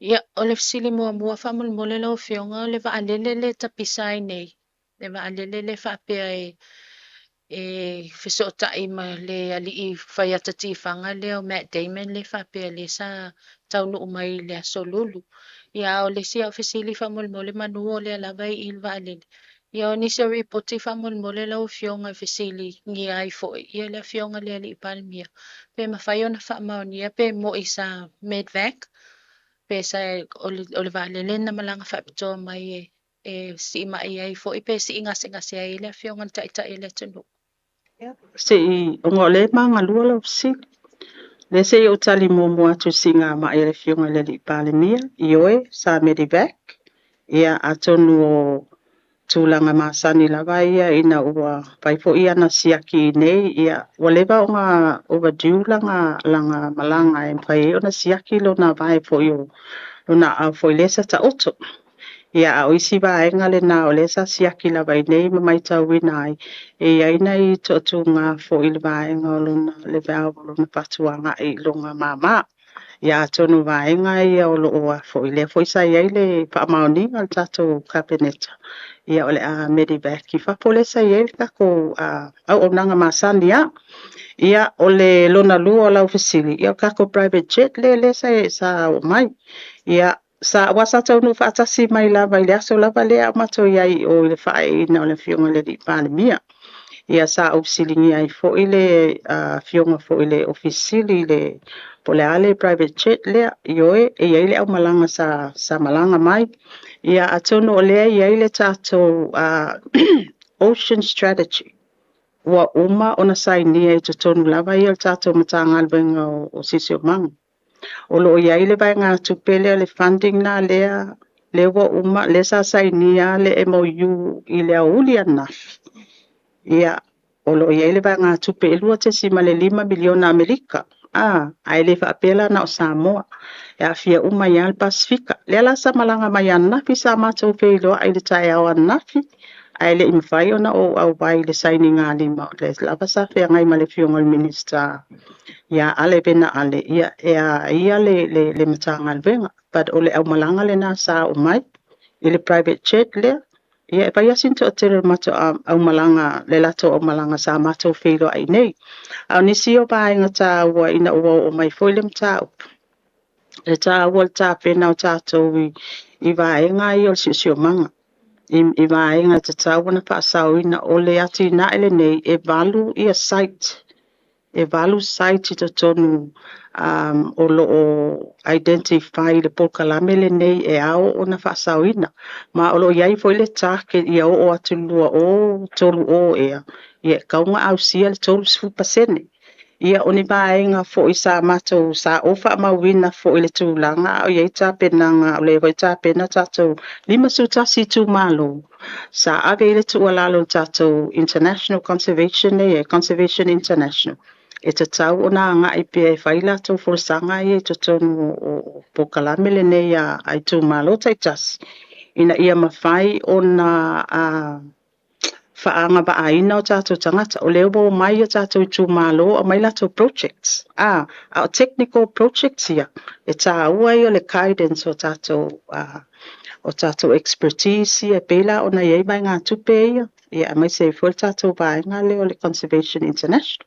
Speaker 13: Ia, o le fesili muamua faamolemole lau Afioga, o le vaalele le tapisa ai nei. Le vaalele le faapea e fesootai ma le alii faiata tifaga lea o Matt Damon le faapea lea sa taunuu mai i le aso Lulu. Ia a o le isi au fesili faamolemole manu o lea lava i le vaalele. Ia o nisi o ripoti faamolemole lau afioga e fesiligia ai foi ia le afioga i le alii Palemia pe mafai ona faamaonia pe mo'i sa medevac pe sa o le vaalele na malaga faapitoa mai e siimai ai foi pe sii gasegase ai le afioga i le Taitai o le atunuu.
Speaker 10: Se'i ona o lea e magalua lau fesili. Lea se i ou tali muamua atu i le siigamai a le Afioga i le Alii Palemia, ioe, sa medevac, ia atonu o tulaga masani lava ia ina ua fai foi ana siaki i inei, ia ua leva ona overdue lana lana malaga e mafai ai ona siaki lona vae foi o lona aao foi lea sa taoto. Ia a o isi vaega lena o lea sa siaki lava i inei ma matauina ai e i ai nai toatuga foi i le vaega o lona le valve o lona fatu agai i lona māmā. Ia atonu o vaega ia o lo o a foi lea foi sa i ai le faamaoniga a le tatou Kapeneta ia o le a medevac i fafo lea sa i ai le tatou auaunaga masani lava. Ia o le lona lua o lau fesili, ia o le tatou private jet lea lea sa sa oo mai. Ia sa aua sa taunuu faatasi mai lava i le aso lava lea a o matou i ai i o i le faaeeina o le Afioga i le Alii Palemia. Ia sa ou fesiligia ai foi le Afioga foi i le Ofisa Sili i le po o le a le private jet lea, ioe, e i ai le aumalaga sa sa malaga mai. Ia atonu o lea e i ai le tatou Ocean Strategy ua uma ona sainia i totonu lava ia o le tatou Matagaluega o Siosiomaga. O lo o i ai le vaegatupe lea, le funding lena lea, lea ua uma, lea sa sainia le MOU i le aoauli ananafi. Ia, o lo o i ai le vaegatupe e $2.5 miliona Amerika, a, ae le faapea la na o Samoa, e aafia uma ai lava le Pasefika. Lea la sa malaga mai ananafi, sa matou feiloai i le taeao ananafi, ae le i mafai ona ou auai i le sainigalima, o lea lava sa feagai ma le Afioga i le Minisita ia Ale Vena Ale, ia, e a ia le, le, le Matagaluega. But o le aumalaga lena sa oo mai i le private jet lea. Ia, e fai lava sina toatele o le matou aumalaga, le latou aumalaga sa matou feiloai nei. A o nisi o vaega taua ina ua oo mai foi le mataupu, le taua o le tapena o tatou i, i vaega ia o le siosiomaga, i, i vaega e tatau ona faasaoina. O le atinae lenei e valu ia site, e valu site i totonu um, o lo o identify i le polokalame lenei e ao ona faasaoina. Ma o lo o i ai foi le target ia oo atu i le 2030 ea, ia e tatau ona ausia le 30%. Ia, o ni vaega foi sa matou, sa ou faamauina foi le tulaga a o i ai tapenaga, o lea foi e tapena tatou 51 itumalo, sa ave ai le tuualalo i le tatou International Conservation nei, Conservation International, e tatau ona agai pea e fai latou folasaga ia i totonu o polokalame lenei a itumalo taitasi, ina ia mafai ona faaagavaaina o tatou tagata. O lea ua omai o tatou itumalo aumai latou projects, a, a o technical projects ia, e taua ia o le guidance o tatou, o tatou expertise ia, e pei la ona i ai vaegatupe ia, ia aemaise ai foi le tatou vaega lea o le Conservation International.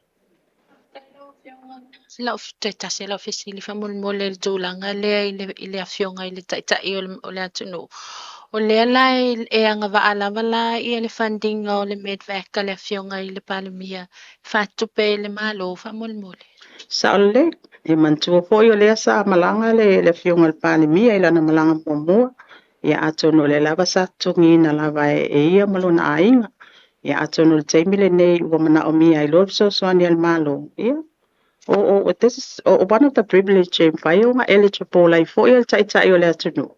Speaker 13: Lau toe tasi lau fesili faamolemole i le tulaga lea i le, i le afioga i le Taitai o le, o le atunuu. O lea la e, e agavaa lava la ia le funding o le Medevac a le afioga i le Palemia e faatupe e le Malo faamolemole.
Speaker 10: Sao lelei. E manatua foi o lea sa malaga le, le afioga i le Palemia i lana malaga muamua. Ia atonu o lea lava sa totogiina lava e, e ia ma lona aiga. Ia atonu o le taimi lenei ua manaomia ai loa le fesoasoani a le Malo, ia, o, o, this is o, one of the privilege e mafai ona eligible ai foi le Taitai o le atunuu.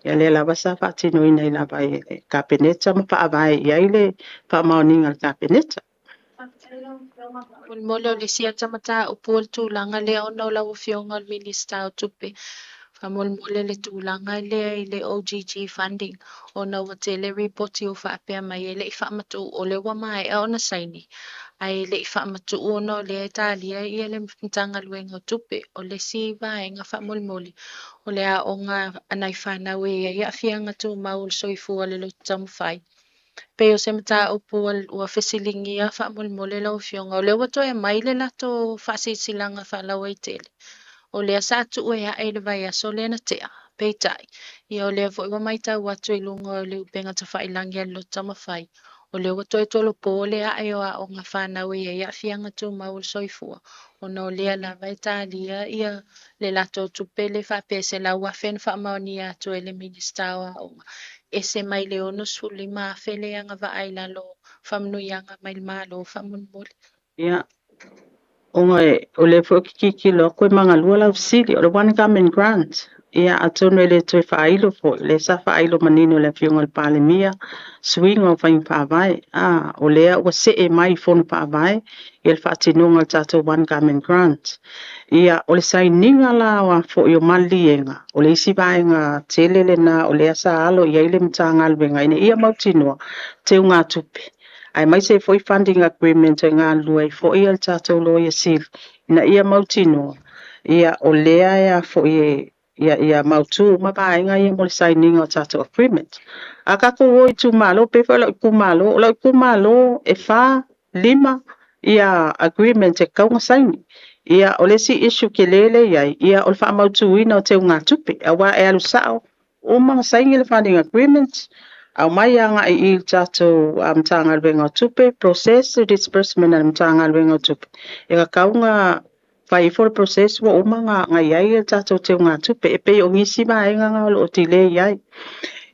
Speaker 10: Ia lea lava sa faatinoina ai lava e le Kapeneta ma faavae i ai le faamaoniga a le Kapeneta.
Speaker 13: Molemole o le isi ata mataupu o le tulaga lea ona o lau afioga o le Minisita o Tupe. Faamolemole le tulaga lea i le OGG funding ona ua tele ripoti o faapea mai e le i faamatuu o lea ua maea ona saini ae le i faamatuu ona o lea e talia ia le Matagaluega o Tupe. O le isi vaega faamolemole o le aoga a nai fanau e i ai aafiaga tumau o le soifua o le loto taumafai. Pei o se mataupu ua fesiligia faamolemole lau Afioga, o lea ua toe aumai le latou faasilasilaga faalauaitele, o lea sa tuu e ae i le vaiaso lea na tea, peitai, ia o lea foi ua matau atu i luga o le upega tafailagi a le Loto Taumafai, o lea ua toe tolopo le ae o aoga fanau e i ai aafiaga tumau o le soifua, ona o lea lava e talia ia le latou tupe le faapea e $100,000 na faamaonia atu e le Minisita o Aoga, ese mai le $65,000 le agavaa i lalo o faamanuiaga mai le Malo faamolemole.
Speaker 10: Ia, ona o lea foi ou te tilotilo atu e magalua lau fesili, o le One Government Grant, ia atonu e le toe faailo foi, o lea sa faailo manino e le Afioga i le Palemia suiga o faiga faavae, a, o lea ua see mai i Fono Faavae ia le faatinoga o le tatou One Government Grant. Ia, o le sainiga la o a foi o maliliega, o le isi vaega tele lena o lea sa alo i ai le Matagaluega ina ia mautinoa teugatupe, aemaise ai foi funding agreement e galulue ai foi le tatou Loia Sili ina ia mautinoa, ia, o lea e a foi e ia, ia mautu uma vaega ia mo le sainiga o tatou agreement. A tatou o i itumalo, pei foi o lau itumalo, o lau itumalo e 4, 5 ia agreement e tatau ona saini. Ia, o le isi issue tele lea e i ai, ia, o le faamautuina o teugatupe, aua e alu sao uma ona saini le funding agreement, aumai agai i le tatou Matagaluega o Tupe, process le disbursement a le Matagaluega o Tupe, e tatau ona fai ifo le process ua uma ona i ai le tatou teugatupe. E pei o nisi vaega na o lo o delay ai.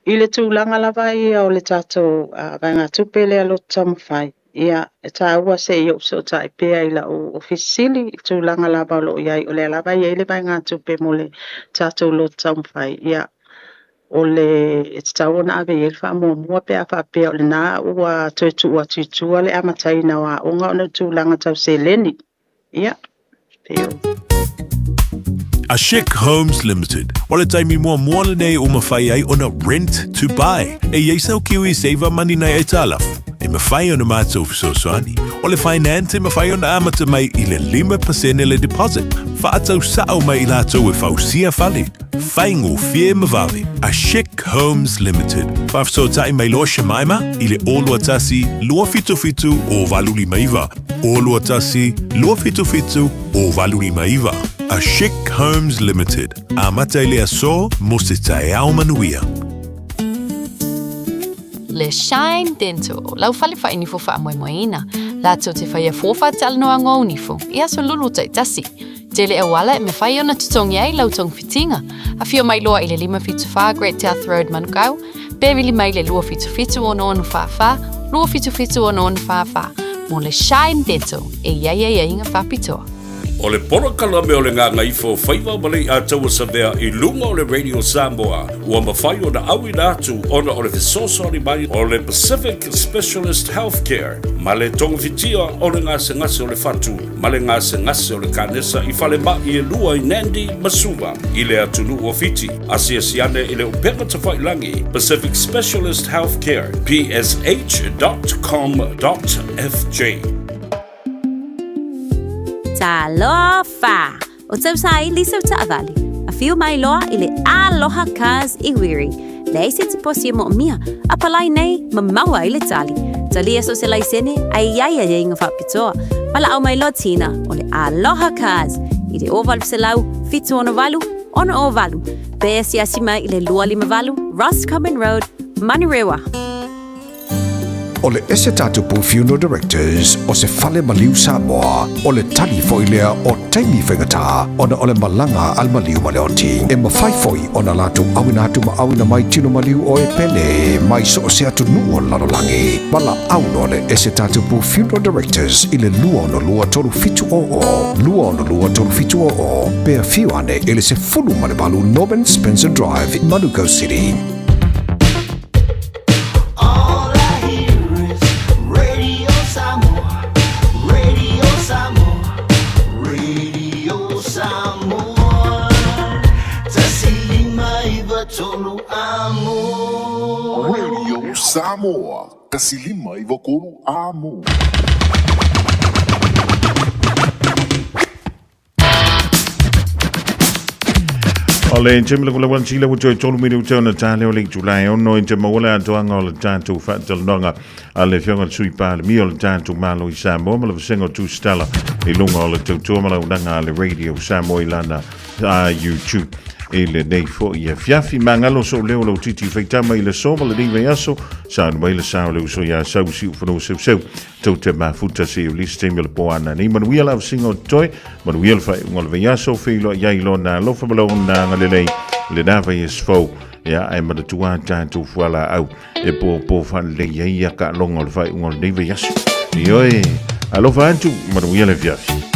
Speaker 10: I le tulaga lava ia o le tatou vaegatupe lea Loto Taumafai, ia, e taua se i ou fesootai pea i lau Ofisa Sili i tulaga lava o lo o i ai, o lea lava e i ai le vaegatupe mo le tatou Loto Taumafai, ia, o le e tatau ona ave i ai le faamuamua pe a faapea o lena ua toe tuu atu i tua le amataina o aoga ona o tulaga tau seleni. Ia, pei o.
Speaker 8: A Chic Homes Limited, o le taimi muamua lenei ua mafai ai ona rent to buy. E i ai sau Kiwi Saver Money nai aitalafu, e mafai ona matou fesoasoani. O le finance e mafai ona amata mai i le 5% le deposit, faatau sao mai i latou e fausia fale. Faigofie ma vave. A Chic Homes Limited. Faafesootai mai loa Shemaima i le 021 277 0859. 021 277 0859. A Chic Homes Limited. Amata i le aso mo se taeao manuia.
Speaker 16: Le Shine Dental, lau fale whainifo whaamoemoeina. Latou te whaia fōwha talanoa ngō nifo, i aso lulu taitasi. Tele auala e mawhai ona tutongi ai lau tongfitinga. Awhio mai loa i le 574 Great South Road Manukau, pe vili mai le 277 6644, 277 6644, mo le Shine Dental e iai ai ai ngā whapitoa.
Speaker 21: O le polokalame o le Gagaifo Faiva ma le Iataua Savea i luga o le Radio Samoa ua mafai ona auina atu ona o le fesoasoani mai o le Pacific Specialist Healthcare ma le togafitia o le gasegase o le fatu ma le gasegase o le kanesa i falemai e lua i Nandi ma Suva i le atunuu o Fiti. Asiasi ane i le upega tafailagi Pacific Specialist Healthcare psh.com.fj.
Speaker 17: Talofa! O tau saili sau taavale. Afio mai loa i le Aloha Cars i Wiri. Leai se tiposi e moomia, a palai nei ma maua ai le tali. Talia so se laisene a i ai aiaiga faapitoa. Valaau mai loa Tina o le Aloha Cars i le 0800 768 608. Pe asiasi mai i le 258 Roscommon Road, Manurewa.
Speaker 18: O le ese tatupu Funeral Directors o se fale maliu Samoa, o le tali foi lea o taimi faigata ona o le malaga a le maliu ma le oti. E mafai foi ona latou auina atu ma auina mai tino maliu o e pele mai so o se atunuu o le lalolagi. Valaau loa le ese tatupu Funeral Directors i le 262 3700, 262 3700, pe afio ane i le 18 Norman Spencer Drive, Manukau City.
Speaker 25: All I hear is Radio Samoa, Radio Samoa, Radio Samoa. 1593 amo.
Speaker 6: Radio Samoa, 1593 amo.
Speaker 7: O le taimi le kula wan sila ua toe tolu minuta ona tā lea o le itula e ono i te maua le atoaga o le tatou faatalanoaga a le Afioga i le Sui Palemia o le tatou Malo i Samoa ma le vasega o Tusitala i luga o le tautua ma launaga a le Radio Samoa i lana YouTube i lenei foi afiafi. Magalo sou leo lau titi faitama i le aso ma lenei vaiaso, sauni mai le sa o le uso iā Sau Siufanua Seuseu. Tou te mafuta se i lisi taimi o le po ana nei. Manuia la vasinga o totoe, manuia le faaiuga o le vaiaso, feiloai ai lona alofa ma lona agalelei i lena vaiaso fou. Ia, ae manatua tatou fualaau e popo faalelei ai ia kaaloga o le faaiuga o lenei vaiaso. Ioe, alofa atu, manuia le afiafi.